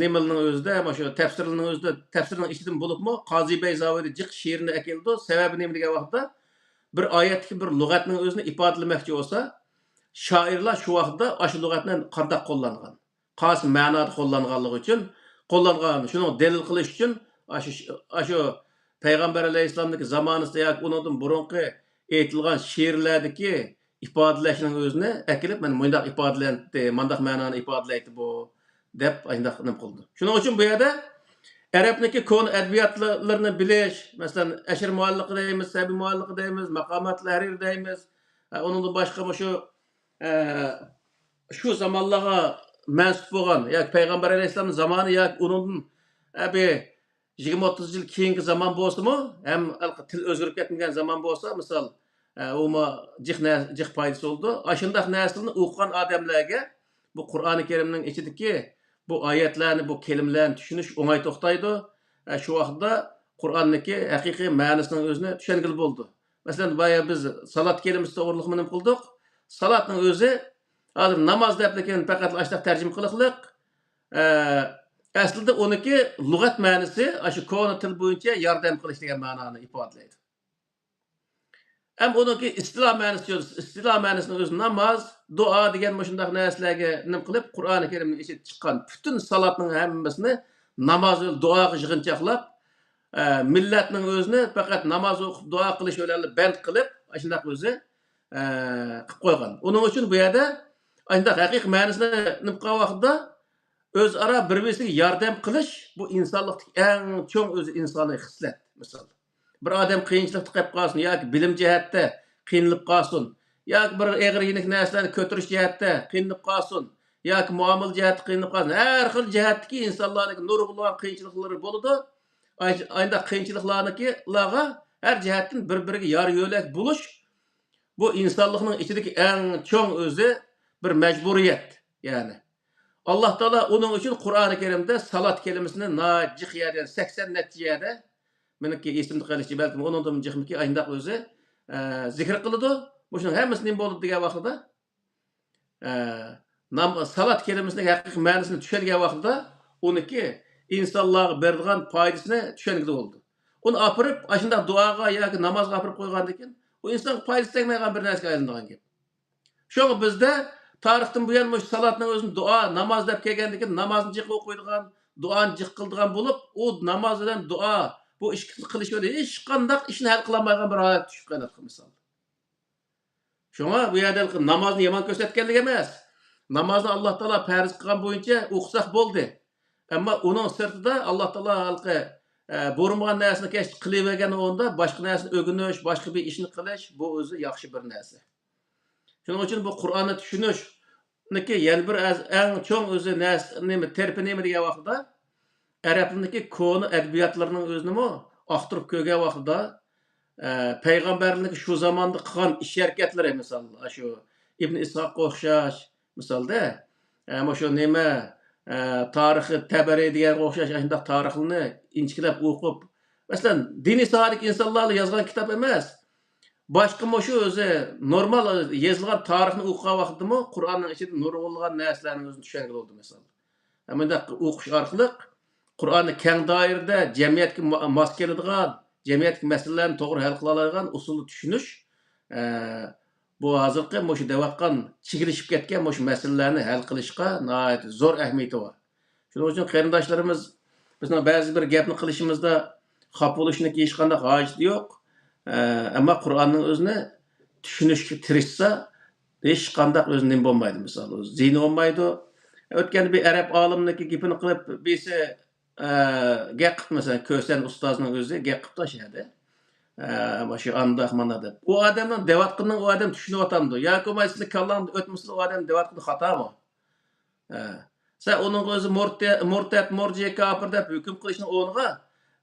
نېمىلىنىڭ ئۆزىدە، مۇشۇ تەپسىرلىنىڭ ئۆزىدە، تەپسىرنىڭ ئىچىدىن بولۇپمۇ قازى بەيزاۋىدا جىق شېئىرنى ئەكېلىدۇ. سەۋەبى نېمە دېگەن ۋاقىتتا، بىر ئايەتتىكى بىر لۇغەتنىڭ ئۆزىنى ئىپادىلىمەكچى بولسا، شائىرلار شۇ ۋاقىتتا ئاشۇ لۇغەتنى قانداق قوللانغان، قايسى مەنادا قوللانغانلىقى ئۈچۈن قوللانغان، شۇنىڭغا دەلىل قىلىش ئۈچۈن ئاشۇ، ئاشۇ پەيغەمبەر ئەلەيھىسسالامنىڭكى زامانىسىدا ياكى ئۇنىڭدىن بۇرۇنقى ئېيتىلغان شېئىرلەردىكى ئىپادىلەشنىڭ ئۆزىنى ئەكېلىپ، مانا مۇنداق ئىپادىلەنتى، مانداق مەنانى ئىپادىلەيتتى بۇ، دەپ ئانداق نېمە قىلىدۇ. شۇنىڭ ئۈچۈن بۇ يەردە ئەرەبنىڭكى كونا ئەدەبىياتلىرىنى بىلىش، مەسىلەن، ئەشىر مۇئەللىقى دەيمىز، سەبىي مۇئەللىقى دەيمىز، ماقامات ھەرىرى دەيمىز. ئە، ئۇنىڭدىن باشقا مۇشۇ، ئە، شۇ زامانلارغا مەنسۇپ بولغان ياكى پەيغەمبەر ئەلەيھىسسالام زامانى ياكى ئۇنىڭدىن، ئە، بىر يىگىرمە ئوتتۇز يىل كېيىنكى زامان بولسىمۇ، ھەم تىل ئۆزگىرىپ كەتمىگەن زامان بولسا، مىسال، ئە، ئۇمۇ جىق نە-، جىق پايدىسى بولىدۇ. ئاشۇنداق نەرسىلەرنى ئوقۇغان ئادەملەرگە بۇ قۇرئانى كەرىمنىڭ ئىچىدىكى بۇ ئايەتلەرنى، بۇ كەلىمىلەرنى چۈشىنىش ئوڭاي توختايدۇ. ئە، شۇ ۋاقىتتا قۇرئاننىڭكى ھەقىقىي مەنىسىنىڭ ئۆزىنى چۈشەنگىلى بولىدۇ. مەسىلەن، بايا بىز سالات كەلىمىسى توغرىلىقمۇ نېمە قىلدۇق؟ سالاتنىڭ ئۆزى ھازىر ناماز دەپلا كېلىن پەقەت ئاشۇنداق تەرجىمە قىلىقلىق. ئە، ئەسلىدە ئۇنىڭكى لۇغەت مەنىسى ئاشۇ كونا تىل بويىچە ياردەم قىلىش دېگەن مەنانى ئىپادىلەيدۇ. ھەم ئۇنىڭكى ئىستىلا مەنىسى، ئىستىلا مەنىسىنىڭ ئۆزى ناماز، دۇئا دېگەن مۇشۇنداق نەرسىلەرگە نېمە قىلىپ، قۇرئانى كەرىمنىڭ ئىچىدىن چىققان پۈتۈن سالاتنىڭ ھەممىسىنى ناماز ۋە دۇئاغا يىغىنچاقلاپ، ئە، مىللەتنىڭ ئۆزىنى پەقەت ناماز ئوقۇپ، دۇئا قىلىش بىلەن بەند قىلىپ، ئاشۇنداق ئۆزى، ئە، قىلىپ قويغان. ئۇنىڭ ئۈچۈن بۇ يەردە ئاشۇنداق ھەقىقىي مەنىسىنى نېمە قىلغان ۋاقىتتا، ئۆزئارا بىر-بىرسىگە ياردەم قىلىش، بۇ ئىنسانلىقتىكى ئەڭ چوڭ ئۆزى ئىنسانىي خىسلەت. مىسال، بىر ئادەم قىيىنچىلىقتا قېلىپ قالسۇن، ياكى بىلىم جەھەتتە قىينىلىپ قالسۇن، ياكى بىر ئېغىر يېنىك نەرسىلەرنى كۆتۈرۈش جەھەتتە قىينىلىپ قالسۇن، ياكى مۇئامىلە جەھەتتە قىينىلىپ قالسۇن، ھەر خىل جەھەتتىكى ئىنسانلارنىڭ نۇرغۇنلىغان قىيىنچىلىقلىرى بولىدۇ. ئاي-، ئاينداق قىيىنچىلىقلارنىڭكى، لارغا ھەر جەھەتتىن بىر-بىرىگە يار يۆلەك بولۇش، بۇ ئىنسانلىقنىڭ ئىچىدىكى ئەڭ چوڭ ئۆزى بىر مەجبۇرىيەت، يەنى. ئاللا تائالا ئۇنىڭ ئۈچۈن قۇرئانى كەرىمدە سالات كەلىمىسىنى ناھايىتى جىق يەردە، سەكسەن نەچچە يەردە، مېنىڭكى ئېسىمدە قېلىشىچە، بەلكىم ئۇنىڭدىنمۇ جىقمىكى، ئاشۇنداق ئۆزى، ئە، زىكىر قىلىدۇ. مۇشۇنىڭ ھەممىسى نېمە بولىدۇ دېگەن ۋاقتىدا، ئە، نام-، سالات كەلىمىسىنىڭ ھەقىقىي مەنىسىنى چۈشەنگەن ۋاقتىدا، ئۇنىڭكى ئىنسانلارغا بېرىدىغان پايدىسىنى چۈشەنگىلى بولىدۇ. ئۇنى ئاپىرىپ، ئاشۇنداق دۇئاغا ياكى نامازغا ئاپىرىپ قويغاندىن كېيىن، ئۇ ئىنسانغا پايدىسى تەگمەيدىغان بىر نەرسىگە ئايلىنىدىغان گەپ. شۇڭا بىزدە تارىختىن بۇيان مۇشۇ سالاتنىڭ ئۆزىنى دۇئا، ناماز دەپ كەلگەندىن كېيىن نامازنى جىق ئوقۇيدىغان، دۇئانى جىق قىلىدىغان بولۇپ، ئۇ ناماز بىلەن دۇئا، بۇ ئىككىسىنى قىلىش بىلەن ھېچقانداق ئىشنى ھەل قىلالمايدىغان بىر ھالەتكە چۈشۈپ قېلىۋاتقان مىسال. شۇڭا بۇ يەردە نامازنى يامان كۆرسەتكەنلىك ئەمەس. نامازنى ئاللا تائالا پەرز قىلغان بويىچە ئوقۇساق بولدى. ئەمما ئۇنىڭ سىرتىدا ئاللا تائالا ھېلىقى، ئە، بۇيرۇمىغان نەرسىنى كەچ قىلىۋەرگەن ئورنىدا باشقا نەرسىنى ئۆگىنىش، باشقا بىر ئىشنى قىلىش، بۇ ئۆزى ياخشى بىر نەرسە. شۇنىڭ ئۈچۈن بۇ قۇرئاننى چۈشىنىشنىڭكى يەنە بىر ئەز-، ئەڭ چوڭ ئۆزى نەرسە، نېمە، تەرىپى نېمە دېگەن ۋاقتىدا، ئەرەبلەرنىڭكى كونا ئەدەبىياتلىرىنىڭ ئۆزىنىمۇ ئاختۇرۇپ كۆرگەن ۋاقتىدا، ئە، پەيغەمبەرلىكى شۇ زاماندا قىلغان ئىش ھەرىكەتلىرى، مىسال، شۇ ئىبن ئىسھاققا ئوخشاش، مىسالدا، ئە، مۇشۇ نېمە، ئە، تارىخى تەبەرى دېگەنگە ئوخشاش ئاشۇنداق تارىخلارنى ئىنچىكىلەپ ئوقۇپ، مەسىلەن، دىنىي ساھەدىكى ئىنسانلار يازغان كىتاب ئەمەس، باشقا مۇشۇ ئۆزى نورمال يېزىلغان تارىخنى ئوقۇغان ۋاقتىدىمۇ قۇرئاننىڭ ئىچىدە نۇرغۇنلىغان نەرسىلەرنىڭ ئۆزىنى چۈشەنگىلى بولىدۇ، مىسال. مۇنداق ئوقۇش ئارقىلىق قۇرئاننى كەڭ دائىرىدە جەمئىيەتكە ما-، ماس كېلىدىغان، جەمئىيەتتىكى مەسىلىلەرنى توغرا ھەل قىلالايدىغان ئۇسۇلدا چۈشىنىش، ئە، بۇ ھازىرقى مۇشۇ دەۋاتقان چىگىلىشىپ كەتكەن مۇشۇ مەسىلىلەرنى ھەل قىلىشقا ناھايىتى زور ئەھمىيىتى بار. شۇنىڭ ئۈچۈن قېرىنداشلىرىمىز، بىزنىڭ بەزى بىر گەپنى قىلىشىمىزدا خاپا بولۇشنىڭكى ھېچقانداق ھاجىتى يوق. ئە، ئەمما قۇرئاننىڭ ئۆزىنى چۈشىنىشكە تىرىشسا، ھېچقانداق ئۆزى نېمە بولمايدۇ، مىسال، زىيىنى بولمايدۇ. ئۆتكەندە بىر ئەرەب ئالىمنىڭكى گېپىنى قىلىپ، بىرسى، ئە، گەپ قىپتۇ، مەسىلەن، كۆسەن ئۇستازنىڭ ئۆزى گەپ قىپتۇ شۇ يەردە. ئە، مۇشۇ ئانداق، مانداق دەپ. ئۇ ئادەمنىڭ دەۋاتقىنىنى ئۇ ئادەم چۈشىنىۋاتامدۇ؟ ياكى بولمايسىز كاللاڭدا ئۆتمىسىلا ئۇ ئادەم دەۋاتقىنى خاتامۇ؟ ھە. سەن ئۇنىڭغا ئۆزى مۇرتە-، مۇرتەت، مۇرجىئە، كاپىر دەپ ھۆكۈم قىلىشنىڭ ئورنىغا،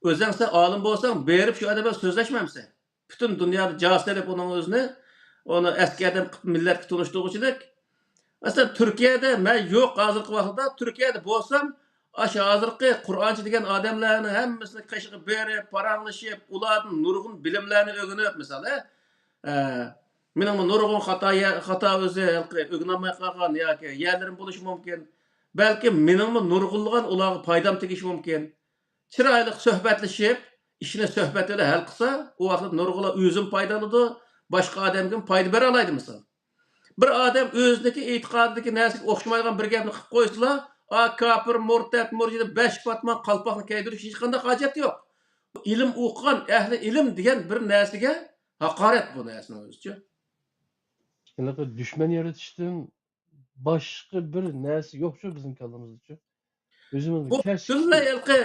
ئۆزۈڭ سەن ئالىم بولساڭ، بېرىپ شۇ ئادەم بىلەن سۆزلەشمەمسەن؟ پۈتۈن دۇنيادا جاسۇس ئېلىپ ئۇنىڭ ئۆزىنى، ئۇنى ئەسكى ئادەم قىلىپ مىللەتكە تونۇشتۇرغۇچىلىك. مەسىلەن، تۈركىيەدە مەن يوق ھازىرقى ۋاقىتتا، تۈركىيەدە بولسام، ئاشۇ ھازىرقى قۇرئانچى دېگەن ئادەملەرنىڭ ھەممىسىنى قېشىغا بېرىپ، پاراڭلىشىپ، ئۇلاردىن نۇرغۇن بىلىملەرنى ئۆگىنىپ، مىسال، ھە؟ ئە، مېنىڭمۇ نۇرغۇن خاتا يە-، خاتا ئۆزى ھېلىقى ئۆگىنەلمەي قالغان ياكى يەرلىرىم بولۇشى مۇمكىن. بەلكىم مېنىڭمۇ نۇرغۇنلىغان ئۇلارغا پايدام تېگىشى مۇمكىن. چىرايلىق سۆھبەتلىشىپ، ئىشنى سۆھبەت بىلەن ھەل قىلسا، ئۇ ۋاقىتتا نۇرغۇنلار ئۆزىمۇ پايدىلىنىدۇ، باشقا ئادەمگىمۇ پايدا بېرەلەيدۇ مىسال. بىر ئادەم ئۆزىنىڭكى ئېتىقادىدىكى نەرسىگە ئوخشىمايدىغان بىر گەپنى قىلىپ قويسىلا، ئا، كاپىر، مۇرتەت، مۇرجىدا بەش پاتمان قالپاقنى كىيدۈرۈش ھېچقانداق ھاجەت يوق. ئىلىم ئوقۇغان، ئەھلى ئىلىم دېگەن بىر نەرسىگە ھاقارەت بۇ نەرسىنىڭ ئۆزىچۇ. ھېلىقى دۈشمەن يارىتىشتىن باشقا بىر نەرسە يوقچۇ بىزنىڭ كاللىمىزدىچۇ. ئۆزىمىز بۇ كەسىپ پۈتۈنلەي ھېلىقى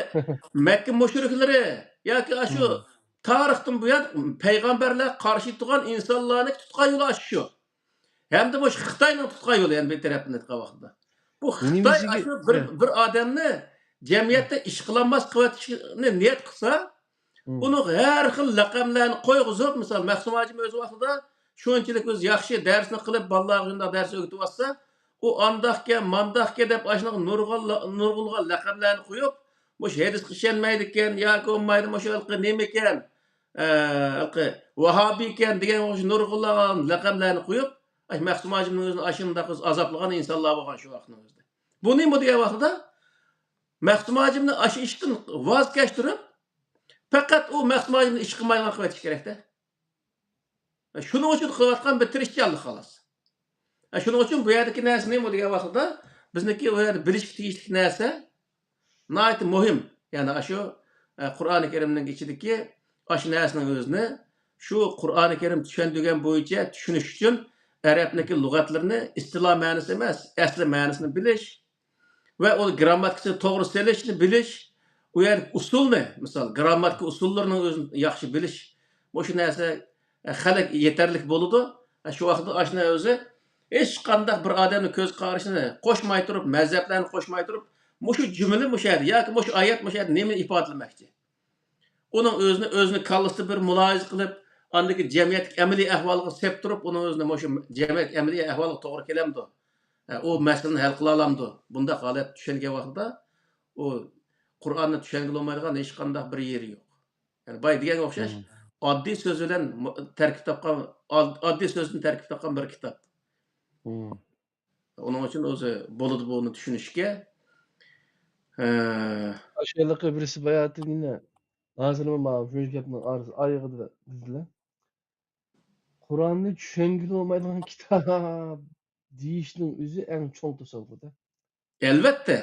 مەككە مۇشرىكلىرى ياكى ئاشۇ مم. تارىختىن بۇيان پەيغەمبەرلەرگە قارشى تۇرغان ئىنسانلارنى تۇتقان يولى ئاشۇ شۇ. ھەمدە مۇشۇ خىتاينىڭ تۇتقان يولى، يەنە بىر تەرەپتىن ئېيتقان ۋاقتىدا. بۇ خىتاي ئاشۇ بىر، بىر ئادەمنى جەمئىيەتتە ئىشقىلانماس قىلىۋېتىشنى نىيەت قىلسا، ئۇنىڭ ھەر خىل لەقەملەرنى قويغۇزۇپ، مىسال، مەخسۇم ھاجىم ئۆز ۋاقتىدا شۇنچىلىك ئۆزى ياخشى دەرسنى قىلىپ، بالىلارغا شۇنداق دەرس ئۆگىتىۋاتسا، ئۇ ئانداقكەن، مانداقكەن دەپ ئاشۇنداق نۇرغۇنلا-، نۇرغۇنلىغان لەقەملەرنى قويۇپ، مۇشۇ ھەدىسكە ئىشەنمەيدىكەن ياكى بولمايدۇ، مۇشۇ ھېلىقى نېمىكەن، ئە، ھېلىقى ۋاھابىيكەن دېگەن ئوخشاش نۇرغۇنلىغان لەقەملەرنى قويۇپ، ئاشۇ مەخسۇم ھاجىمنىڭ ئۆزىنى ئاشۇنداق ئۆزى ئازابلىغان ئىنسانلار بولغان شۇ ۋاقىتنىڭ ئۆزىدە. بۇ نېمە دېگەن ۋاقتىدا؟ مەخسۇم ھاجىمنى ئاشۇ ئىشتىن ۋاز كەچتۈرۈپ، پەقەت ئۇ مەخسۇم ھاجىمنى ئىش قىلمايدىغان قىلىۋېتىش كېرەكتە. شۇنىڭ ئۈچۈن قىلىۋاتقان بىر تىرىشچانلىق، خالاس. شۇنىڭ ئۈچۈن بۇ يەردىكى نەرسە نېمە دېگەن ۋاقىتتا، بىزنىڭكى ئۇ يەردە بىلىشكە تېگىشلىك نەرسە ناھايىتى مۇھىم. يەنى ئاشۇ، ئە، قۇرئانى كەرىمنىڭ ئىچىدىكى ئاشۇ نەرسىنىڭ ئۆزىنى، شۇ قۇرئانى كەرىم چۈشەندۈرگەن بويىچە چۈشىنىش ئۈچۈن ئەرەبنىڭكى لۇغەتلىرىنى ئىستىلا مەنىسى ئەمەس، ئەسلى مەنىسىنى بىلىش، ۋە ئۇ گىرامماتىكىسىنى توغرا سېلىشنى بىلىش، ئۇ يەردىكى ئۇسۇلنى، مىسال، گىرامماتىكا ئۇسۇللىرىنىڭ ئۆزىنى ياخشى بىلىش، مۇشۇ نەرسە، ئە، خېلى يېتەرلىك بولىدۇ. ئە، شۇ ۋاقىتتا ئاشۇنى ئۆزى ھېچقانداق بىر ئادەمنىڭ كۆز قارىشىنى قوشماي تۇرۇپ، مەزھەپلەرنى قوشماي تۇرۇپ، مۇشۇ جۈملە مۇشۇ يەردە ياكى مۇشۇ ئايەت مۇشۇ يەردە نېمىنى ئىپادىلىمەكچى؟ ئۇنىڭ ئۆزىنى، ئۆزىنى كاللىسىدا بىر مۇلاھىزە قىلىپ، ئاندىكى جەمئىيەتتىكى ئەمەلىي ئەھۋالغا سېپ تۇرۇپ، ئۇنىڭ ئۆزىنى مۇشۇ جەمئىيەتتىكى ئەمەلىي ئەھۋالغا توغرا كېلەمدۇ؟ ئە، ئۇ مەسىلىنى ھەل قىلالامدۇ؟ بۇنداق ھالەت چۈشەنگەن ۋاقتىدا ئۇ قۇرئاننى چۈشەنگىلى بولمايدىغان ھېچقانداق بىر يېرى يوق. يەنى بايا دېگەنگە ئوخشاش، مم. ئاددىي سۆز بىلەن مۇ-، تەركىب تاپقان، ئاد-، ئاددىي سۆزدىن تەركىب تاپقان بىر كىتاب. مم. ئۇنىڭ ئۈچۈن ئۆزى بولىدۇ بۇنى چۈشىنىشكە. ھە. ئاشۇ ھېلىقى بىرسى باياتىن يەنە، ھازىرمۇ مانا شۇ گەپنىڭ ئارىسى ئايىغىدا دېدىلە. قۇرئاننى چۈشەنگىلى بولمايدىغان كىتاب دېيىشنىڭ ئۆزى ئەڭ چوڭ توسالغۇ-دە. ئەلۋەتتە،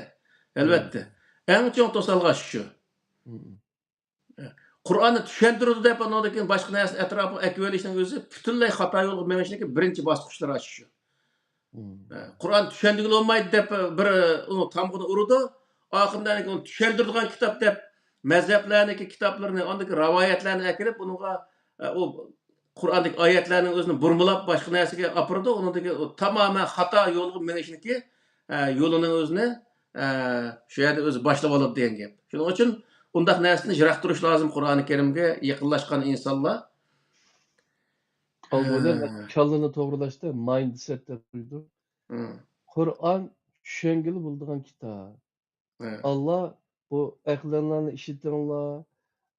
ئەلۋەتتە. مم. ئەڭ چوڭ توسالغۇ شۇ. مم. قۇرئاننى چۈشەندۈرىدۇ دەپ، ئۇنىڭدىن كېيىن باشقا نەرسىنى ئەتراپىغا ئەكىۋېلىشنىڭ ئۆزى پۈتۈنلەي خاتا يولغا مېڭىشنىڭكى بىرىنچى باسقۇچلىرى ئاشۇ شۇ. مم. قۇرئان چۈشەندۈرگىلى بولمايدۇ دەپ بىر ئۇنىڭ تامغىنى ئۇرىدۇ. ئاخىرىدا ئۇنى چۈشەندۈرىدىغان كىتاب دەپ مەزھەپلەرنىڭكى كىتابلىرىنى، ئاندىكى رىۋايەتلەرنى ئەكىرىپ، ئۇنىڭغا، ئە، ئۇ قۇرئاندىكى ئايەتلەرنىڭ ئۆزىنى بۇرمىلاپ باشقا نەرسىگە ئاپىرىدۇ. ئۇنىڭدىكى ئۇ تامامەن خاتا يولغا مېڭىشنىڭكى، ئە، يولىنىڭ ئۆزىنى، ئە، شۇ يەردە ئۆزى باشلىۋالىدۇ دېگەن گەپ. شۇنىڭ ئۈچۈن ئۇنداق نەرسىنى يىراق تۇرۇش لازىم، قۇرئانى كەرىمگە يېقىنلاشقان ئىنسانلار. ئاۋۋالدىن ھە. كاللىنى توغرىلاشتا مايندسېت دەپ قويىدۇ. ھە. قۇرئان چۈشەنگىلى بولىدىغان كىتاب. ھە. ئاللا بۇ ئەقلىڭلارنى ئىشلىتىڭلار،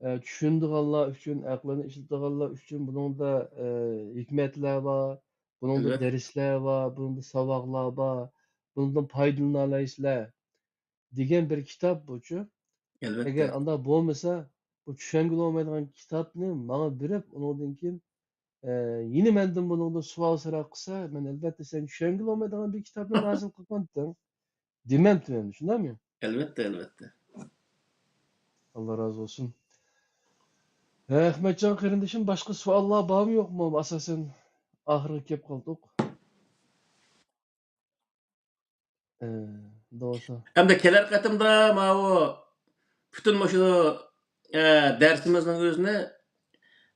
ئە، چۈشىنىدىغانلار ئۈچۈن، ئەقلىنى ئىشلىتىدىغانلار ئۈچۈن بۇنىڭدا، ئە، ھېكمەتلەر بار، بۇنىڭدا ئەلۋەتتە. دەرسلەر بار، بۇنىڭدا ساۋاقلار بار، بۇنىڭدىن پايدىلىنالايسىلەر دېگەن بىر كىتاب بۇچۇ. ئەلۋەتتە. ئەگەر ئانداق بولمىسا، بۇ چۈشەنگىلى بولمايدىغان كىتابنى ماڭا بېرىپ، ئۇنىڭدىن كېيىن، ئە، يەنە مەندىن بۇنىڭدا سوئال سوراق قىلسا، مەن ئەلۋەتتە سەن چۈشەنگىلى بولمايدىغان بىر كىتابنى نازىل قىلغانتىڭ دېمەمتىمەن، شۇنداقمۇ؟ ئەلۋەتتە، ئەلۋەتتە. ئاللا رازى بولسۇن. ھە، ئەخمەتجان قېرىندىشىم، باشقا سوئاللار بارمۇ يوقمۇ؟ ئاساسەن ئاخىرىغا كېلىپ قالدۇق. ئە، داۋاسا. ئەمدى كېلەر قېتىمدا ماۋۇ پۈتۈن مۇشۇ، ئە، دەرسىمىزنىڭ ئۆزىنى،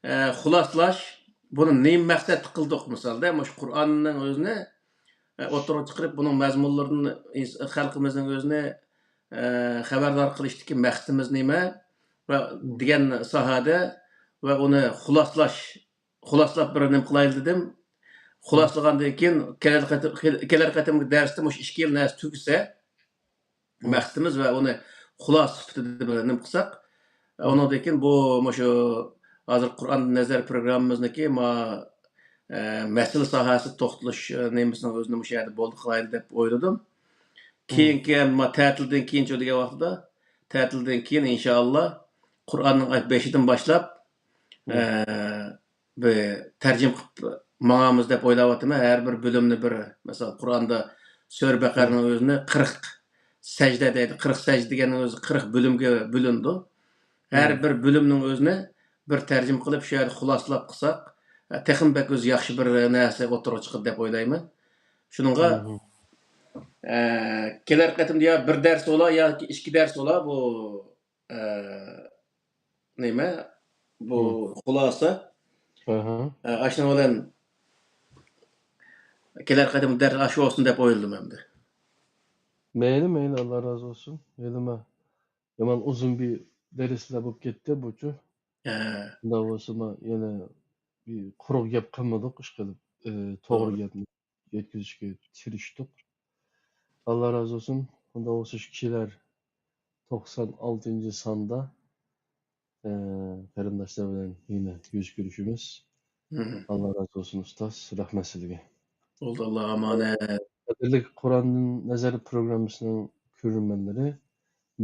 ئە، خۇلاسىلاش، بۇنى نېمە مەقسەتتە قىلدۇق؟ مىسالدا، مۇشۇ قۇرئاننىڭ ئۆزىنى، ئە، ئوتتۇرىغا چىقىرىپ، بۇنىڭ مەزمۇنلىرىدىن ئىنس-، خەلقىمىزنىڭ ئۆزىنى، ئە، خەۋەردار قىلىشتىكى مەقسىتىمىز نېمە؟ ۋە دېگەن ساھەدە ۋە ئۇنى خۇلاسىلاش خۇلاسىلاپ بىر نېمە قىلايلى دېدىم. خۇلاسىلىغاندىن كېيىن كېلەر قېتىم-، كېلەر قېتىمقى دەرستە مۇشۇ ئىككى يىل نەرسە تۈگىسە، مەقسىتىمىز ۋە ئۇنى خۇلاسە سۈپىتىدە بىر نېمە قىلساق، ئۇنىڭدىن كېيىن بۇ مۇشۇ ھازىر قۇرئان نەزەر پروگراممىمىزنىڭكى ما-، ئە، مەسىلە ساھەسىدە توختىلىش، ئە، نېمىسىنىڭ ئۆزىنى مۇشۇ يەردە بولدى قىلايلى دەپ ئويلىدىم. كېيىنكى ما تەتىلدىن كېيىنچۇ دېگەن ۋاقتىدا، تەتىلدىن كېيىن ئىنشائاللا قۇرئاننىڭ ئاي بېشىدىن باشلاپ، ئە، بىر تەرجىمە قىلىپ ماڭامىز دەپ ئويلاۋاتىمەن. ھەر بىر بۆلۈمنى بىر، مەسىلەن، قۇرئاندا سۈرە بەقەرىنىڭ ئۆزىنى قىرىق سەجدە دەيدۇ. قىرىق سەجدە دېگەننىڭ ئۆزى قىرىق بۆلۈمگە بۆلۈنىدۇ. ھەر بىر بۆلۈمنىڭ ئۆزىنى بىر تەرجىمە قىلىپ، شۇ يەردە خۇلاسىلاپ قىلساق، تېخىمۇ بەك ئۆزى ياخشى بىر نەرسە ئوتتۇرىغا چىقىدۇ دەپ ئويلايمەن. شۇنىڭغا ئە، كېلەر قېتىمدا يا بىر دەرس بولا ياكى ئىككى دەرس بولا بۇ، ئە، نېمە؟ بۇ خۇلاسە. ئە، ئاشۇنىڭ بىلەن كېلەر قېتىم دەرس ئاشۇ بولسۇن دەپ ئويلىدىم ئەمدى. مەيلى، مەيلى، ئاللا رازى بولسۇن. ھېلىمۇ يامان ئۇزۇن بىر دەرسلەر بولۇپ كەتتى بۇچۇ. ھە. شۇنداق بولسىمۇ يەنە بىر قۇرۇق گەپ قىلمىدۇق، ئىشقىلىپ، ئە، توغرا گەپنى يەتكۈزۈشكە تىرىشتۇق. ئاللا رازى بولسۇن. ئۇنداق بولسا شۇ كېلەر توقسان ئالتىنچى ساندا، ئە، قېرىنداشلار بىلەن يەنە يۈز كۆرۈشىمىز. مم. ئاللا رازى بولسۇن ئۇستاز، رەھمەت سىزگە. بولدى، ئاللاغا ئامانەت. قەدىرلىك قۇرئاندىن نەزەر پروگراممىسىنىڭ كۆرۈرمەنلىرى،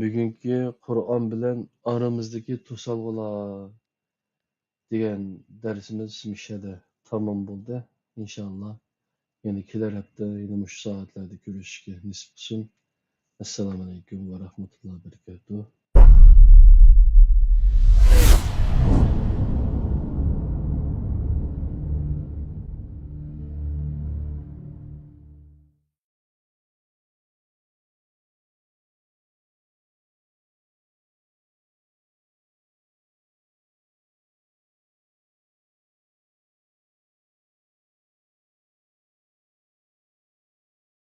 بۈگۈنكى قۇرئان بىلەن ئارىمىزدىكى توسالغۇلار دېگەن دەرسىمىز مۇشۇ يەردە تامام بولدى. ئىنشاللا يەنە كېلەر ھەپتە يەنە مۇشۇ سائەتلەردە كۆرۈشۈشكە نېسىپ قىلسۇن. ئەسسالامۇ ئەلەيكۇم ۋە رەھمەتۇللاھى ۋە بەرىكاتۇھ.